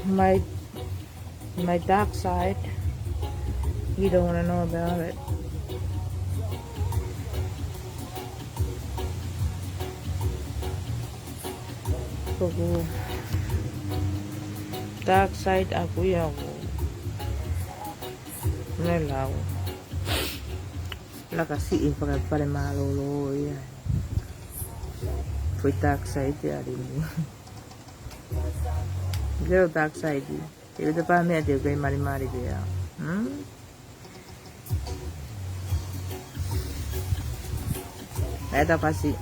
My, my dark side, you don't wanna know about it. Ko ʻeku dark side ʻaku ia ʻoku ne lau. Laka siʻi faka-, fale mālōlō ia. Foʻi dark side ia rini. Zero dark side. Te u te pā meʻa te u kei malimali pē au. Hmm? ʻE ta pasi.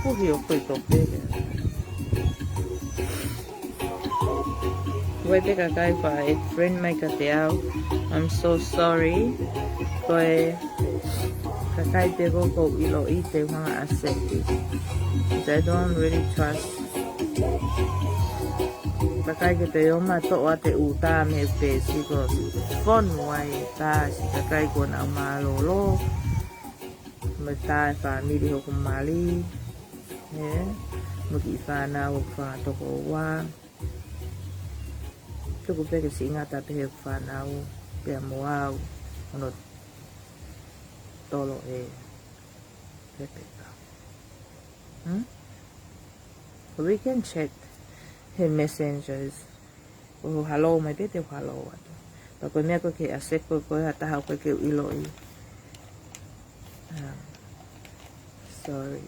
Kuhi o koe ko pele. Wai pē kakai fa e friend mai ka te au. I'm so sorry. Ko e kakai pē ko ʻoku ou ʻiloʻi te u hanga accept it. 'Cause I don't really trust kakai ke te oma toʻo ʻa te uta me pesi ko fonu ai ta si kakai ko nau mālōlō. Me ta e fāmili hoku mali. He, mo ki fānau hoku fānau toko ua. Tuku pē ke siʻi ngata pē he fānau, pea mo au, ono tolo e pepeka. Hmm? We can chat he messengers. ʻO halo mai pē te u halo atu. Pea ko e meʻa ko ē ke accept ko ē ha taha ʻoku ʻikai ke u ʻiloʻi. Um, sorry.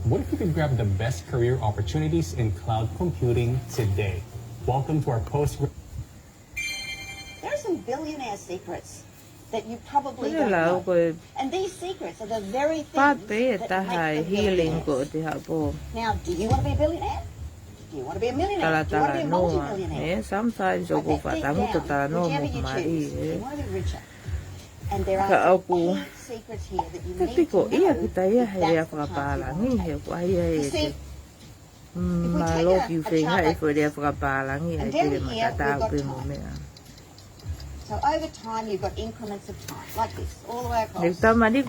What if you could grab the best career opportunities in cloud computing today? Welcome to our post. There are some billionaire secrets that you probably don't know. And these secrets are the very things that make them billionaires. Now, do you want to be a billionaire? Do you want to be a millionaire? Do you want to be a multi-millionaire? Write that deep down, whichever you choose. Do you want to be richer? And there are some key secrets here that you need to know if that's the path you want to take. You see, if we take a, a chart like this, and down here we've got time. So over time, you've got increments of time, like this, all the way across. And on this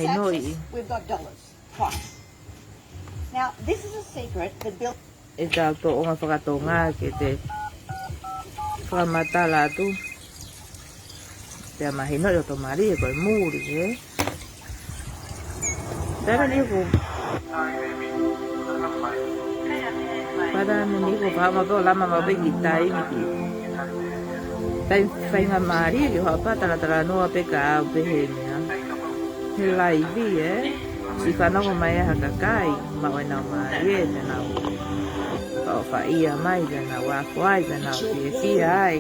axis, we've got dollars, price. Now, this is a secret that Bill ʻE tau tōʻonga fakatonga ke te fakamatala atu. Te mahino ʻi ʻoto mali ʻe ko e muli, ē? Tala ni ko. Pata muli ko pa ma ko lama ma pe ki tai ni ki. Tai faingamālie ki hoʻo pā talatalanoa pē ka au pē he meʻa. He laivi, ē? Siʻi fanongo mai ʻa ha kakai, maʻu ʻenau mālie, pea nau ʻofaʻia mai, pea nau ako ai, pea nau fiefia ai.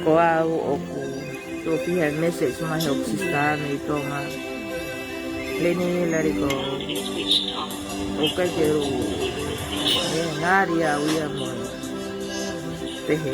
Ko au ʻoku, ʻoku ou pehē message mai hoku sister mei Tonga. Leni, let it go. ʻOku ʻikai ke u, ē, ngari au ia mo e pehē.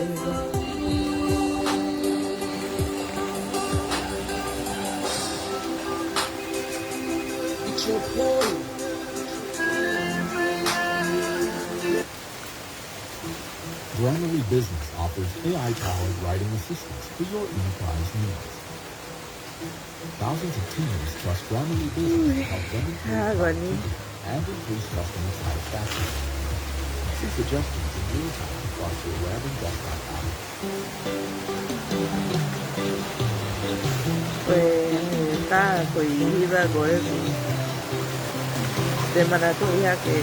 It's your point. Grammarly Business offers A I-powered writing assistance for your enterprise needs. Thousands of teams trust Grammarly Business to help them improve productivity and increase customer satisfaction. See suggestions in real time across your web and desktop apps. Ko e tā ko e hiva ko eni. Te manatuʻi hake.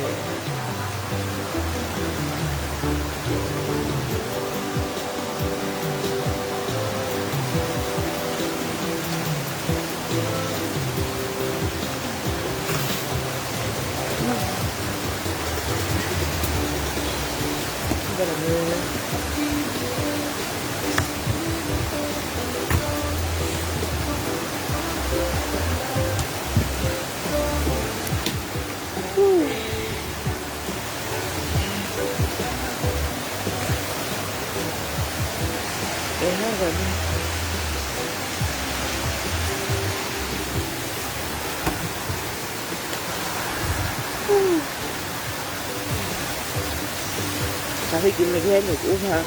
Ka hiki mai ki heni ʻoku ʻuha.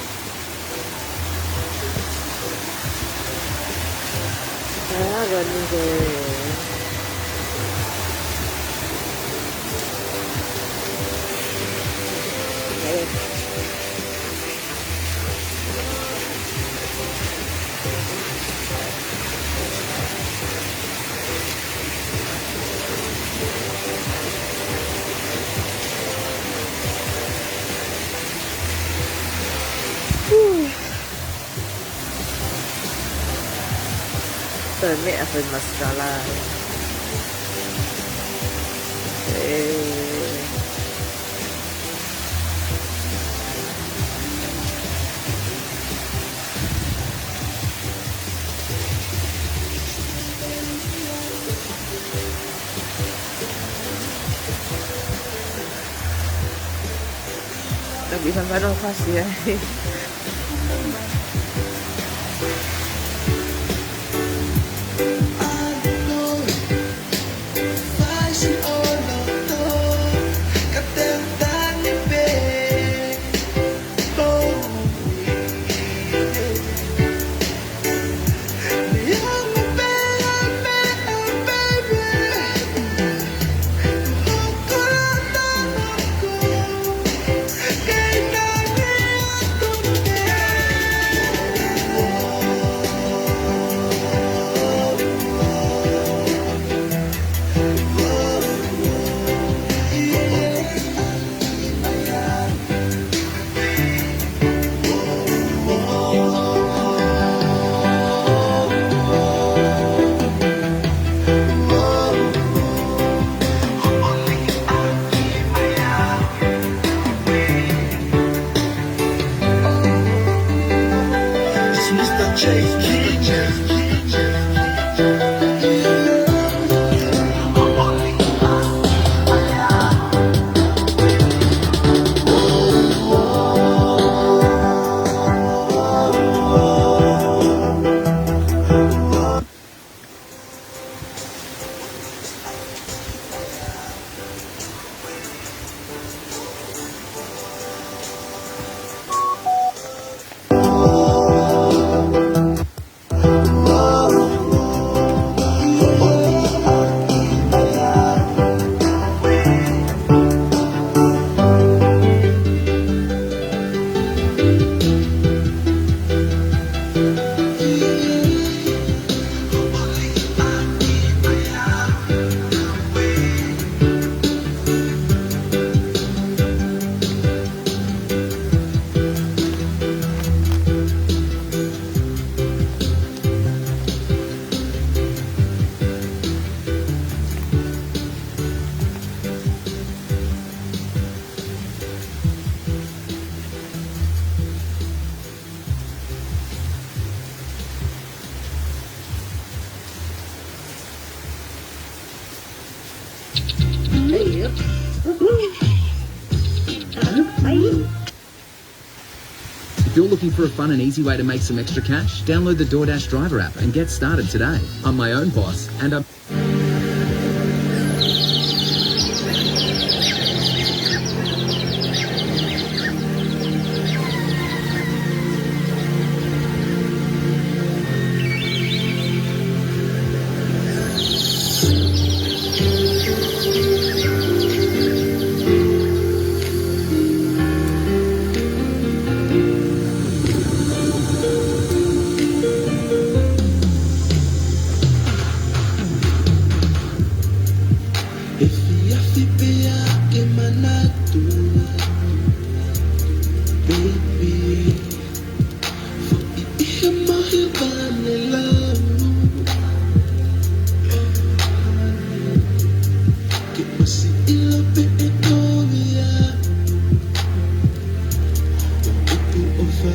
Ā, ko eni ko e. Ko e meʻa fai mascara. Ē. Tapi sampai lo fasi ya. If you're looking for a fun and easy way to make some extra cash, download the DoorDash Driver app and get started today. I'm my own boss, and I'm Efiafi pea ke manatu, baby. Foʻi ʻiha mahi vale lau. Ke ʻosi ʻilo pē ʻe kovi ia. ʻO upu ʻofa.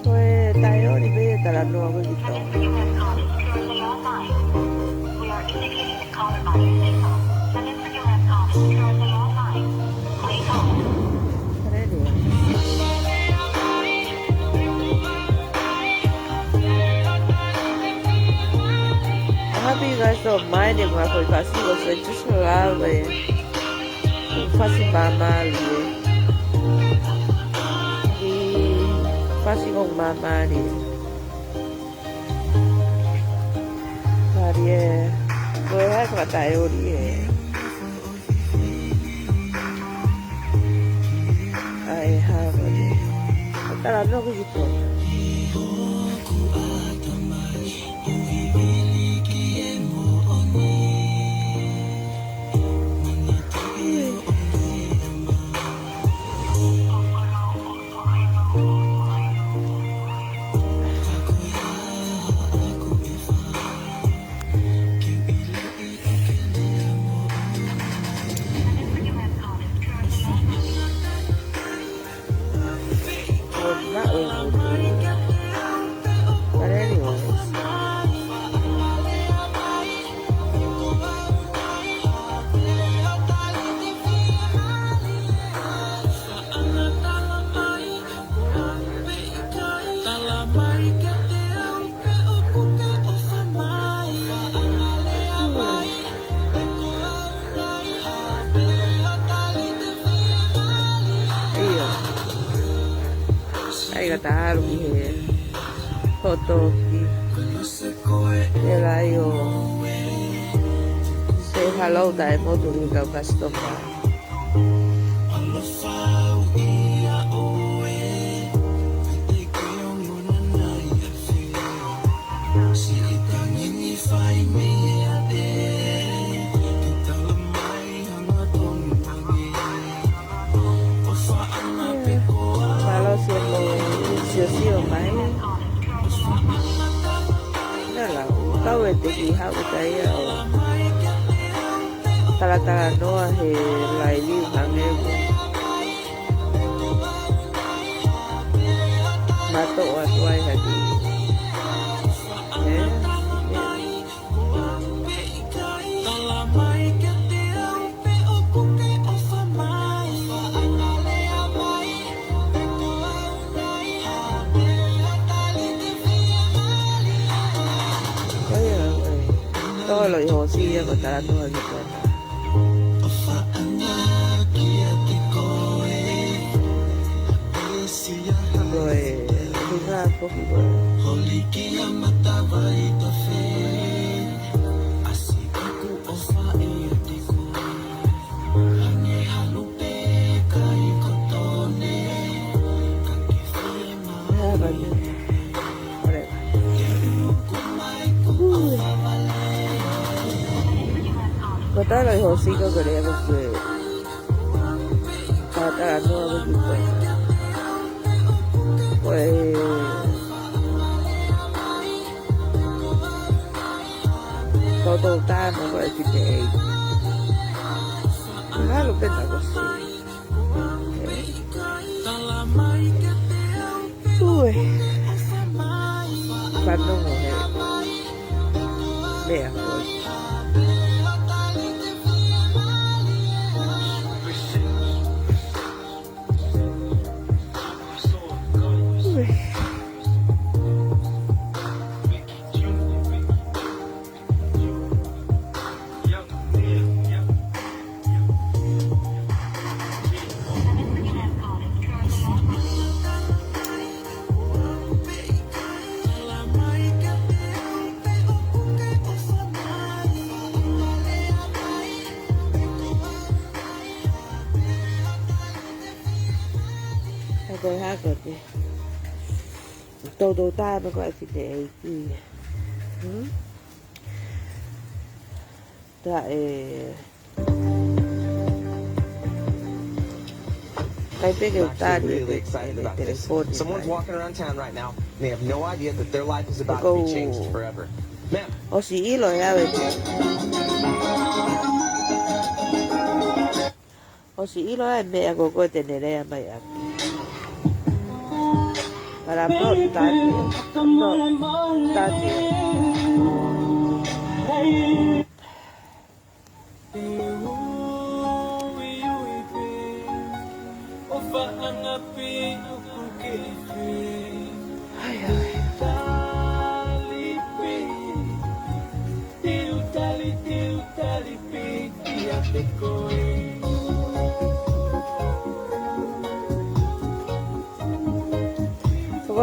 Ko e taioli pē e talanoa ko ē ki Tonga. Haleluia. Happy guys, so my name was for Pastor, so just love it. Fasi māmālie. ʻI Kasi ko māmani. Pari e. Ko e hā e fakataʻeoli ē. ʻA e hā ko ē. Ko e talanoa ki Kona. But anyways. ʻIo. ʻAi ka ta ʻalu ki he hot dog ki he lai ʻo say hello taʻemotu ki he kau kasitofa. Mālō siʻomo siosio mai. Nala, kau e teki hau taia ʻo talatalanoa he lai liu hangē ko mato atu ai haki. Ē? Ko ia, ko e tolo ʻi hosi ia ko talanoa ki Kona. Ko e, ko e ngā foki ko e. Hā, ka ni. Ore. Ko tala ʻi hosi ka ko e lea ko e. Ka talanoa ko ki Kona. Ko e. Ko tau tano ko e fifty-eight. Halo pena ko si. Ue. Fanongo he meʻa ko ē. Ue. Ako hako te. Tau tau tā me ko e fifty-eight. Hmm? Taʻe. Kai peke utari e te, e te telefoni. Someone's walking around town right now. They have no idea that their life is about to be changed forever. Ma'am. ʻOsi ʻilo ʻe au e te. ʻOsi ʻilo ʻa e meʻa ko ē ko ē te ne lea mai ʻaki. Para pro tati. Pro tati. Ai, ai. Ko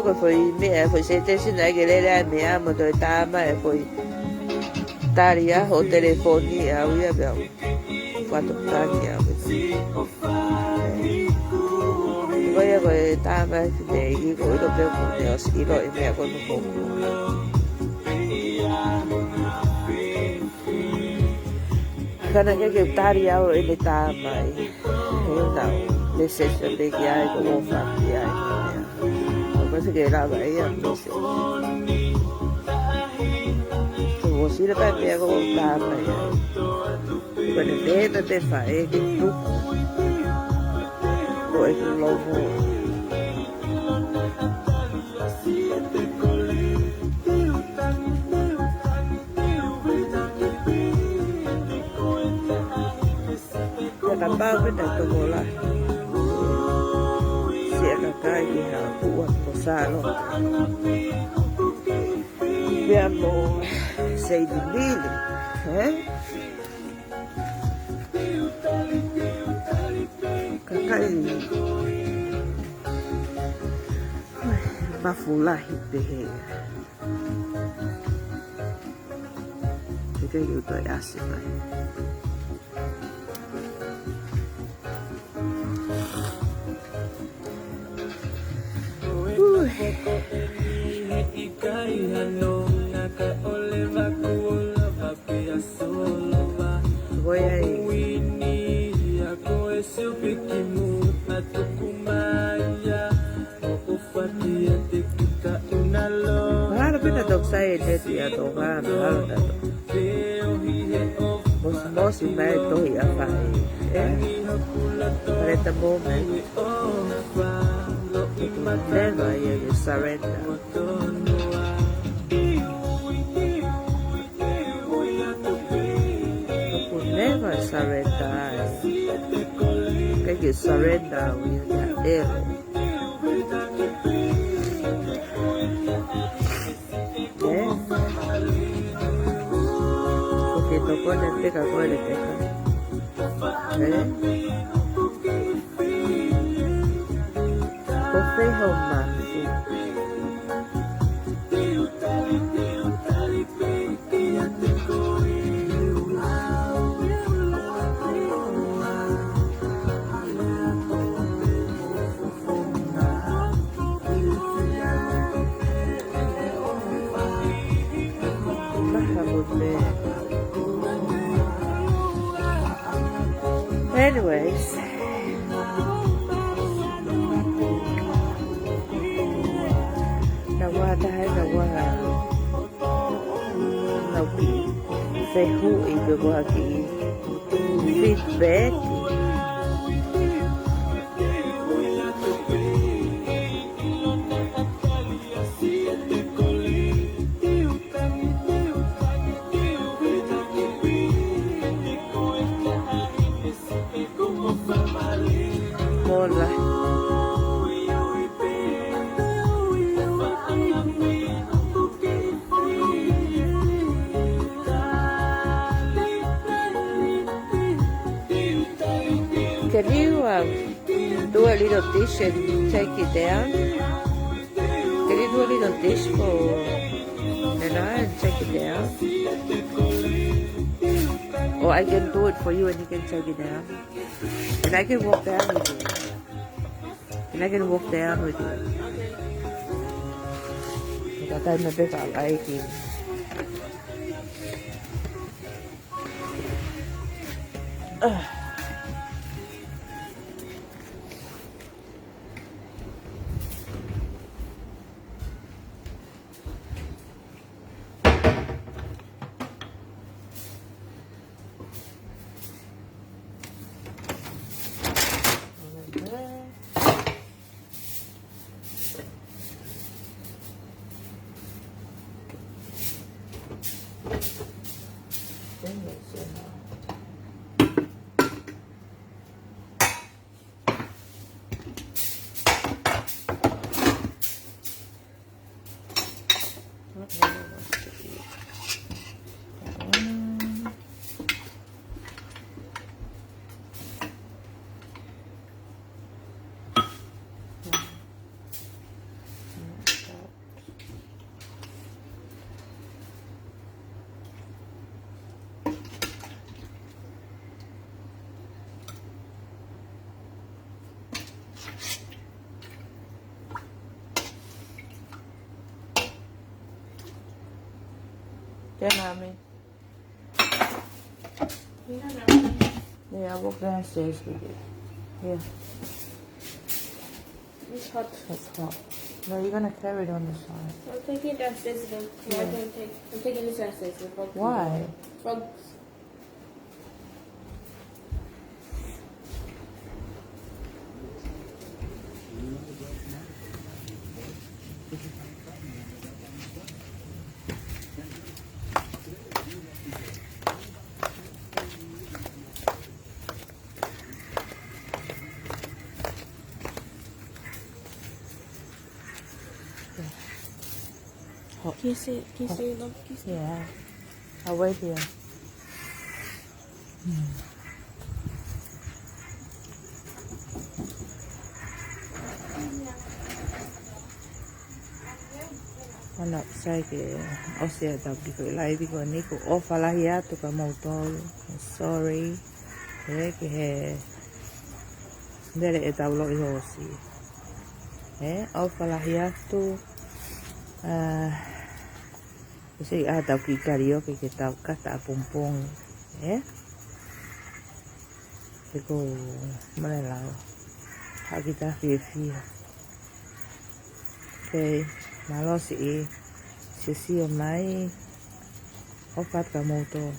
Ko e foʻi meʻa, foʻi sētesi naʻe ke lele ai meʻa mo toe tā mai e foʻi tali ʻa hoʻo telefoni ʻe au ia pea u fato tangi au pea. Ko ia ko e tā mai ki nei ki ko ilo pea ku ne ʻosi ilo e meʻa ko nu ko ku. Kana ke ke tali au ʻi he tā mai. He nau, le session le ki ai ko o faki ai. Ko se ke lava ia mo se. Ko o sila pa pea ko tā mai ai. Ko ne pena te fa e ke tuku. Ko e ku lomo. Pea kapau pē naʻe toko lahi. Siʻa kakai ki ha kuʻa ko Salo. Pea mo Seini Mili, ē? Kakai mafu lahi pehē. Te ke uto e asi mai. Ui. Ko ia ai. Mahalo pē naʻa tau sai e neti ʻa Tonga, mahalo naʻa tau. Mosimosi mai tohi ʻa fai, ē? But at the moment, never you surrender. Never surrender. Ke ke surrender with the arrow. Ē? Ko ke tokoni pē ka ko e le peka. Ē? Ko fē hoʻo mafu? Anyways. Naʻa ku taha, naʻa ku, naʻa ku fehuʻi pe ko e hā e kiʻi feedback. Mola. Can you, um, do a little dish and take it down? Can you do a little dish for Nana and take it down? Or I can do it for you and you can take it down. And I can walk down with you. And I can walk down with you. Ka taimi pē ka ʻai ki. Ah. Then, Mommy. You don't know. Yeah, I'll walk downstairs with you. Yeah. It's hot. It's hot. No, you're gonna carry it on the side. I'm taking it downstairs again. No, I Yeah. don't take. I'm taking this downstairs. The frog can Why? go. Frogs. Hot. Can you see it? Can you see it, Mom? Can you see it? Yeah. I'll wait here. Hmm. Hono ʻosi ke ʻosi ʻetau kiʻi laivi ko eni, ʻoku ʻofa lahi atu kia moutolu. Sorry. Ē, ki he mele ʻetau loʻi hoosi. Ē, ʻofa lahi atu. Ah, ʻosi ʻetau kiʻi karaoke ke tau kata ʻapongipongi. Ē? He ko male lau. Haʻa kita fiefia. Okay, mālō siʻi sio mai. ʻOfa atu kia moutolu.